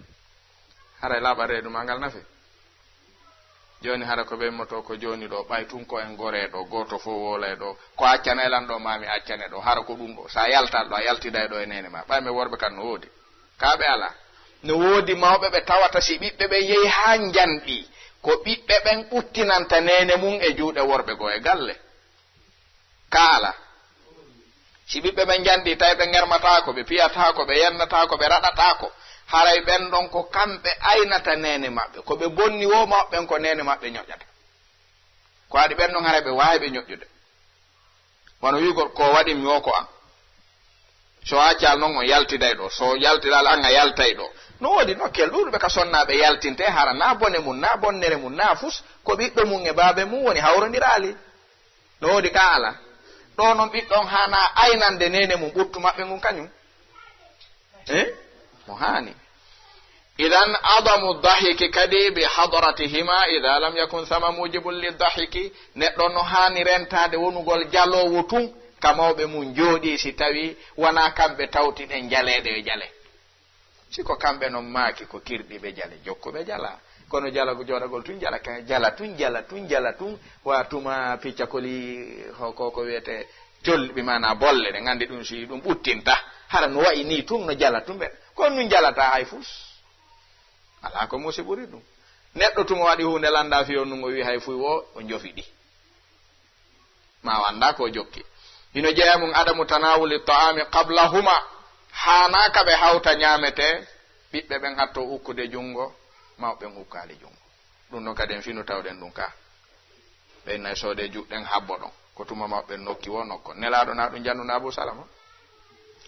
Haray laaɓa reedu ma ngal nafi. Jooni hara ko ɓe moto ko jooni ɗoo, ɓay tun ko en goree ɗoo, gooto fof woolay ɗoo. Ko accanay lan ɗoo, maa mi accane ɗoo. Hara ko ɗum ɗoo. Sa yaltat ɗoo, a yaltiday ɗoo e neene ma. Ɓay men worɓe kan no woodi. Kaa ɓe alaa. No woodi mawɓe ɓe tawata si ɓiɓɓe ɓen yehi haa njanɗi, ko ɓiɓɓe ɓen ɓuttinanta neene mum e juuɗe worɓe goo e galle. Kaa alaa. Si ɓiɓɓe ɓen njanɗi, tawi ɓe ŋermataako, ɓe piyataako, ɓe yennataako, ɓe raɗataako, haray ɓen ɗon ko kamɓe aynata neene maɓɓe. Ko ɓe bonni woo mawɓe ɓen ko neene maɓɓe ñoƴƴata. Ko waɗi ɓen ɗon haray ɓe waawi ɓe ñoƴƴude. Wano wi'ugol ko waɗi mi woo ko an. So a accal non on yaltiday ɗoo, so yaltidaali an a yaltay ɗoo. No woodi nokkel ɗuuɗuɓe ka sonnaaɓe yaltinte hara naa bone mum, naa bonnere mum, naa fus, ko ɓiɗɗo mum e baabe mum woni hawrondiraali. No woodi ka alaa. Ɗoo non ɓiɗɗo on haanaa aynande neene mum ɓuttu maɓɓe ngun kañum. Eh? Mo haani. Idan adamu dahiki kadi bi hadratihima ida lam yakun sama mujibun li dahiki. Neɗɗo no haani rentaade wonugol jaloowo tun ka mawɓe mum jooɗii si tawii wanaa kamɓe tawti ɗen jaleede yo jale. Si ko kamɓe non maaki ko kirɗi ɓe jale, jokku ɓe jala. Kono jala ko jooɗagol tun jala, ka jala tun, jala tun, jala tun. Wa tuma picca koli ho ko, ko wiyete jolli, bi maana bolle, ɗe nganndi ɗum si ɗum ɓuttinta. Hara no wayi ni tun no jala tun ɓe. Kono nun jalataa hay fus. Alaa ko musi ɓuri ɗum. Neɗɗo tuma waɗi huunde lannda fiyo nun o wi hay fuy wo o jofi ɗi. Ma o annda ko jokki. Hino jeyaa mum adamu tanawuli ta'ami qablahuma. Haanaa ka ɓe hawta ñaamete, ɓiɓɓe ɓen hatto ukkude junngo, mawɓe ɓen ukkaali junngo. Ɗum ɗon kadi en finu tawɗen ɗum ka. Ɓe nay soode juɗɗen habbo ɗon. Ko tuma mawɓe ɓen nokki wo nokko. Nelaaɗo na ɗum jannuna Abu Salama.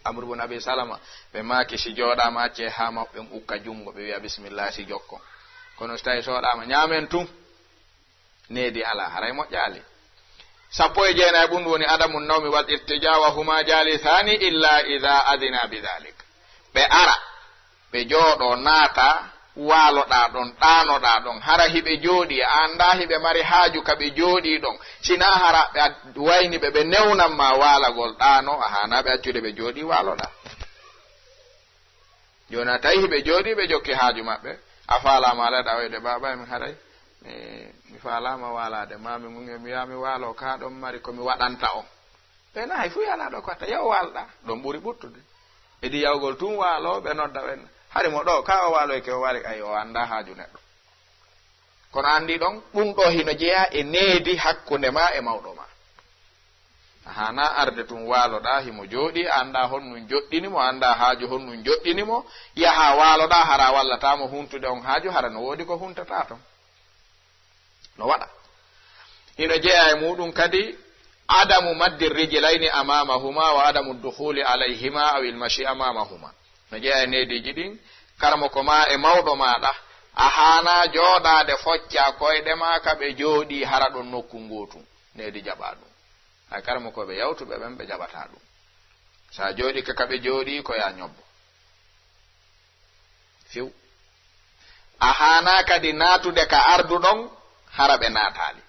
Amru bun Abi Salama. Ɓe maaki si jooɗaama accee haa mawɓe ɓen ukka junngo, ɓe wi'a bismillah si jokkon. Kono si tawi soɗaama ñaamen tun. Needi alaa, haray moƴƴaali. Sappo e jeenayi ɓun woni adamu nawmi wal irtija wa huma jalisaani illa ida adina bi dalik. Ɓe ara, ɓe jooɗoo, naata, waaloɗaa ɗon, ɗaanoɗaa ɗon. Hara hiɓe jooɗii, a anndaa hiɓe mari haaju ka ɓe jooɗii ɗon. Sinaa hara ɓe ad-, wayni ɓe, ɓe newnan ma waalagol ɗaano, a haanaa ɓe accude ɓe jooɗii waaloɗaa. Jooni a tawi hiɓe jooɗii, ɓe jokki haaju maɓɓe. A faalaama alaa ɗa wayde baaba, e mi haray. Mi, mi faalaama waalaade. Maami mum e mi wi'a mi waalo, kaa ɗon mari ko mi waɗanta on. Ɓe na hay fuu yalaa ɗo ko watta, yaw waalɗa. Ɗon ɓuri ɓuttude. Edi yawgol tun waalo, ɓe nodda ɓen. Hari mo ɗo, kaa o waaloyke o wari, ay, o anndaa haaju neɗɗo. Kono anndi ɗon, ɗum ɗo hino jeyaa e needi hakkunde ma e mawɗo ma. A haanaa arde tun waaloɗaa, himo jooɗii, a anndaa honɗun joɗɗini mo, a anndaa haaju honɗun joɗɗini mo, yahaa waaloɗaa, hara a wallataa mo huntude on haaju, hara no woodi ko huntataa ton. No waɗa. Hino jeyaa e muuɗum kadi, adamu maddi rijilayni amamahuma wa adamu dukhuli alayhima aw il mashi amamahuma. No jeyaa e neediiji ɗin, karamoko ma e mawɗo maaɗa, a haanaa jooɗaade foccaa koyɗe ma ka ɓe jooɗii hara ɗon nokku ngootu. Needi jaɓaa ɗum. Hay karamokooɓe yawtuɓe ɓen, ɓe jaɓataa ɗum. So a jooɗike ka ɓe jooɗii, ko yaa ñobbo. Few. A haanaa kadi naatude ka ardu ɗon, hara ɓe naataali.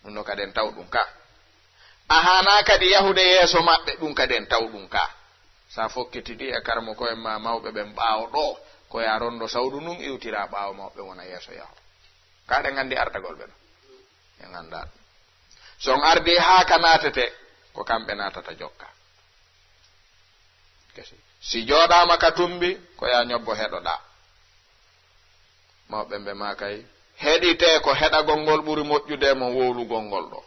Ɗum no kadi en taw ɗum ka. A haanaa kadi yahude yeeso maɓɓe, ɗum kadi en taw ɗum ka. Sa fokkitidi e karamokooɓe ma mawɓe ɓen ɓaawo ɗo, ko yaa rondo sawdu ndun iwtira ɓaawo mawɓe wona yeeso yaho. Ka ɗe nganndi ardagol ɓe no. Ɓe nganndaa ɗum. So on ardii haa ka naatetee, ko kamɓe naatata jokka. Gasi. Si jooɗaama ka tumbi, ko yaa ñobbo heɗoɗaa. Mawɓe ɓe maa kay, heɗitee ko heɗagol ngol ɓuri moƴƴude e mon wowlugol ngol ɗoo.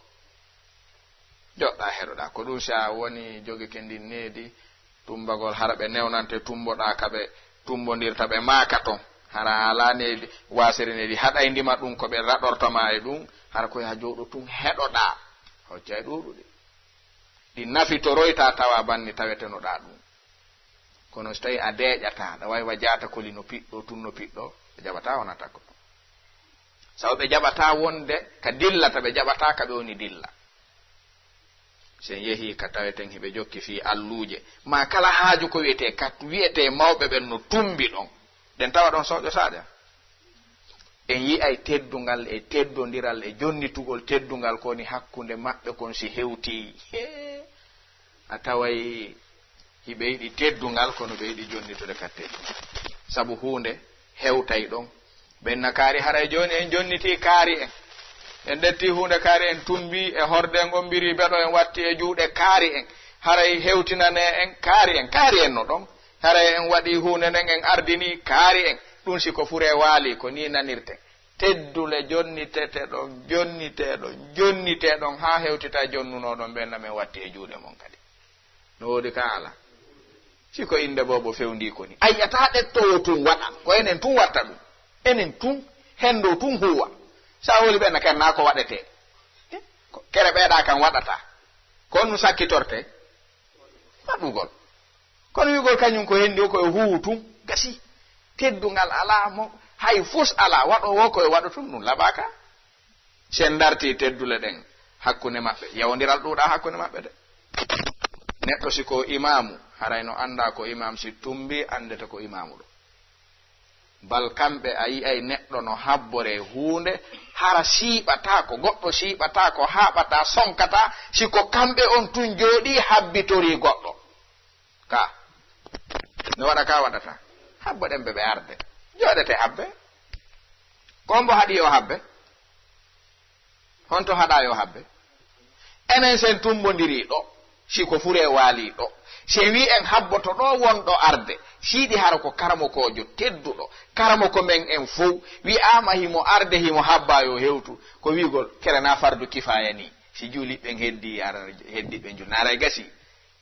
Joɗɗaa heɗoɗaa. Ko ɗum si a woni jogike ndin needi, tumbagol, hara ɓe newnante tumboɗaa ka ɓe tumbondirta ɓe maaka ton. Hara a alaa needi, waasere needi haɗayndi ma ɗum ko ɓe raɗorta ma e ɗum, hara ko yaa jooɗo tun heɗoɗaa. Hocca e ɗuuɗude. Ɗi nafitoroyta tawa banni tawetenoɗaa ɗum. Kono so tawi a deeƴataa, aɗa wawi wa jaata koli no piɗɗo, tun no piɗɗo, a jaɓataa wonata ko ɗum. Sabu ɓe jaɓataa wonde ka dillata, ɓe jaɓataa ka ɓe woni dilla. Sen yehii ka taweten hiɓe jokki fii alluuje, maa kala haaju ko wiyetee, ka wiyetee mawɓe ɓen no tumbi ɗon, ɗen tawa ɗon soƴotaade. En yi'ay teddungal e teddondiral e jonnitugol teddungal ko woni hakkunde maɓɓe kon si hewtii. Hee, a taway hiɓe yiɗi teddungal, kono ɓe yiɗi jonnitude ka teddungal. Sabu huunde hewtay ɗon. Ɓen na kaari, haray jooni en jonnitii kaari en. En ɗettii huunde kaari en tumbii e horde, en ombirii beɗo, en watti e juuɗe kaari en. Haray hewtinanee en kaari en, kaari en no ɗon. Haray en waɗii huunde nden, en ardinii kaari en. Ɗum si ko furee waalii, ko nii nanirten. Teddule jonnitete ɗon, jonnitee ɗon, jonnitee ɗon, haa hewtita e jonnunooɗon ɓen na men watti e juuɗe mon kadi. No woodi ka alaa? Si ko innde boobo fewndii ko ni. A yi'ataa ɗettowo tun waɗa. Ko enen tun watta ɗum. Enen tun, henndo tun huuwa. Sa holi ɓen na ken naa ko waɗetee. Eh, ko kere ɓeeɗa kan waɗataa. Ko on sakkitortee? Waɗugol. Kono wi'ugol kañum ko henndi o ko e huuwu tun. Gasi. Teddungal alaa mo. Hay fus alaa. Waɗoowo ko e waɗa tun ɗum laɓaaka. Sen dartii teddule ɗen hakkunde maɓɓe, yawondiral ɗuuɗaa hakkunde maɓɓe de. Neɗɗo si ko imaamu, haray no anndaa ko imaam si tumbii, anndete ko imaamu ɗo. Bal kamɓe a yi'ay neɗɗo no habboree huunde, hara siiɓataa ko, goɗɗo siiɓataa ko, haaɓataa, sonkataa, si ko kamɓe on tun jooɗii habbitorii goɗɗo. Ka. No waɗa ka waɗata. Habbo ɗen ɓe ɓe arde. Jooɗete habbe. Ko mbo haɗi yo habbe? Honto haɗa yo habbe? Enen sen tumbondiri ɗo, si ko fure waali ɗo. Se wi en habboto ɗo wonɗo arde, siɗi hara ko karamokoojo tedduɗo, karamoko men en fow, wi'aama himo arde, himo habba yo hewtu, ko wi'ugol kere na fardu kifaya ni. Si juuliɓɓen heddi, ara heddi ɓe jul-, naray gasi.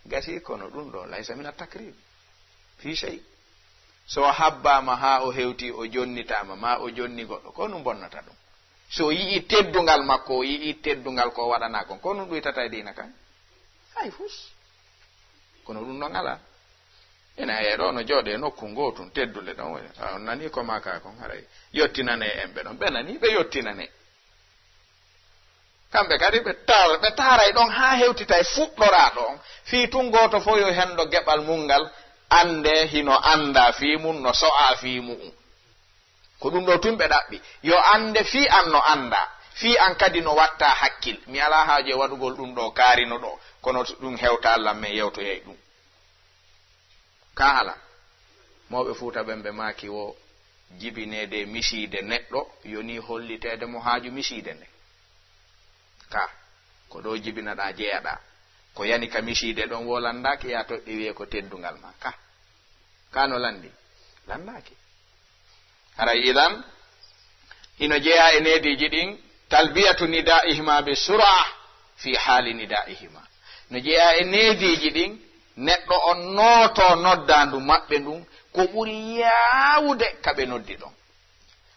Gasi kono ɗum ɗo laysa mina takrib. Fii sey. So o habbaama haa o hewti, o jonnitaama, maa o jonni goɗɗo, ko ɗum bonnata ɗum. So o yi'i teddungal makko, o yi'i teddungal ko o waɗanaa kon, ko ɗum ɗuytata e diina kan? Hay fus. Kono ɗum ɗon alaa. Ina e ɗo no jooɗe nokku ngootum, teddule ɗon woni. A on nani ko maaka kon, haray yottinane en ɓe ɗon. Ɓe nani, ɓe yottinane. Kamɓe kadi ɓe taar-, ɓe taaray ɗon haa hewtitay fuɗɗoraa ɗon. Fii tun gooto fof yo henndo geɓal mum ngal, annde hino annda fii mum, no so'a fii mu'um. Ko ɗum ɗo tun ɓe ɗaɓɓi. Yo annde fii an no annda, fii an kadi no watta hakkil. Mi alaa haaju e waɗugol ɗum ɗo kaarino ɗo, kono ɗum hewta Alla, men yewtoyay ɗum. Ka hala, mawɓe Fuuta ɓen ɓe maaki wo jibineede misiide neɗɗo, yoni holliteede mo haaju misiide nde. Ka, ko ɗo jibinaɗaa, jeyaɗaa. Ko yani ka misiide ɗon wo lanndaaki, ya toɗɗi wi'e ko teddungal ma. Ka, ka no lanndi? Lanndaaki. Haray idan, hino jeyaa e neediiji ɗin, talbiyatu nidaa'ihima bi sur'a fi haali nidaa'ihima. No jeyaa e neediiji ɗin, neɗɗo on nootoo noddaandu maɓɓe ndun, ko ɓuri yaawude ka ɓe noddi ɗon.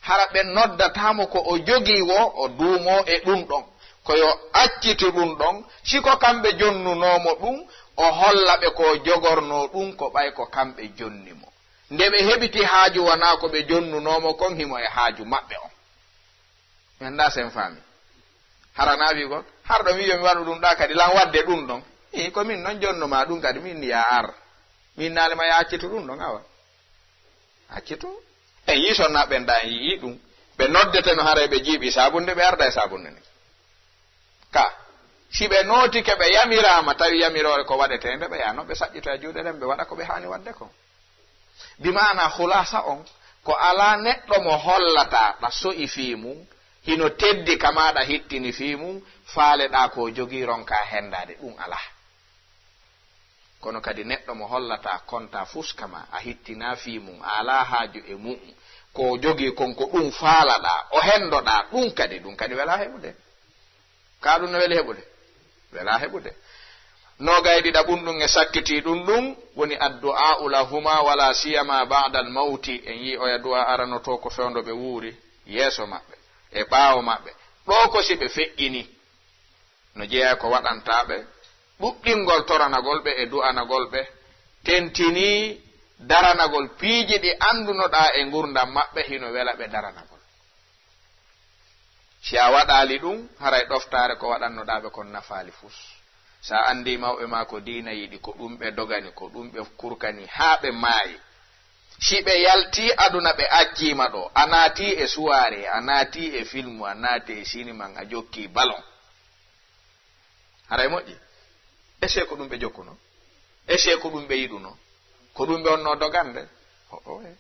Hara ɓe noddataa mo ko o jogii wo, o duumoo e ɗun ɗon. Ko yo accitu ɗun ɗon, si ko kamɓe jonnunoo mo ɗun, o holla ɓe ko o jogornoo ɗun, ko ɓay ko kamɓe jonni mo. Nde ɓe heɓiti haaju, wanaa ko ɓe jonnunoo mo kon, himo e haaju maɓɓe on. Mi anndaa sen faami. Hara na wi'ugol, har ɗo mi wi'o mi waɗu ɗum ɗa kadi, lan waɗde ɗum ɗon. Ii, ko min non jonno ma ɗum kadi, min ya ar. Min naali ma ya accitu ɗum ɗon, awa. Accitu. En yii sonnaaɓe ɓen ɗa, en yii ɗum. Ɓe noddete no haray ɓe jiiɓi saabunde, ɓe arda e saabunde ni. Ka, si ɓe nootike, ɓe yamiraama, tawi yamiroore ko waɗeteende, ɓe yaano ɓe saƴƴito e juuɗe ɗen, ɓe waɗa ko ɓe haani waɗde kon. Bi maana, khulasa on, ko alaa neɗɗo mo hollata ɗa so'i fii mum, Ino teddi ka maaɗa hittini fii mum, faaleɗaa ko jogii ronkaa henndaade, ɗum alaa. Kono kadi neɗɗo mo hollataa kontaa fuska maa, a hittinaa fii mum, a alaa haaju e mum, ko o jogii kon ko ɗum faalaɗaa, o henndoɗaa, ɗum kadi, ɗum kadi welaa heɓude. Kaa ɗum no weli heɓude? Welaa heɓude. Noogay ɗiɗaɓun ɗum e sakkitii ɗum, ɗum woni addu'aa'u lahuma wala siyama ba'dal mawti. En yii oya du'a aranotoo ko fewndo ɓe wuuri, yeeso maɓɓe, e ɓaawo maɓɓe. Ɗoo ko si ɓe feƴƴinii. No jeyaa ko waɗantaa ɓe, ɗuɗɗingol toranagol ɓe e du'anagol ɓe, tentinii daranagol piiji ɗi anndunoɗaa e ngurndan maɓɓe, hino wela ɓe daranagol. Si a waɗaali ɗum, haray ɗoftaare ko waɗannoɗaa ɓe kon nafaali fus. Sa anndii mawɓe maa ko diina yiɗi, ko ɗum ɓe dogani, ko ɗum ɓe kurkani, haa ɓe maayi. Si ɓe yaltii aduna, ɓe accii ma ɗoo, a naatii e suwaaree, a naatii e filmu, a naatii e siniman, a jokkii balon. Haray moƴƴi. Est-ce que ko ɗum ɓe jokkunoo? Est-ce que ko ɗum ɓe yiɗunoo? Ko ɗum ɓe wonnoo dogande? Ho'o, e.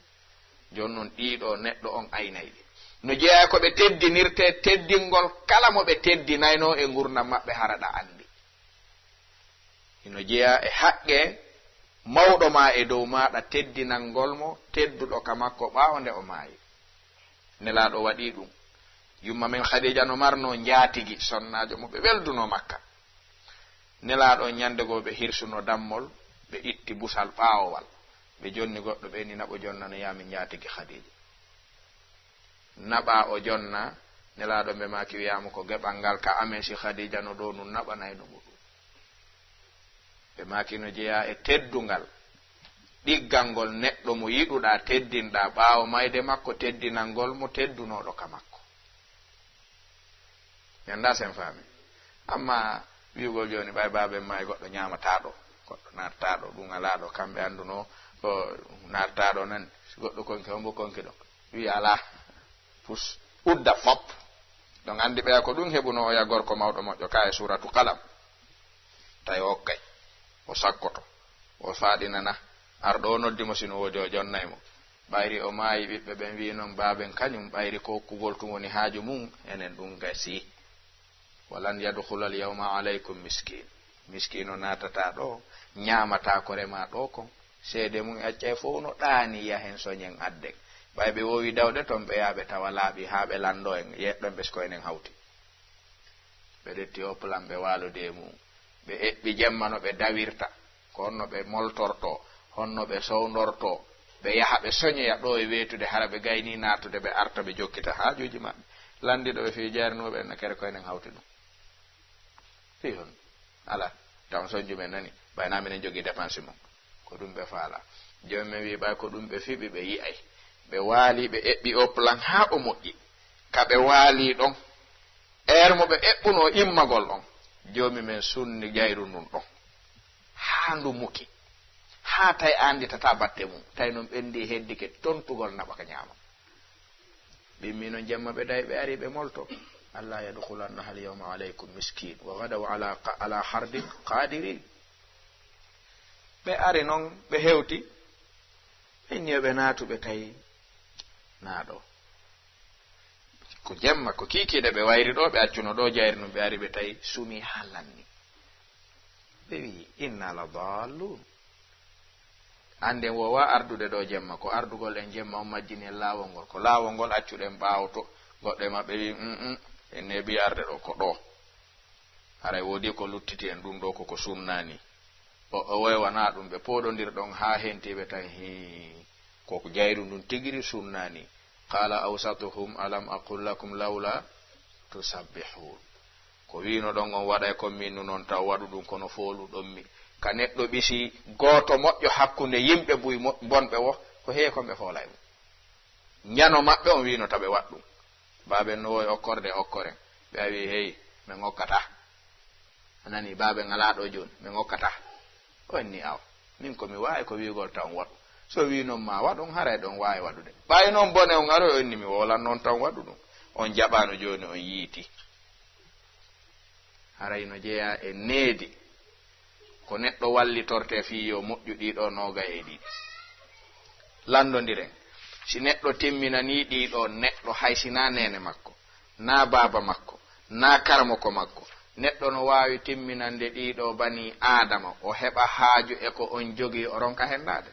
Jooni non ɗiiɗoo neɗɗo on aynay ɗi. No jeyaa ko ɓe teddinirtee, teddingol kala mo ɓe teddinaynoo e ngurndan maɓɓe, hara ɗa anndi. Hino jeyaa e haqqe mawɗo maa e dow maaɗa, teddinangol mo tedduɗo ka makko ɓaawo nde o maayi. Nelaaɗo waɗii ɗum. Yumma men Khadija no marnoo njaatigi, sonnaajo mo ɓe weldunoo Makka. Nelaaɗo on, ñande goo ɓe hirsuno dammol, ɓe itti busal ɓaawowal, ɓe jonni goɗɗo, ɓe inni naɓo jonnanoyaa min njaatigi Khadija. Naɓaa o jonna, Nelaaɗo ɓe maaki wi'aama ko geɓal ngal ka amen, si Khadija no ɗoo nun naɓanayno mo ɗum. Ɓe maaki no jeyaa e teddungal, ɗiggal ngol neɗɗo mo yiɗuɗaa, teddinɗaa, ɓaawo mayde makko, teddinangol mo teddunooɗo ka makko. Mi anndaa sen faami. Amma wi'ugol jooni, ɓay baaben maayi, goɗɗo ñaamataaɗo, goɗɗo naataaɗo, ɗum alaa ɗo kamɓe anndunoo, ko naataaɗo nan, si goɗɗo konki, hombo konki ɗo? Wi'i alaa. Fus, udda fop. Ɗon anndi ɓeya ko ɗum heɓunoo oya gorko mawɗo moƴƴo ka e suuratu Qalam. Tawi o okkay, o sakkoto, o faaɗinana. Arɗo o noddi mo, sino woodi o jonnay mo. Ɓayri o maayi, ɓiɓɓe ɓen wi'i non baaben kañum, ɓayri ko okkugol tun woni haaju mum, enen ɗum gasii. Walan yadkhulal yawma alaykum miskin. Miskiino naatataa ɗo, ñaamataa ko remaa ɗo kon. Seede mum e accay fow no ɗaani, yahen soñen adden. Ɓay ɓe woowi dawde ton, ɓe yaa ɓe tawa laaɓi haa ɓe lanndoo en, yeɗɗon ɓe si ko enen hawti. Ɓe ɗetti o plan, ɓe waalodi e mum. Ɓe eɓɓi jemma no ɓe dawirta, ko honno ɓe moltortoo, honno ɓe sowndortoo, ɓe yaha ɓe soñoya ɗo e weetude, hara ɓe gaynii naatude, ɓe arta ɓe jokkita haajuuji maɓɓe. Lanndiiɗo ɓe fii jayrinuɓe en, nakere ko enen hawti ɗum. Fii hon? Alaa. Taw on soñju men nani, ɓay naa minen jogii dépense mum. Ko ɗum ɓe faalaa. Jooni men wi'i ɓay ko ɗum ɓe fiɓi, ɓe yi'ay. Ɓe waalii, ɓe eɓɓi o plan haa o moƴƴi. Ka ɓe waalii ɗon, heure mo ɓe eɓɓunoo immagol ɗon, Joomi men sunni jayru ndun ɗon, haa ndu muki, haa tawi annditataa batte mum, tawi non ɓenndii heddike tontugol naɓa ka ñaama. Ɓimmi non jemma ɓe dawi, ɓe ari ɓe molto. Alla yadkhulannaha al-yawma alaykum miskin, wa ghadaw ala qa-, ala hardin qadirin. Ɓe ari non, ɓe hewti, ɓe inni yo ɓe naatu, ɓe tawi naa ɗo. Ko jemma, ko kiikiiɗe ɓe wayri ɗo, ɓe accuno ɗo jayri nun, ɓe ari ɓe tawi sumi haa lanni. Ɓe wi'i, "Inna la dallun." Annden woowa ardude ɗo jemma, ko ardugol en jemma on majjini en laawol ngol. Ko laawol ngol accuɗen ɓaawo to, goɗɗo e maɓɓe wi'i, "Mm, mm, en neeɓi arde ɗo, ko ɗo." Haray woodi ko luttiti en, ɗum ɗo ko ko sunnaani. O, o woy wanaa ɗum, ɓe pooɗondir ɗon haa henti ɓe tan, hii, ko jayru ndun tigiri sunnaani. Qala awsatuhum, "Alam aqul lakum lawla tusabbihun?" Ko wiino ɗon on waɗay kon min nun on taw waɗu ɗum, kono fooluɗon mi. Ka neɗɗo ɓisi gooto moƴƴo hakkunde yimɓe buy mo-, bonɓe wo, ko heewi kon ɓe foolay mo. Njano maɓɓe on wiino ta ɓe waɗ ɗum. Baaben no woy okkorde okkoren. Ɓe awi, "Hey, men okkata." A nani, baaben alaa ɗo jooni, men okkata. O inni, "Awa, min ko mi waawi ko wi'ugol taw on waɗu. So wii non ma waɗon, haray ɗon waawi waɗude. Ɓay non bone on aroy, o inni mi woolan non taw on waɗu ɗum." On jaɓaano jooni, on yiiti. Haray no jeyaa e needi. Ko neɗɗo wallitortee fii yo moƴƴu ɗii ɗo noogay e ɗiɗi. Lanndondiren. Si neɗɗo timminanii ɗii ɗo neɗɗo, hay si naa neene makko, Naa baaba makko, naa karamoko makko. Neɗɗo no waawi timminande ɗiiɗo banii Aadama, o heɓa haaju e ko on jogii, o ronka henndaade.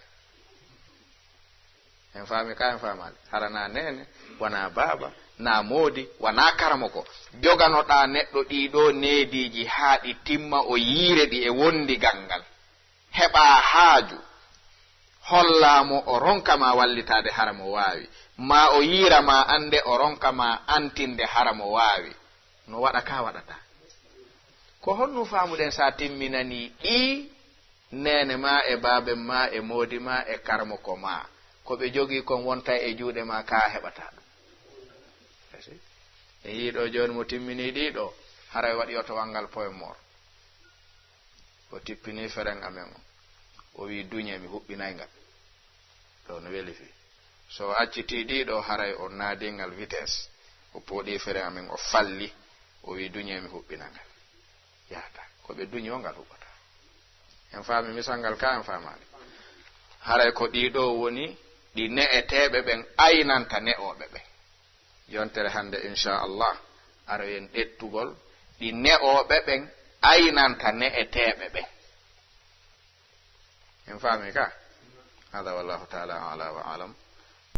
En faami ka, en faamaali? Hara naa neene, wanaa baaba, naa moodi, wanaa karamoko. Joganoɗaa neɗɗo ɗiiɗo neediiji haa ɗi timma, o yiire ɗi e wondigal ngal. Heɓaa haaju, hollaa mo o ronka ma wallitaade hara mo waawi, maa o yiira ma annde o ronka ma antinde hara mo waawi. No waɗa ka waɗata. Ko honno faamuɗen sa timminanii ɗii neene ma e baaben ma e moodi ma e karamoko ma? Ko ɓe jogii kon wonta e juuɗe ma ka heɓata ɗum. En yii ɗo jooni mo timminii ɗii ɗo, haray waɗi otowal ngal poye moor. O tippinii feren amen on. O wii, "Duñe, mi huɓɓinay ngal." Ɗo no weli fii. So o accitii ɗii ɗo, haray o naadii ngal vitesse. O pooɗii feren amen, o falli. O wii, "Duñe, mi huɓɓina ngal." Yahata. Ko ɓe duñi o ngal huɓɓata. En faami misal ngal ka, en faamaali? Haray ko ɗii ɗo woni ɗi ne'eteeɓe ɓen aynanta ne'ooɓe ɓen. Yontere hannde, inchallah, aroyen ɗettugol ɗi ne'ooɓe ɓen aynanta ne'eteeɓe ɓen. En faami ka? Hada wallahu taala ala wa alam.